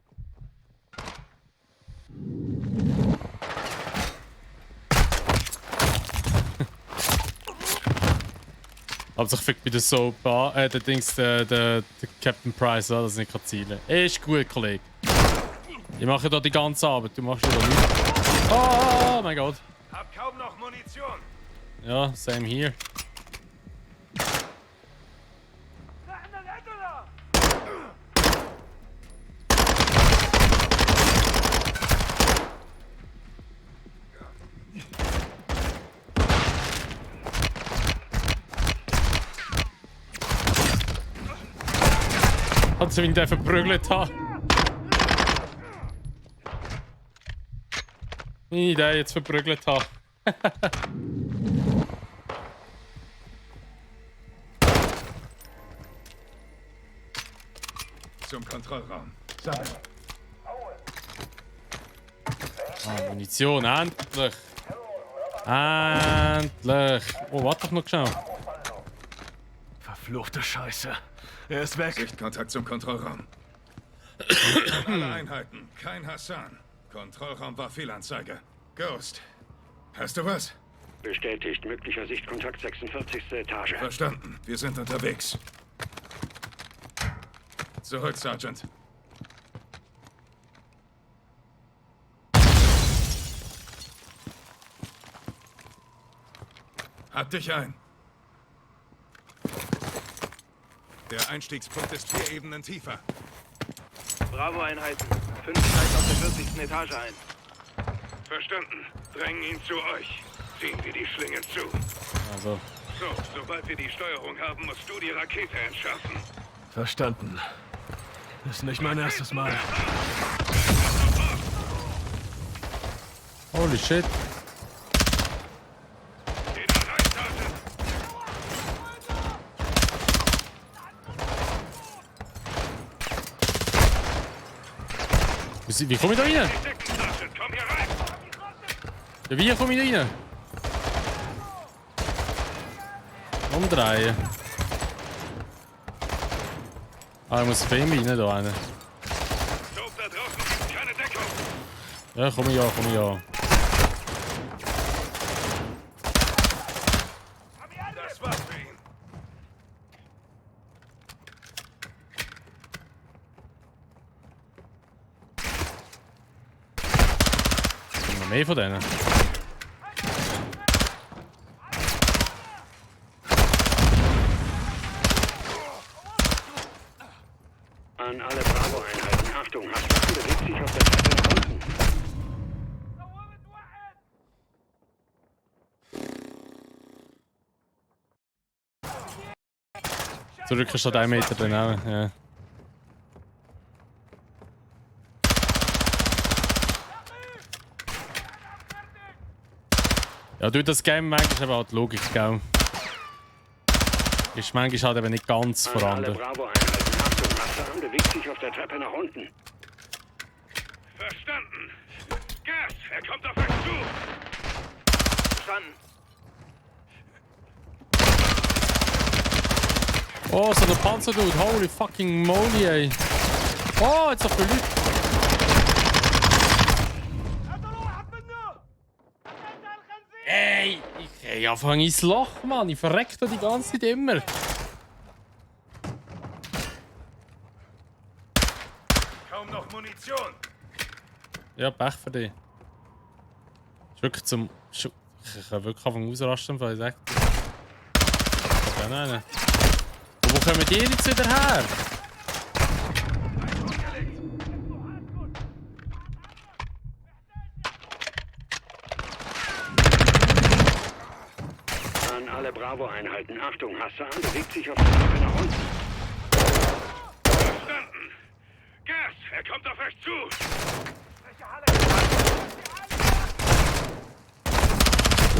S1: Hauptsache fickt mit der Soap an, der Dings, der Captain Price, das nicht kann zielen. Ist gut, Kollege. Ich mache da die ganze Arbeit, du machst wieder nichts. Oh mein Gott.
S6: Hab kaum noch Munition.
S1: Ja, same hier. Hat sie ihn da verprügelt haben. Meine Idee jetzt verprügelt haben.
S6: Zum Kontrollraum.
S1: Ah, Munition, endlich! Endlich! Oh, warte doch noch schnell.
S5: Verfluchte Scheiße. Er ist weg.
S6: Sichtkontakt zum Kontrollraum. Alle Einheiten. Kein Hassan. Kontrollraum war Fehlanzeige. Ghost. Hast du was?
S13: Bestätigt. Möglicher Sichtkontakt 46. Etage.
S6: Verstanden. Wir sind unterwegs. Zurück, Sergeant. Hat dich ein. Der Einstiegspunkt ist 4 Ebenen tiefer.
S18: Bravo-Einheiten. 5 Gleis auf der 40. Etage ein.
S6: Verstanden. Drängen ihn zu euch. Ziehen wir die Schlinge zu.
S1: Also.
S6: So, sobald wir die Steuerung haben, musst du die Rakete entschärfen.
S10: Verstanden. Ist nicht mein erstes Mal.
S1: Holy shit. Wie komme ich da rein? Ja, wie komme ich da rein? Umdrehen. Ah, ich muss für ihn rein, da rein. Ja, komm ich ja, komm ich ja.
S6: Das war's für ihn.
S1: Noch mehr von denen.
S13: An alle Bravo-Einheiten. Achtung, Haftwaffen bewegt sich auf der Treppe nach unten.
S1: Zurück ist schon 1 Meter drin, ja. Ja, durch das Game manchmal eben halt die Logik, gell? Ist manchmal halt eben nicht ganz vorhanden.
S13: Alle Bravo-Einheiten. Achtung, Haftwaffen bewegt sich auf der Treppe nach unten.
S6: Verstanden. Gas, er kommt auf euch zu.
S18: Verstanden.
S1: Oh, so ein Panzerdude, holy fucking moly, ey. Oh, jetzt noch viele Leute. Ey, ich anfange ins Loch, Mann. Ich verreck da die ganze Zeit immer.
S6: Kaum noch Munition.
S1: Ja, Pech für dich. Ist wirklich zum... Ich kann wirklich anfangen ausrasten, weil ich sage... Okay, nein. Wo kommen die jetzt wieder her?
S13: An alle Bravo-Einheiten. Achtung, Hassan bewegt sich auf der Treppe nach unten.
S6: Verstanden. Gas, er kommt auf euch zu.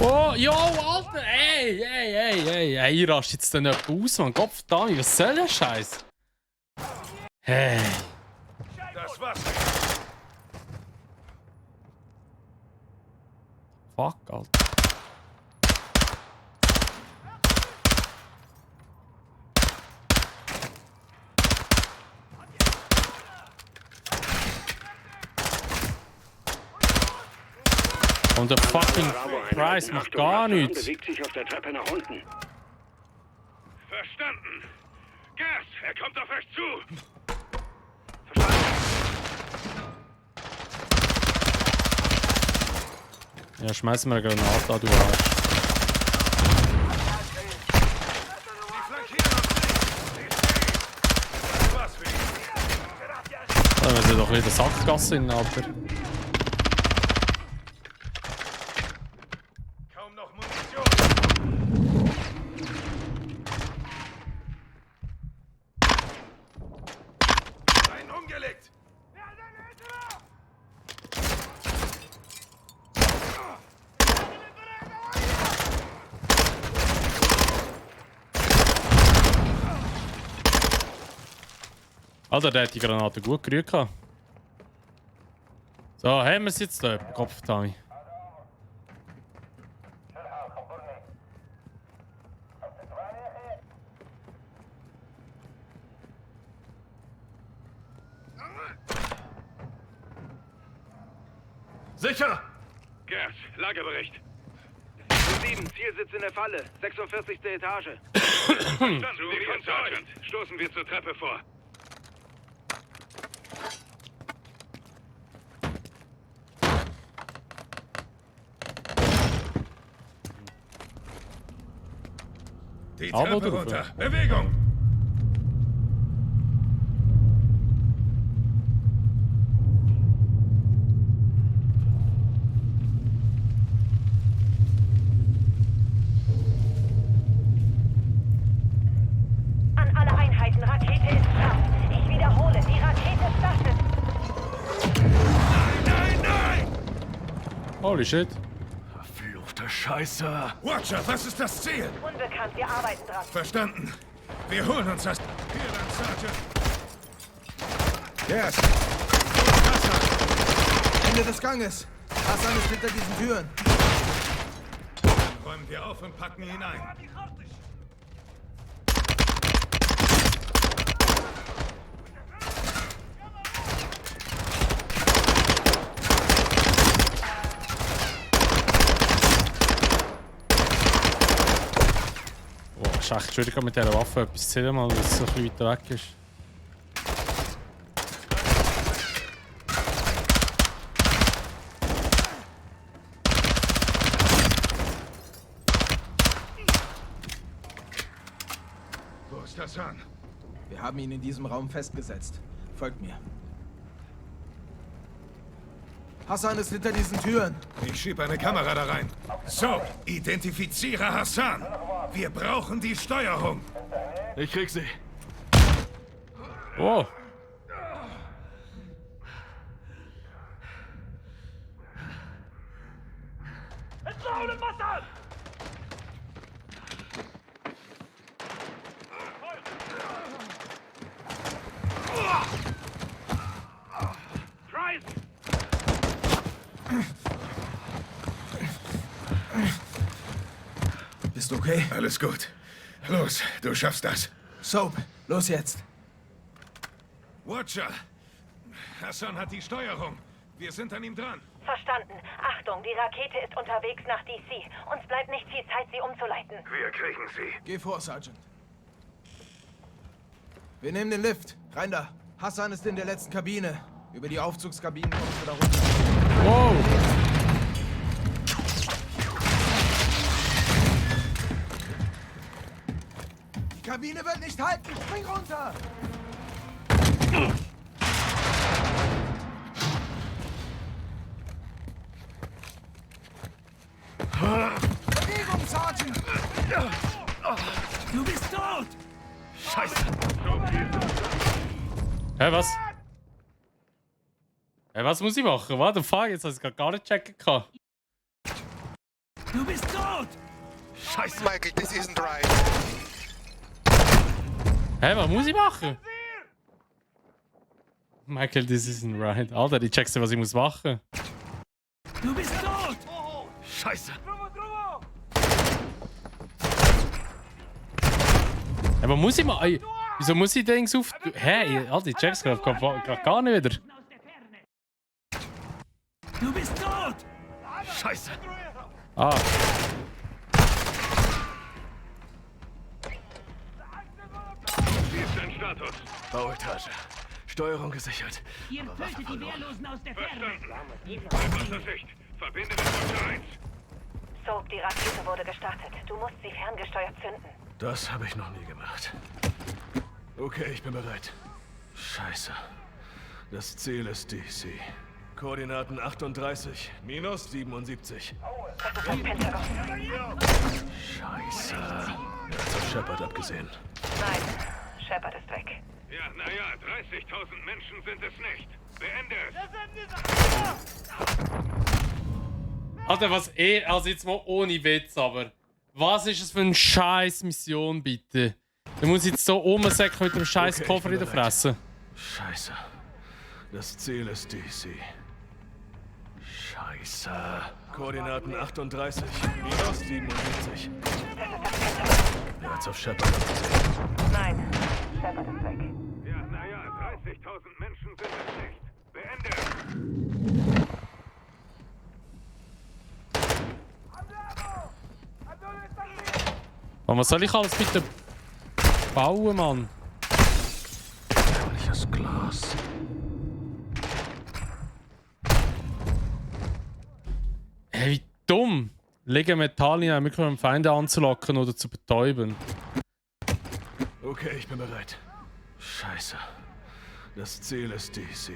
S1: Oh, yo, Alter! Ey, ich raste jetzt dann jemand aus, Mann. Kopf da, was soll der Scheiß? Hey.
S6: Das war's.
S1: Fuck, Alter. Und der fucking Price macht gar nichts.
S13: Bewegt sich auf der Treppe nach unten.
S6: Verstanden. Gas, er kommt auf euch zu.
S1: Ja, schmeiß mir eine Granate an, du Arsch. Da wir sind doch wieder Sackgasse in, Alter.
S6: Kaum noch Munition. Einen umgelegt.
S1: Alter, der hat die Granate gut gerührt. So, haben wir es jetzt da? Kopf, Tommy.
S6: Sicher! Gas, Lagebericht.
S18: 7, Zielsitz in der Falle, 46. Etage. Verstanden, wir Sergeant. Stoßen wir zur Treppe vor.
S6: Die Treppe runter. Bewegung!
S2: An alle Einheiten, Rakete ist scharf. Ich wiederhole, die Rakete startet.
S6: Nein!
S1: Holy shit.
S10: Verfluchte Scheiße.
S6: Watcher, was ist das Ziel?
S2: Unbekannt, wir arbeiten dran.
S6: Verstanden. Wir holen uns das. Hier dann, Sergeant.
S7: Yes. Ende des Ganges. Hassan ist hinter diesen Türen.
S6: Räumen wir auf und packen ihn ein.
S1: Oh, es ist echt schwierig mit dieser Waffe etwas zu sehen, weil es so ein bisschen weiter weg ist.
S6: Wo ist Hassan?
S19: Wir haben ihn in diesem Raum festgesetzt. Folgt mir. Hassan ist hinter diesen Türen.
S6: Ich schiebe eine Kamera da rein. So, identifiziere Hassan. Wir brauchen die Steuerung.
S10: Ich krieg sie.
S1: Oh.
S17: Entlaune Wasser!
S18: Price!
S19: Bist du okay?
S6: Alles gut. Los, du schaffst das.
S19: Soap, los jetzt.
S6: Watcher! Hassan hat die Steuerung. Wir sind an ihm dran.
S2: Verstanden. Achtung, die Rakete ist unterwegs nach DC. Uns bleibt nicht viel Zeit, sie umzuleiten.
S6: Wir kriegen sie.
S19: Geh vor, Sergeant. Wir nehmen den Lift. Rein da. Hassan ist in der letzten Kabine. Über die Aufzugskabinen kommst du da runter.
S1: Wow!
S19: Die Kabine wird nicht halten. Spring runter! Bewegung, Sergeant!
S17: Du bist tot!
S10: Scheiße.
S1: Hä, was? Hä, was muss ich machen? Warte, fuck, jetzt hast du es gar nicht checken können.
S17: Du bist tot!
S10: Scheiße.
S16: Michael, this isn't right.
S1: Hä, was muss ich machen? Michael, this isn't right. Alter, ich checkst du, was ich muss machen.
S17: Du bist tot!
S10: Scheiße.
S1: Hä, was muss ich machen? Wieso muss ich Dings auf... Hä, Alter, ich check's gerade gar nicht wieder.
S17: Du bist tot!
S10: Scheiße.
S1: Ah.
S18: Wie ist dein Status?
S10: Bauetage. Steuerung gesichert.
S17: Ihr tötet die Wehrlosen aus der Ferne!
S18: Bleib außer Sicht. Verbinde mit Watcher 1.
S2: Soap, die Rakete wurde gestartet. Du musst sie ferngesteuert zünden.
S10: Das habe ich noch nie gemacht. Okay, ich bin bereit. Scheiße. Das Ziel ist DC. Koordinaten 38 minus 77.
S2: Das ist das Pentagon.
S10: Scheiße. Er hat auf Shepard abgesehen.
S2: Nein, Shepard ist weg.
S18: Ja, naja, 30.000 Menschen sind es nicht. Beende es!
S1: Alter, was also jetzt mal ohne Witz, aber... Was ist das für eine scheiß Mission, bitte? Da muss ich jetzt so rumsäcken mit dem scheiß Koffer in der Fresse.
S10: Scheiße. Das Ziel ist DC. Scheiße. Koordinaten 38 minus 77. Er hat's auf Shepard abgesehen.
S2: Nein, Shepard ist weg.
S18: Ja, naja, 30.000 Menschen sind es nicht. Beende es!
S1: Aber was soll ich alles bitte bauen, Mann?
S10: Welches Glas?
S1: Hey, wie dumm! Legen Metall in einen um Feinde anzulocken oder zu betäuben.
S10: Okay, ich bin bereit. Scheiße. Das Ziel ist DC.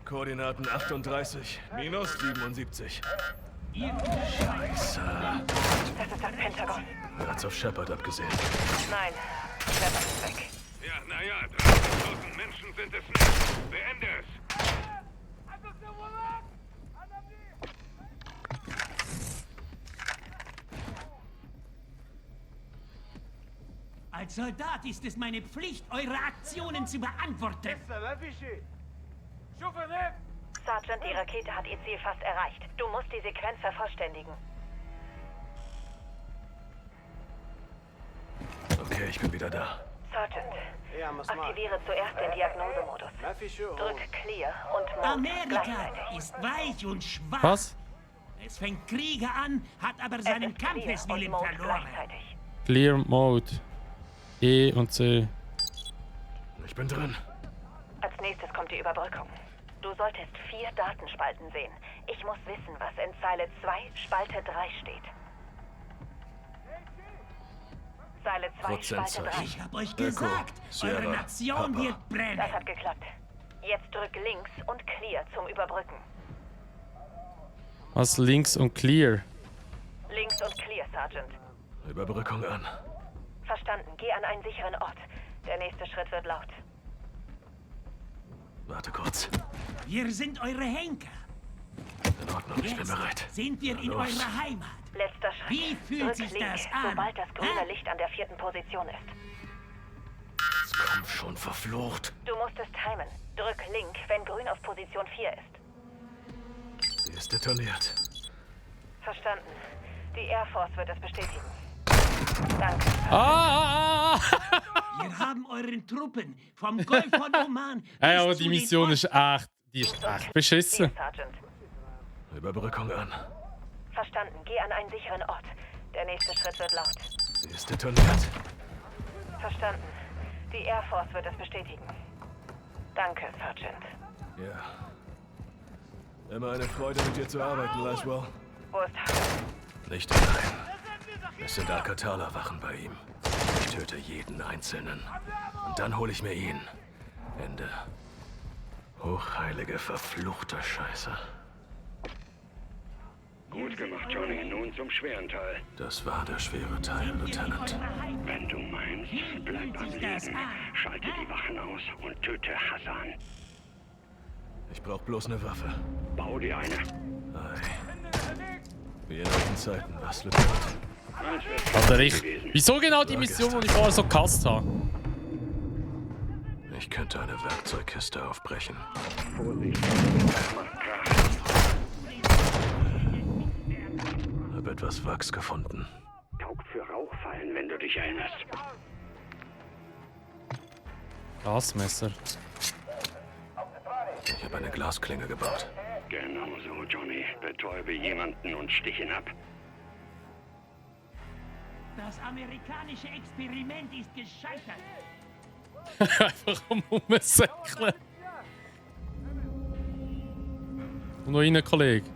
S10: Koordinaten 38 minus 77. Scheiße.
S2: Das ist das Pentagon.
S10: Er hat's auf Shepard abgesehen.
S2: Nein, Shepard ist weg.
S18: Ja, naja, 30.000 Menschen sind es nicht. Beende es.
S12: Als Soldat ist es meine Pflicht, eure Aktionen zu beantworten.
S2: Sergeant, die Rakete hat ihr Ziel fast erreicht. Du musst die Sequenz vervollständigen.
S10: Okay, ich bin wieder da.
S2: Sergeant, aktiviere zuerst den Diagnosemodus. Drück Clear und Mode
S12: Amerika
S2: gleichzeitig.
S12: ist weich und schwach.
S1: Was?
S12: Es fängt Kriege an, hat aber seinen Kampfeswillen verloren.
S1: Clear Mode. E und C.
S10: Ich bin drin.
S2: Als nächstes kommt die Überbrückung. Du solltest 4 Datenspalten sehen. Ich muss wissen, was in Zeile 2, Spalte 3 steht. Zeile 2, Spalte 3.
S12: Ich hab euch gesagt, eure Nation wird brennen.
S2: Das hat geklappt. Jetzt drück links und Clear zum Überbrücken.
S1: Was links und Clear?
S2: Links und Clear, Sergeant.
S10: Überbrückung an.
S2: Verstanden. Geh an einen sicheren Ort. Der nächste Schritt wird laut.
S10: Warte kurz.
S12: Wir sind eure Henker.
S10: In Ordnung, ich bin bereit.
S12: Sind wir in
S10: Los.
S12: eurer Heimat?
S2: Letzter Schritt.
S12: Wie fühlt
S2: Drück
S12: sich
S2: links,
S12: das an?
S2: sobald das grüne Licht an der 4. Position ist.
S10: Jetzt komm schon, verflucht.
S2: Du musst es timen. Drück Link, wenn grün auf Position 4 ist.
S10: Sie ist detoniert.
S2: Verstanden. Die Air Force wird es bestätigen. Danke.
S12: Wir haben euren Truppen vom Golf von Oman
S1: Hey, aber
S12: bis
S1: die
S12: zu den
S1: Mission ist echt beschissen.
S2: Sergeant.
S10: Überbrückung an.
S2: Verstanden. Geh an einen sicheren Ort. Der nächste Schritt wird laut.
S10: Sie ist detoniert.
S2: Verstanden. Die Air Force wird es bestätigen. Danke, Sergeant.
S10: Ja. Immer eine Freude, mit dir zu arbeiten, Laswell.
S2: Wo ist Hassan?
S10: Nicht allein. Es sind Al-Qatala-Wachen bei ihm. Ich töte jeden Einzelnen. Und dann hole ich mir ihn. Ende. Hochheilige, verfluchte Scheiße.
S13: Gut gemacht, Johnny. Nun zum schweren Teil.
S10: Das war der schwere Teil, Lieutenant.
S13: Wenn du meinst, bleib am Leben. Schalte die Wachen aus und töte Hassan.
S10: Ich brauch bloß eine Waffe.
S13: Bau dir eine.
S10: Ei. Wie in alten Zeiten, was, Lieutenant?
S1: Alter, wieso genau die Mission, die ich vorher so gehasst habe?
S10: Ich könnte eine Werkzeugkiste aufbrechen. Hab etwas Wachs gefunden.
S13: Taugt für Rauchfallen, wenn du dich erinnerst.
S1: Gasmesser.
S10: Ich habe eine Glasklinge gebaut.
S13: Genau so, Johnny. Betäube jemanden und stich ihn ab.
S12: Das amerikanische Experiment ist gescheitert.
S1: Einfach rumsäckeln. Und noch rein, Kollege.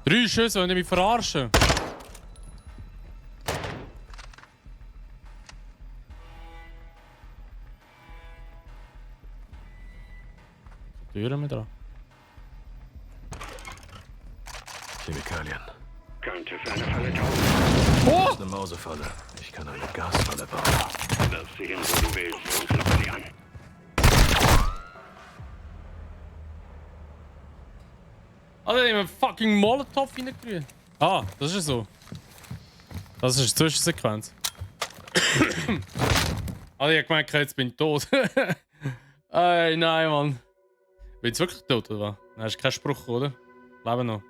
S1: Drei Schüsse, wollen die mich verarschen? Türen wir da.
S10: Chemikalien.
S13: Könnte für eine Falle taugen.
S10: Das ist eine Mausefalle. Ich kann eine Gasfalle bauen.
S13: Wirf sie hin, wo du willst, und lock sie an.
S1: Alter, ich hab einen fucking Molotov reingerührt. Ah, das ist so. Das ist die Zwischensequenz. Also ich hab gemeint, jetzt bin ich tot. Ey, nein, Mann. Bin ich wirklich tot, oder was? Nein, ist kein Spruch, oder? Leben noch.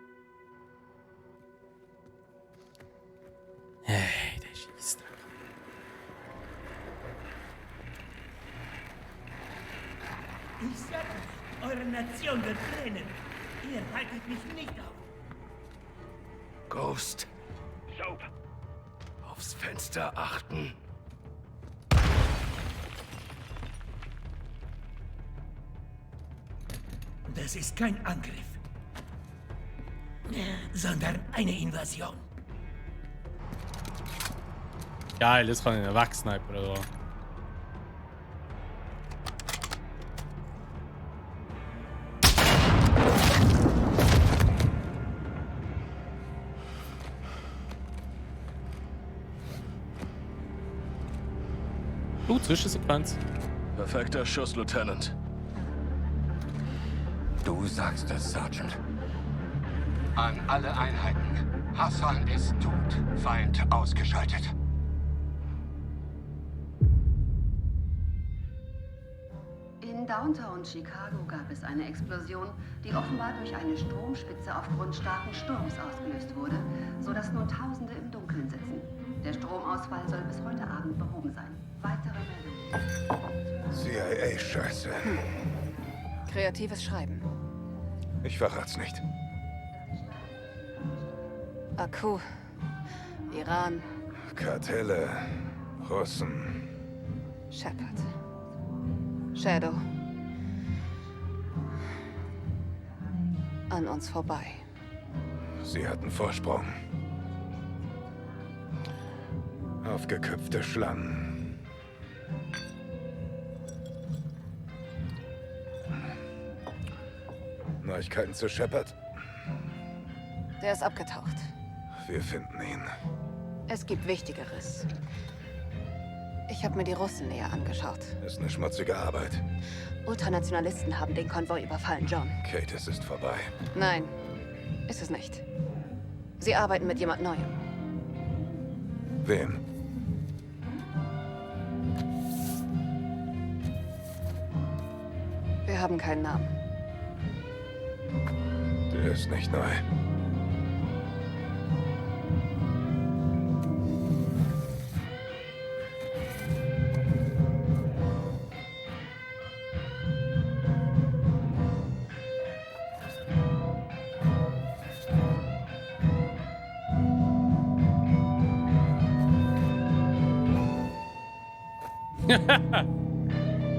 S1: Hey, der Scheissdreck.
S12: Ich sag euch, eure Nation wird brennen. Ihr haltet mich nicht auf.
S10: Ghost. Soap. Aufs Fenster achten.
S12: Das ist kein Angriff, sondern eine Invasion.
S1: Geil, jetzt kann ich ihn wegsnipen oder was? Zwischensequenz.
S10: Perfekter Schuss, Lieutenant.
S8: Du sagst es, Sergeant. An alle Einheiten. Hassan ist tot. Feind ausgeschaltet.
S16: In Downtown Chicago gab es eine Explosion, die offenbar durch eine Stromspitze aufgrund starken Sturms ausgelöst wurde, sodass nun Tausende im Dunkeln sitzen. Der Stromausfall soll bis heute Abend behoben sein. Weitere Meldungen.
S6: CIA-Scheiße.
S4: Kreatives Schreiben.
S6: Ich verrat's nicht.
S4: Akku. Iran.
S6: Kartelle. Russen.
S4: Shepard. Shadow. An uns vorbei.
S6: Sie hatten Vorsprung. Aufgeköpfte Schlangen. Neuigkeiten zu Shepard?
S4: Der ist abgetaucht.
S6: Wir finden ihn.
S4: Es gibt Wichtigeres. Ich habe mir die Russen näher angeschaut.
S6: Ist eine schmutzige Arbeit.
S4: Ultranationalisten haben den Konvoi überfallen, John.
S6: Kate, es ist vorbei.
S4: Nein, ist es nicht. Sie arbeiten mit jemand Neuem.
S6: Wem?
S4: Wir haben keinen Namen.
S6: Der ist nicht neu.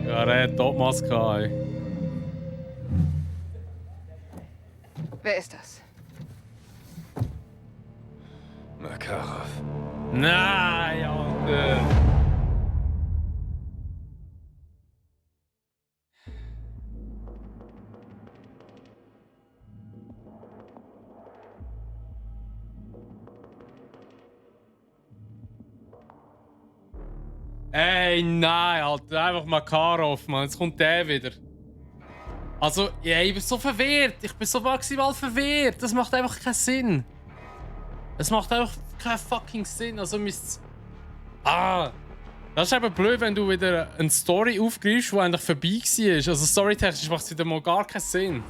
S1: Ja, der hat Topmaske, ey.
S4: Wer ist das?
S6: Makarov.
S1: Nein, Junge. Ey, nein, Alter, einfach Makarov, Mann. Jetzt kommt der wieder. Also, ja, ich bin so verwirrt. Ich bin so maximal verwirrt. Das macht einfach keinen Sinn. Es macht einfach keinen fucking Sinn. Also müsst. Das ist eben blöd, wenn du wieder eine Story aufgreifst, die eigentlich vorbei war. Also storytechnisch macht es wieder mal gar keinen Sinn.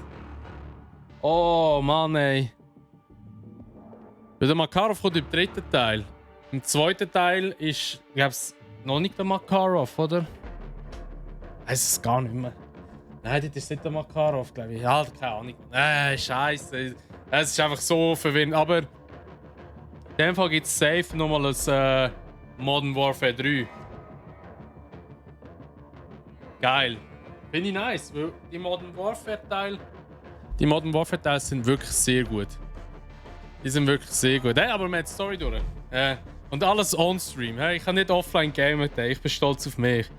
S1: Oh Mann, ey. Weil der Makarov kommt im dritten Teil. Im zweiten Teil ist, ich glaube, noch nicht der Makarov, oder? Ich weiß es gar nicht mehr. Nein, das ist nicht der Makarov, glaube ich. Ja, keine Ahnung. Scheiße. Es ist einfach so verwirrend. Aber in dem Fall gibt es safe nochmal ein Modern Warfare 3. Geil. Finde ich nice, weil die Modern Warfare Teile sind wirklich sehr gut. Die sind wirklich sehr gut. Hey, aber wir haben die Story durch. Und alles on-stream. Hey, ich kann nicht offline gamen. Ich bin stolz auf mich.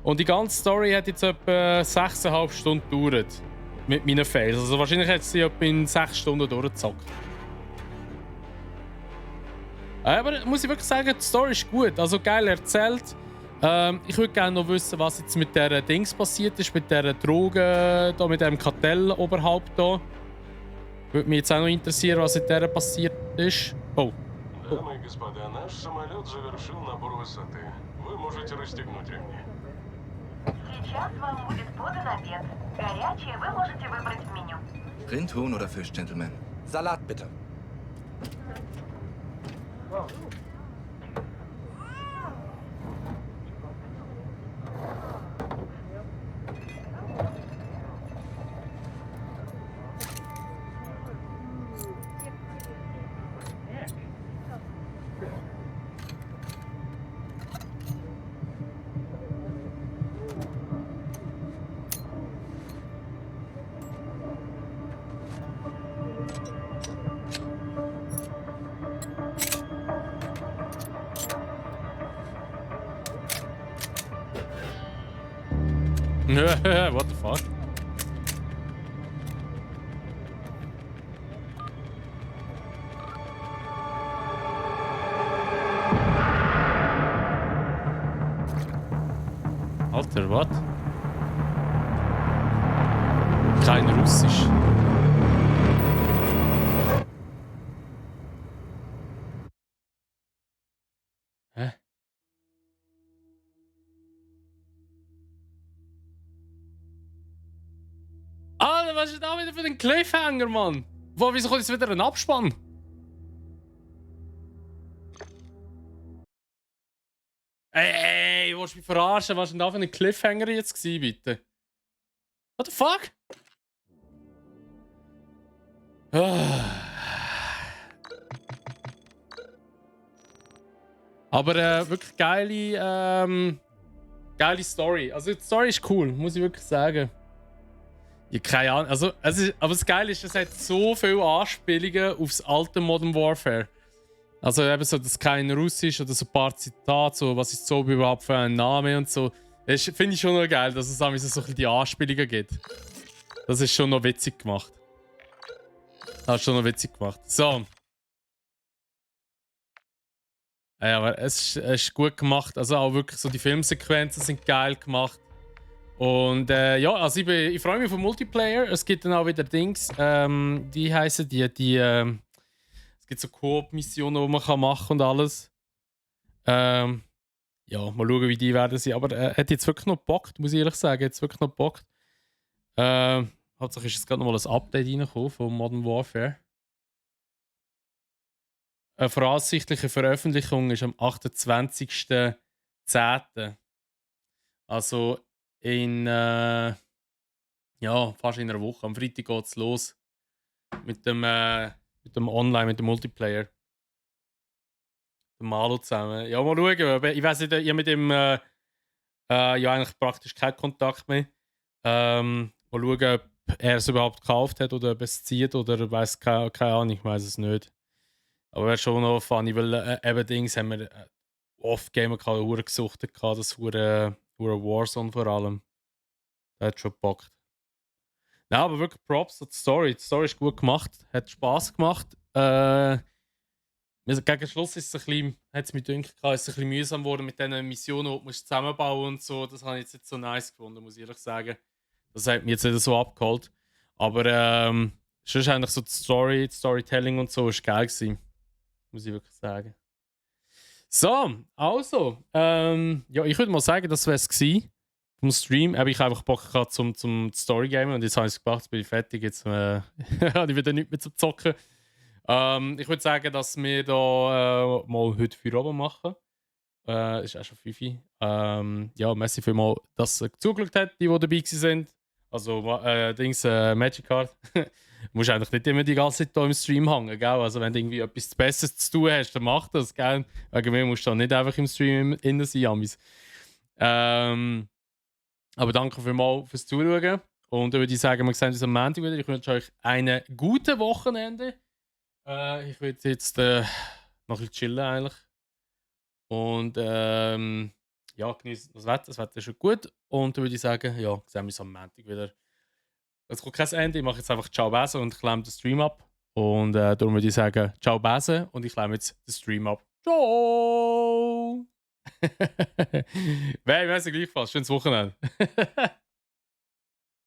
S1: Und die ganze Story hat jetzt etwa 6,5 Stunden gedauert. Mit meinen Fails. Also wahrscheinlich hat sie etwa in 6 Stunden durchgezockt. Aber muss ich wirklich sagen, die Story ist gut. Also geil erzählt. Ich würde gerne noch wissen, was jetzt mit der Dings passiert ist. Mit der Drogen, da, mit dem Kartell oberhalb da. Würde mich jetzt auch noch interessieren, was mit der passiert ist. Oh.
S10: Дамы и господа, наш самолет завершил набор высоты. Вы можете расстегнуть ремни.
S2: Сейчас вам будет подан обед. Горячее вы можете выбрать в меню.
S7: Rind, Huhn oder Fisch, Gentlemen?
S21: Salat bitte.
S1: What the fuck? Alter, was? Kein Russisch. Hä? Alter, was ist da wieder für ein Cliffhanger, Mann? Wieso kommt jetzt wieder ein Abspann? Ey, willst du mich verarschen? Was war denn da für ein Cliffhanger jetzt gewesen, bitte? What the fuck? Aber wirklich geile Story. Also die Story ist cool, muss ich wirklich sagen. Ja, keine Ahnung. Also, aber das Geile ist, es hat so viele Anspielungen aufs alte Modern Warfare. Also eben so, dass kein Russisch oder so ein paar Zitate, so was ist so überhaupt für ein Name und so. Das finde ich schon noch geil, dass es so ein bisschen die Anspielungen gibt. Das ist schon noch witzig gemacht. So. Ja, aber es ist gut gemacht. Also auch wirklich so die Filmsequenzen sind geil gemacht. Und ja, also ich freue mich auf den Multiplayer. Es gibt dann auch wieder Dings, die heißen es gibt so Koop-Missionen, die man machen kann und alles. Ja, mal schauen, wie die werden sein. Aber hat jetzt wirklich noch gebockt, muss ich ehrlich sagen. Jetzt wirklich noch gebockt. Hauptsache ist jetzt gerade noch mal ein Update reingekommen von Modern Warfare. Eine voraussichtliche Veröffentlichung ist am 28.10. Also in fast in einer Woche. Am Freitag geht es los. Mit dem Online, mit dem Multiplayer. Mit Malo zusammen. Ja, mal schauen. Ich weiß nicht, ich habe mit dem eigentlich praktisch keinen Kontakt mehr. Mal schauen, ob er es überhaupt gekauft hat oder ob es zieht oder weiß keine Ahnung, ich weiß es nicht. Aber wäre schon noch funny, weil eben Dings haben wir oft Gamer gehabt, gesuchtet gehabt, das Warzone vor allem. Das hat schon gebockt. Nein, aber wirklich Props an die Story. Die Story ist gut gemacht, hat Spass gemacht. Gegen Schluss ist es mir gedacht, ist es ein bisschen mühsam geworden mit diesen Missionen, die du zusammenbauen und so. Das habe ich jetzt nicht so nice gefunden, muss ich ehrlich sagen. Das hat mich jetzt nicht so abgeholt. Aber sonst eigentlich so die Storytelling und so ist geil gewesen. Muss ich wirklich sagen. So, also. Ja, ich würde mal sagen, das wäre es gewesen vom Stream. Aber ich habe einfach Bock gehabt zum Storygamen und jetzt habe ich es gemacht, jetzt bin ich fertig. Jetzt habe ich wieder nichts mehr zu zocken. Ich würde sagen, dass wir da mal heute für oben machen. Ist auch schon 5. Ja, merci vielmals, dass ihr zugeschaut habt, die dabei sind. Also, Magic Card. Du musst eigentlich nicht immer die ganze Zeit hier im Stream hängen, gell? Also, wenn du irgendwie etwas Besseres zu tun hast, dann mach das, gell? Wegen mir musst du dann nicht einfach im Stream innen sein, Amis. Aber danke vielmals fürs Zuschauen. Und ich würde sagen, wir sehen uns am Montag wieder. Ich wünsche euch ein gutes Wochenende. Ich würde jetzt noch ein bisschen chillen eigentlich. Und ja, genießen das Wetter. Das Wetter ist schon gut. Und dann würde ich sagen, ja, sehen wir uns am Montag wieder. Es kommt kein Ende. Ich mache jetzt einfach Ciao Besen und klemme den Stream ab. Und darum würde ich sagen, Ciao Besen und ich klemme jetzt den Stream ab. Ciao! Wer weiß gleichfalls. Schönes Wochenende.